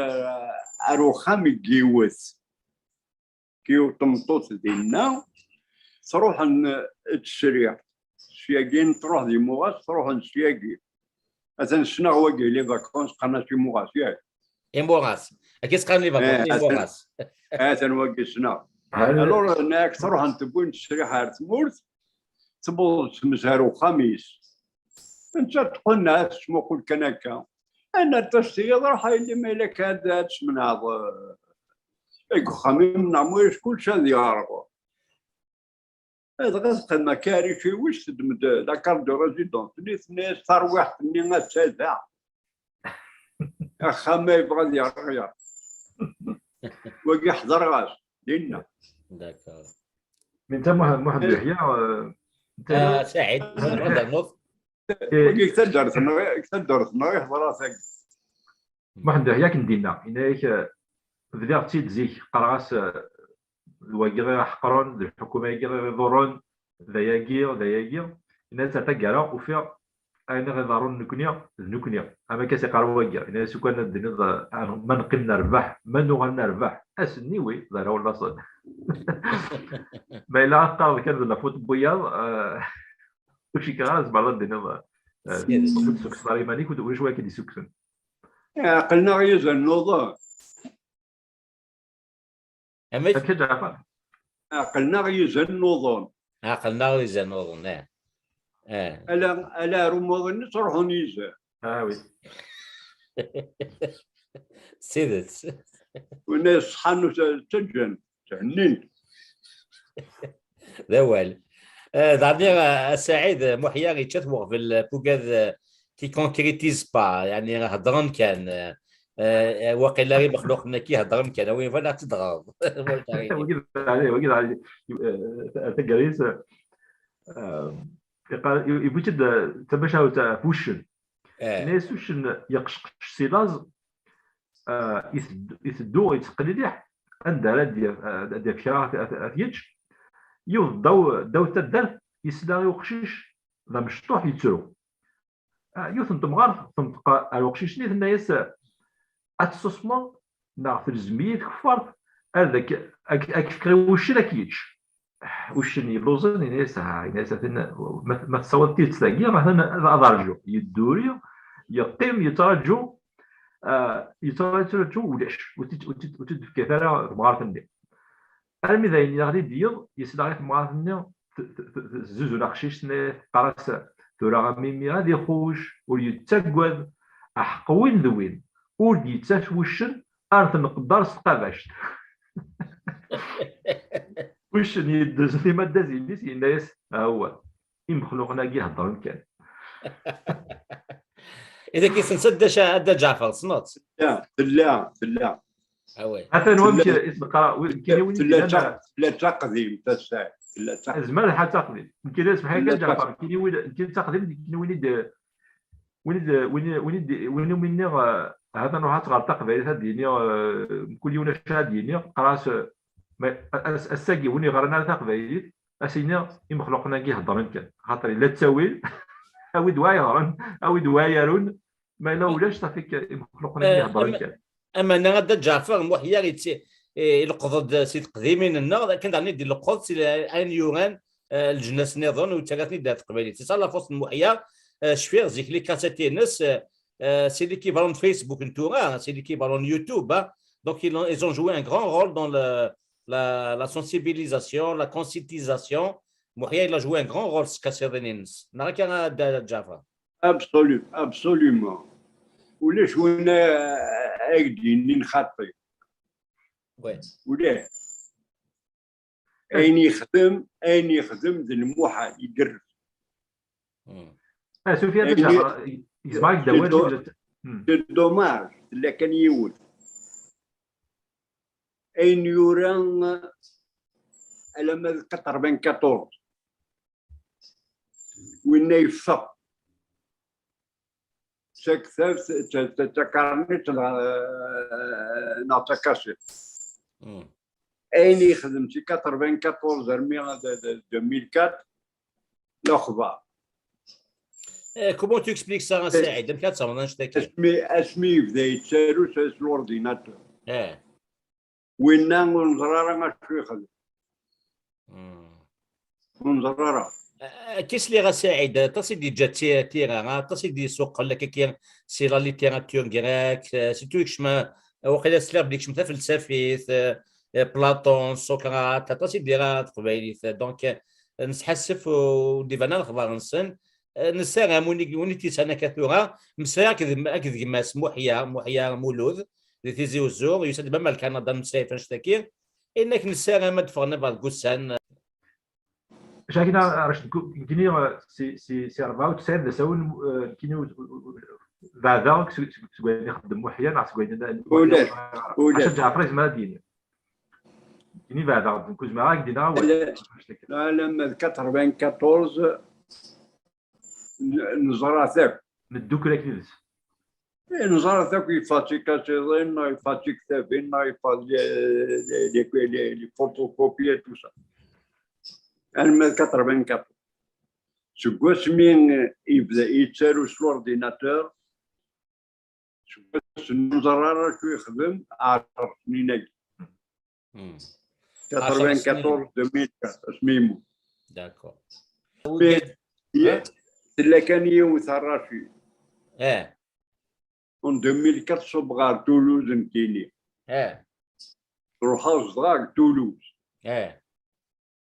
ar uxxam n yiwet, yiwet tmeṭṭut dinna, truḥen, eh, tesriḥ. Syagi truḥ di Muɣas, truḥen syagi. Atan ssneɣ wagi, les vacances, qqaren-as Imuɣas, yak? Imuɣas. Akka i s-qqaren les vacances, eh, atan, Imuɣas. Atan wagi ssneɣ. Alors, nekk truḥen tewwin tesriḥ ar tmurt, tewweḍ tmes ar uxxam-is. Nettat tqenneɛ, tettmuqul kan akka. Anna aṭas tiyaḍ, ruḥ a yelli, ma yella kan ad, ad tmenɛeḍ, eh, deg uxxam-im neɣ ma ulac kullec ad yerɣ. Dɣa teqqim akka, ar iciwi-s, teddem-d la carte de résidence-nni, tenna-yas: "Tarwiḥt-nni atta da. Axxam-a yebɣa ad yerɣ, yerɣ." Wagi ḥḍreɣ-as dinna. D'accord. Min ta Muḥ-, Muḥend Yeḥya, eh, ta Ah, Saɛid, Muḥend Yeḥya. Wagi deg taddart-nneɣ, deg taddart-nneɣ i ḥḍreɣ tagi. Muḥend Yeḥya akken d-yenna, yenna-yak, eh, bdiɣ-tt-id zik, qqareɣ-as, eh, d wagi i ɣ-iḥeqren, d lḥukuma-agi i ɣ-iḍurren, d ayagi, d ayagi. Yenna-yas ar taggara, ufiɣ ayen i ɣ-iḍerrun nekni, d nekni. Am akka s-iqqar wagi, yenna-yas ukan ad d-tiniḍ, eh, ma neqqim nerbeḥ, ma nuɣal nerbeḥ, ass-nni wi, d ara ulaṣen. Ma yella ad teqqareḍ kan d la faute n wiyaḍ, eh, ur cikkeɣ ara tzemreḍ ad d-tiniḍ, eh, ur d-tessukkseḍ ara iman-ik, ulac wa k-id-issukksen. Aql-aɣ yizan nuḍen. Amek? Akka Ǧaɛfar. Aql-aɣ yizan nuḍen. Aql-aɣ yizan nuḍen, eh. Eh. Ala, ala ar umuḍin i ttruḥun yizan. Ah, oui. S tidet. Winna yeṣḥan ur tt-, ttaǧǧan, thennin. D awal. Eh, daɣen, eh, a Saɛid, eh, Muḥya yečča-t weɣbel, eh, pugad, eh, qui concrétise pas, yeɛni heddren kan, eh, eh, waqila imexluqen-agi heddren kan, a win yebɣan ad tt-id-tɣeḍ. Wagi d ɛli, wagi d ɛli, eh, taggara-is, eh, yeqqar, yewwi-tt-id, eh, tamacahut ɣef wuccen. Eh. Yenna-yas uccen yeqceqcec si laẓ, ah, iteddu, iteddu, yettqelliḥ, anda ara d-yaf, ad d-yaf kra ad, ad, ad yečč. Yiwet ddaw, ddaw taddart, yesla i uqcic d amecṭuḥ yettru. Ah, yiwet n temɣart tenṭeq ar uqcic-nni, tenna-yas: "Ad tessusmeḍ neɣ telzem-iyi tkeffart, ad ak-, ak-, ak-fkeɣ i wuccen ad k-yečč." Uccen yelluẓen, yenna-yas: "Ha," yenna-yas, "atan, ma, ma tessaweḍ tidet dagi, atan ad, ad rǧuɣ." Yedduri, yeqqim, yettraǧu, ah, yettraǧu, yettraǧu, ulac. Ur t-id-, ur t-id-, ur t-id-tefkiḍ ara temɣart-nni. Armi d ayen yeɣli-d yiḍ, yesla i temɣart-nni t-, t-, t-, tezzuzun aqcic, tenna-, teqqar-as: "Tura a mimi ad ixuc, ur yettaggad, aḥeqq win d win, ur d-yettaf wuccen, ar t-nqedder s tqabact." Uccen yeddez timaddazin-is, yenna-yas: "Awwa, imexluqen-agi heddren kan." Idak i tensa Dda Ca-, Dda Ǧaɛfeṛ, tessneḍ-tt? Tella, tella, tella. Away. Atan wamek tella, i s-neqqar, wi-, tella, nekkini win i tella d-yennan, taq-, tella taqdimt, a Saɛid, tella taqdimt. Zmer lḥal taqdimt. Nekkini, semḥ-iyi kan, tella Ǧaɛfeṛ, taq- nekkini win, nekkini d taqdimt, nekkini win i d-, win i d-, win i, win i, win i, win i mi nniɣ, eh, ha-t-an ruḥ ad teɣreḍ taqbaylit, ad d-yini, eh, mkul yiwen acu ad d-yini, qqar-as, eh, ma, as-, ass-agi win yeɣran ara taqbaylit, ad s-yini imexluqen-agi heddren kan. Xaṭer yella ttawil, awi-d wa yeɣren, awi-d wa yarun, ma yella ulac, ṣafi, imexluqen-agi heddren kan. Ameɛna, a Dda Ǧaɛfeṛ, Muḥya yetti-, eh, ileqqeḍ-d si teqdimin-nneɣ, akken daɣen i d-ileqqeḍ si ayen yuran, eh, leǧnas nniḍen u ttarra-ten-id ar teqbaylit. C'est ça la force n Muḥya, eh, cfiɣ zik les cassettes-ines, eh, eh, c'est l'équivalent de Facebook n tura, c'est l'équivalent n YouTube, hein. Donc, ils ont, ils ont joué un grand rôle dans le, la, la sensibilisation, la conscientisation. Muḥya, il a joué un grand rôle s tkaṣiḍin-ines. Neɣ akka, a Dda Ǧaɛfeṛ? Absolu-, absolument. Ulac win a, a ak-d-yinin xaṭi. Ouais. Ulac. Ayen yexdem, ayen yexdem d lmuḥal, igerrez. Hmm. Ah, Sufyan, ayen i-, yezmer ad k-d-awal, c'est do-, hmm, c'est dommage, tella kan yiwet. Ayen yura alamma d quatre-vingt-quatorze. Winna yeffeɣ. D taktabt, d ta-, d ta-, d takarnit neɣ, neɣ d takasiṭ. Hmm. ayen i yexdem si quatre-vingt-quatorze armi d deux mille quatre, d axbaṛ. Eh, comment tu expliques ça, a Saɛid? Amek ad tafeḍ annect-agi? Asmi, asmi yebda yettaru s, s l'ordinateur. Eh. Winna ur neẓri ara acu yexdem. Hmm. Ur neẓri ara. Eh, akka sliɣ a Saɛid, aṭas i d-yeǧǧa ti-, tira, aṭas i d-yessuqqel akka ki-, si la littérature grecque, eh, surtout yekcem, eh, waqila sliɣ belli yekcem tafelsafit, eh, eh, Platon, Socrate, aṭas i d-ira teqbaylit. Donc, eh, nesḥassef ur d-iban ara lexbar-nsen. Eh, nessaram win i, win i t-yesɛan akka tura, meslayeɣ akked, akked gma-s Muḥya, Muḥya Mulud, di Tizi Uzzu, yusa-d mama Lkanada, nesɛa annect-agi. Inna-k nessaram ad d-ffɣen ɣer deg ussan. Acu akka, Racid, nekkini, eh, si, si, si rebɛa u tesɛin d asawen, eh, nekkini ur, ur, ur, beɛdeɣ seg, seg, seg wayen ixeddem Muḥya neɣ seg wayen, Ulac, ulac. Acu Ǧaɛfer yezmer ad d-yini. Nekkini beɛdeɣ-d, nekk ur zmireɣ ad k-d-iniɣ awal. Ala, alamma d quatre-vingt-quatorze, n-, neẓra-t akk. Neddukel akk yid-s. Eh, neẓra-t akk, yeffa tikatiḍin, neɣ yeffa tiktabin, neɣ yeffa les, les, les, les, les photocopies, tout ça. Arma d quatre-vingt-quatre. Seg wasmi yebda yettaru s l'ordinateur, seg wass-nni ur neẓri ara acu yexdem, ɛerqen-agi. Hmm. Quatre-vingt-quatorze, deux mille quatre, asmi yemmut. D'accord. Mais, ye-, tella kan yiwet a Racid. Eh. En deux mille quatre, ṣubbeɣ ɣer Toulouse nekkini. Eh. Ruḥeɣ zedɣeɣ deg Toulouse. Eh.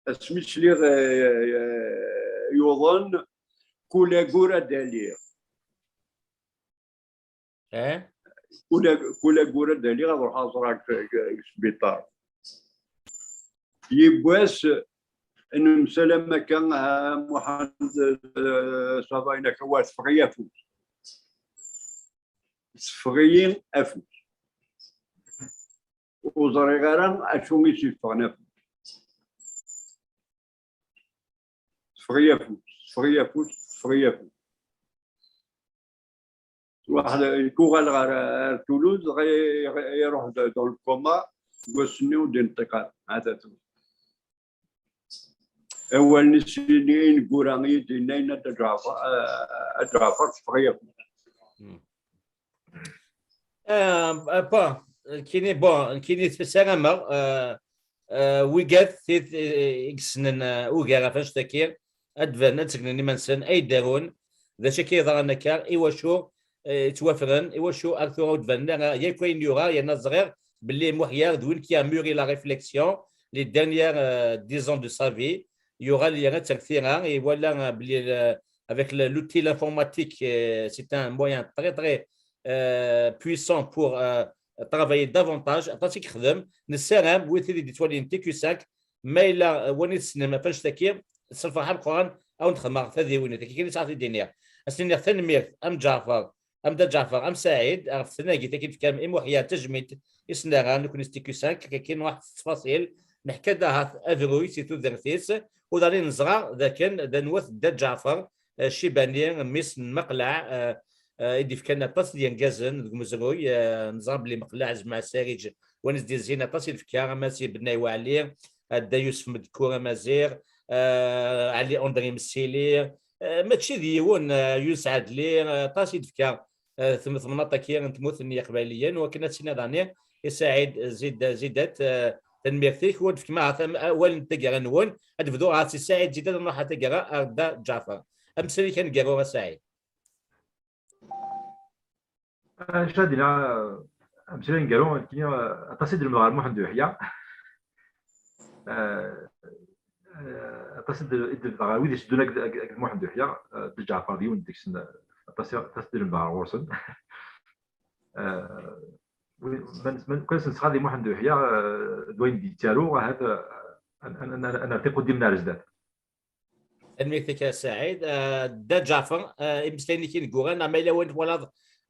Asmi sliɣ, eh, eh, yuḍen, kul ayyur ad d-aliɣ. Eh? Kul ag-, kul ayyur ad d-aliɣ, ad ruḥeɣ ad ẓreɣ deg, deg, deg sbiṭar. Yiwwas, nemsalam akka, ah, Muḥend, eh, ça va, inna-k, wa, teffeɣ-iyi afus. Teffeɣ-iyi afus. Ur ẓriɣ ara acu i s-yeffɣen afus. Teffeɣ-iyi afus, teffeɣ-iyi afus, teffeɣ-iyi afus. Waḥed, nekk uɣaleɣ ɣer, ɣer Toulouse, dɣa i-, i-, iruḥ d-, dans le coma, seg wass-nni ur d-ineṭṭiq ara. Hata tura. Awal-nni s ineggura i yi-d-yenna, yenna-d, a Ǧaɛfeṛ, a, a Ǧaɛfeṛ, teffeɣ-iyi afus. Ah, apa, nekkini, bon, nekkini ssarameɣ, ah, ah, wigad tid, eh, i yessnen, ah, ugar ɣef annect-agi, ad d-banen, ad segnen iman-nsen, ay d-arun, d acu akka yeḍran akka, iwacu, eh, ttwafren, iwacu ar tura ur d-banen ara, yakk ayen yura, yerna ẓriɣ belli Muḥya d win qui a mûri la réflexion, les dernières, euh, dix ans de sa vie, yuɣal yerna-tt ar tira, iwala, euh, belli, euh, avec le, l'outil informatique, euh, c'est un moyen très, très, euh, puissant pour, euh, travailler davantage. Aṭas i yexdem. Nessaram, wid tid i d-yettwalin T Q cinq, ma yella, euh, win i tessnem ɣef annect-agi, s lferḥ ameqqran, a wen-d-xedmeɣ tadiwennit. Akka kan i sɛiɣ ad t-id-iniɣ. Ad sen-iniɣ tanemmirt, am Ǧaɛfeṛ, am Dda Ǧaɛfeṛ, am Saɛid, ɣef tnagit-agi d-tefkam i Muḥya, tajmilt i s-nerra, nekkni s T Q cinq, akka kan nruḥ s ttfaṣil, neḥka-d ahat abruy si tudert-is, u daɣen neẓra d akken d anwa-t Dda Ǧaɛfeṛ, eh, Cibani, mmi-s n Maqlaɛ, eh, eh, i d-ifkan aṭas n yirgazen deg umezruy, eh, neẓra belli Maqlaɛ, Jmaɛ Sariǧ, win i s-d-yezzin aṭas i d-tefka, a Mass Bennay Waɛli, a Dda Yusef Medkur Amaziɣ, eh, Ɛli Andri Messili, eh, mačči d yiwen, eh, Yunus Ɛedli, eh, aṭas i d-tefka, eh, tem-, temnaḍt-agi n tmurt n Yiqbayliyen, u akken ad tiniḍ ɛni i Saɛid Zid-, Zidat, eh, tanemmirt-ik, u ad d-tefkem ahat am-, awal n taggara-nwen, ad d-bduɣ ahat si Saɛid Zidat, ad nruḥ ar taggara ar Dda Ǧaɛfeṛ. Amsali kan gar-aɣ a Saɛid. Acu ad d-iniɣ, ameslay aneggaru, nekkini, aṭas i d-lemdeɣ ɣer Muḥend Uyeḥya. Eh, eh, aṭas i d-, i d-lemdeɣ ɣer wid iteddun akked, akked, akked Muḥend Uyeḥya, eh, Dda Ǧaɛfeṛ d yiwen deg-sen, eh, aṭas i, aṭas i d-lemdeɣ ɣer ɣur-sen. Eh, wi-, ma, ma, kan s-, nesɣa di Muḥend Uyeḥya, eh, d wayen d-yettaru, ahat, eh, ad, ad, ad, ad nertiq uddim-nneɣ ar zdat. Tanemmirt-ik a Saɛid. Ah, Dda Ǧaɛfeṛ, ah, imeslayen-ik ineggura, neɣ ma yella wayen twalaḍ,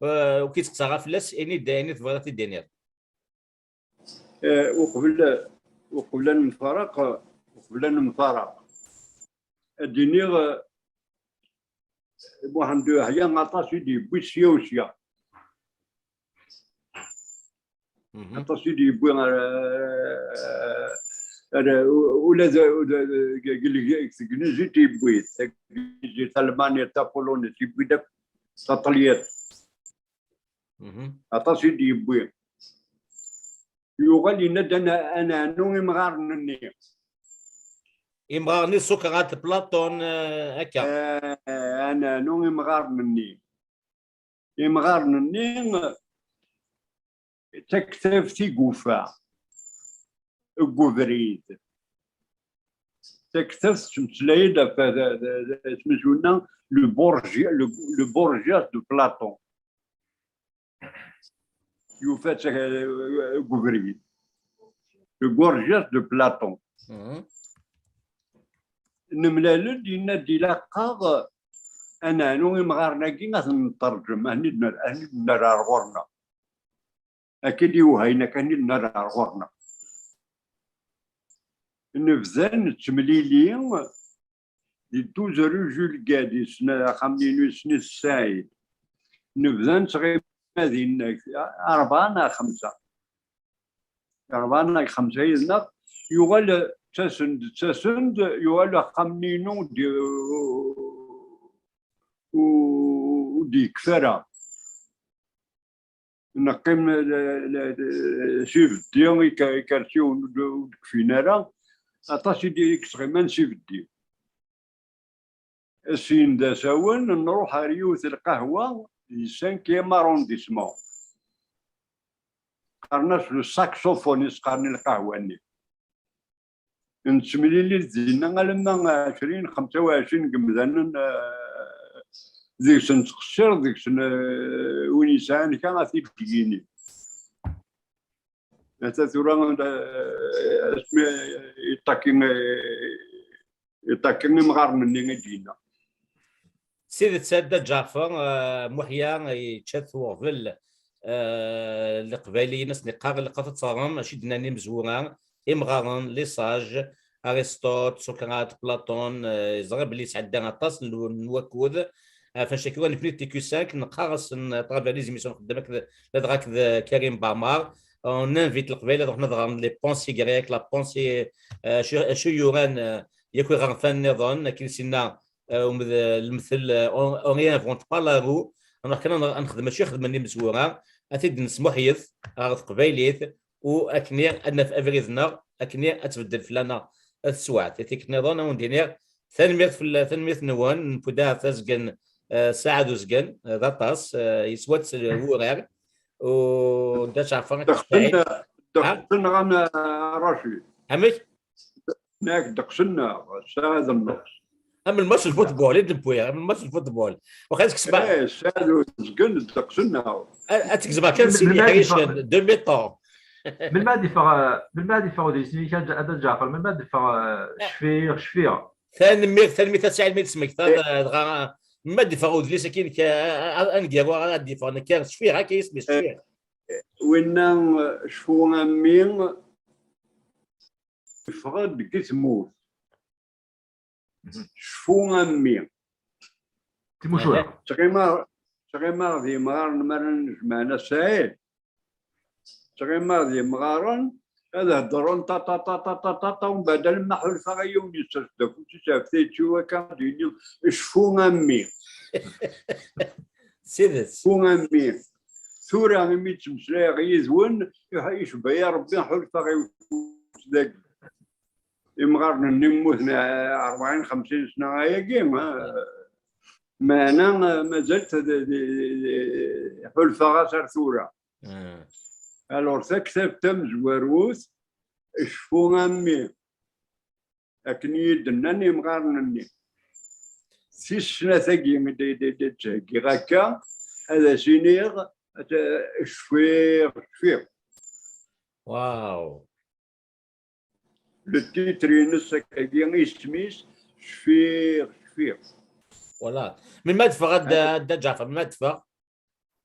ah, ur k-id-steqsaɣ ara fell-as, ini-d ayen i tebɣiḍ ad t-id-tiniḍ. Eh, uqbel, uqbel ad nemfaraq, uqbel ad nemfaraq, ad d-iniɣ, eh, Muḥend Uyeḥya aṭas i d-yewwi sya u sya. Aṭas i d-yewwi ar, ar, ula d, ula d, deg, deg, deg Tegnizit yewwi-d, Tagnizit, Talmanya, Tapulunit, yewwi-d akk Taṭalyant. Aṭas i d-yewwi. Yuɣal yenna-d ana, ana anu imɣaren-nni. Imɣaren-nni Socrate, Platon, eh, akka. Eh, ana anu imɣaren-nni. Imɣaren-nni d taktabt i yufa deg ubrid. Taktabt tettmeslay-d ɣef, d, d, d, asmi s-nna, le Borgia, le, le Borgias de Platon. Yufa-tt, eh, deg ubrid. Le Borgias de Platon. Nemlal-d, yenna-d ilaq-aɣ ad nɛnu imɣaren-agi, ad ten-nṭerǧem, ad ten-id-nerr, ad ten-id-nerr ar ɣur-neɣ. Akka i d-iwehha, yenna-k ad ten-id-nerr ar ɣur-neɣ. Nebda nettemlili di douze rue Jules Gad, yessen axxam-nni inu yessen-it Saɛid. Nebda nettɣima dinna, rebɛa neɣ xemsa. Rebɛa neɣ xemsa yid-neɣ, yuɣal ttasen-d, ttasen-d, yuɣal axxam-nni inu ur d-, ur d-yekfi ara. Neqqim l-, l-, l-, s ibeddi, ika-, ikersiwen ur d-, ur d-kfin ara, aṭas i d-, i yettɣiman s ibeddi. Syin d asawen, nruḥ ar yiwet lqahwa di cinquième arrondissement. Qqaren-as le Saxophone, i s-qqaren i lqahwa-nni. Nettemlili-d dinna alamma ɛecrin, xemsa u ɛecrin n yemdanen, eh, deg-sen ttqeṣṣireɣ, deg-sen, eh, win yesɛan kra ad t-id-yini. Ata tura, eh, asmi yeṭṭaki, eh, yeṭṭaki imɣaren-nni i d-yenna. S tidet, a Dda Ǧaɛfeṛ, eh, Muḥya yečča-t uɣbel, eh, Leqbayliyen, asen-iqqar, ilaq ad teɣrem acu i d-nnan imezwura, imɣaren, les sages, Aristote, Socrate, Platon, eh, yeẓra belli yesɛedda aṭas n, n wakud. Ɣef wannect-agi, nekkni di T Q cinq neqqar-asen, à travers les émissions nxeddem akked, ladɣa akked Karim Bamar, on invite Leqbayel ad ruḥen ad ɣren les pensées grecques, la pensée, eh, acu, acu yuran, eh, yakk iɣerfan nniḍen, akken i s-yenna, eh, um-, d-, lemtel, eh, on, on réinvente pas la roue, neɣ kan ad, ad nexdem acu i xedmen imezwura, ad t-id-nesmuḥyet ɣer teqbaylit, u akken ad naf abrid-nneɣ, akken ad tbeddel fell-aneɣ teswiɛt. I tikkelt nniḍen, ad wen-d-iniɣ, tanemmirt fell-, tanemmirt-nwen, newwi-d ahat azgen, eh, ssaɛa d uzgen, eh, d aṭas, eh, yeswa-tt wurar, u Dda Ǧaɛfeṛ, ddeqsen, ddeqsen ɣan, eh, Racid. Amek? Nekk ddeqsen-nneɣ, ssaɛa d nnus. Am lmatch n lfutbol i d-newwi, am lmatch n lfutbol. Waxal tekseb. Eh, ssaɛa d uzgen ddeqsen-nneɣ. Ad, ad tgezmeḍ kan sin yeḥricen, deux mi-temps. Melmi ad yeffeɣ, eh, melmi ad yeffeɣ udlis-nni, a Dda Ǧaɛfeṛ, melmi ad yeffeɣ, eh, Cfiɣ, Cfiɣ? Tanemmirt, tanemmirt a Si Ɛelmi d-tesmektaḍ, eh, dɣa, melmi ad yeffeɣ udlis-agi-inek, eh, eh, aneggaru ara d-yeffeɣ, nekk Cfiɣ, akka isem-is, Cfiɣ. Winna, eh, Cfu a mmi, yeffeɣ-d deg tmurt. Cfu a mmi. Timucuha. Ttɣimaɣ, ttɣimaɣ d yemɣaren mi ara nejmeɛen a Saɛid. Ttɣimaɣ d yemɣaren, ad heddren ṭa, ṭa, ṭa, ṭa, ṭa, ṭa, ṭa, umbeɛd alamma ḥulfaɣ i yiwen yettas-d afus-is ɣef tayet-iw akka, ad d-yini, "Cfu a mmi." S tidet. "Cfu a mmi." Tura imi ttmeslayeɣ yid-wen, iḥ-, icebba-yi Rebbi, ḥulfaɣ i ufus dagi. Imɣaren-nni mmuten, eh, rebɛin, xemsin sna ayagi, eh, meɛna, eh, mazal-t d, d, d, ḥulfaɣ-as ar tura. Alors, taktabt tamezwarut, Cfu a mmi, akken i yi-d-nnan yemɣaren-nni. Tis snat-agi i d, d, d, d-ttheggiɣ akka, ad as-iniɣ, at-, cfiɣ, cfiɣ. Wow. Le titre-ines akkagi, isem-is, Cfiɣ, cfiɣ. Voilà. Melmi ad ffeɣ a Dda, a Dda Ǧaɛfeṛ, melmi ad ffeɣ?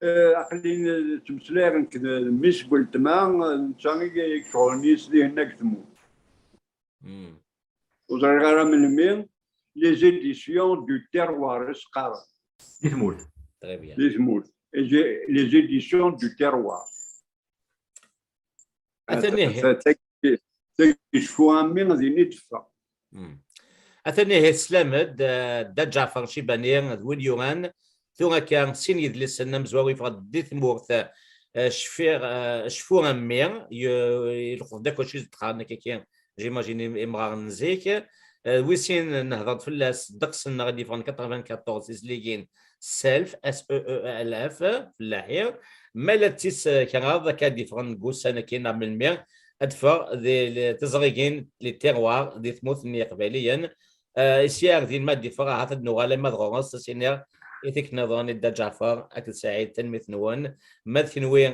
Eh, aql-i nettmeslay nekk d mmi-s n weltma, netta i iceɣlen yis dihin deg tmurt. Ur ẓriɣ ara melmi, les éditions du terroir i s-qqaren. Di tmurt. Très bien. Di tmurt. Les, les éditions du terroir. Atan ihi. Tagi cfu a mmi, din i d-teffeɣ. Hmm. Atan ihi, teslam-d, eh, Dda Ǧaɛfeṛ Cibani d win yuran. Tura akka, sin yedlisen amezwaru yeffeɣ-d di tmurt, eh, cfiɣ, eh, cfu a mmi, y-, ilqeḍ-d akk acu i d-qqaren akka, j'imagine, im-, imɣaren n zik. Eh, wi sin nehder-d fell-as, ddeqs-nneɣ i d-yeffɣen quatre-vingt-quatorze tizligin, Self, S E E L F, fellaḥi. Ma la d tis, eh, kraḍ akka d-yeffɣen deg ussan akkin neɣ melmi, ad d-teffeɣ di, di teẓrigin, les terroirs, di tmurt n Yiqbayliyen. Eh, sya ar din ma d-yeffeɣ, ahat ad d-nuɣal ama d ɣur-s, ad s-iniɣ i tikkelt nniḍen i Dda Ǧaɛfeṛ akked Saɛid, tanemmirt-nwen. Ma d kenwi,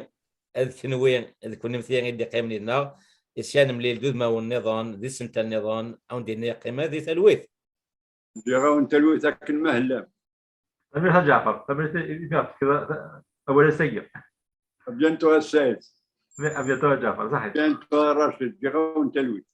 d kenwi, d kennemti i d-iqqimen yid-neɣ, sya nemlil d udmawen nniḍen, d isental nniḍen, a wen-d-iniɣ qqimet di talwit. Ǧǧiɣ-awen talwit akken ma tellam. Tanemmirt a Ǧaɛfeṛ, tanemmirt i, i, i ɣef tekkeḍ, a, awal ass-agi. À bientôt a Saɛid. À bientôt a Ǧaɛfeṛ, ṣaḥit. Bientôt a Racid, ǧǧiɣ-awen talwit.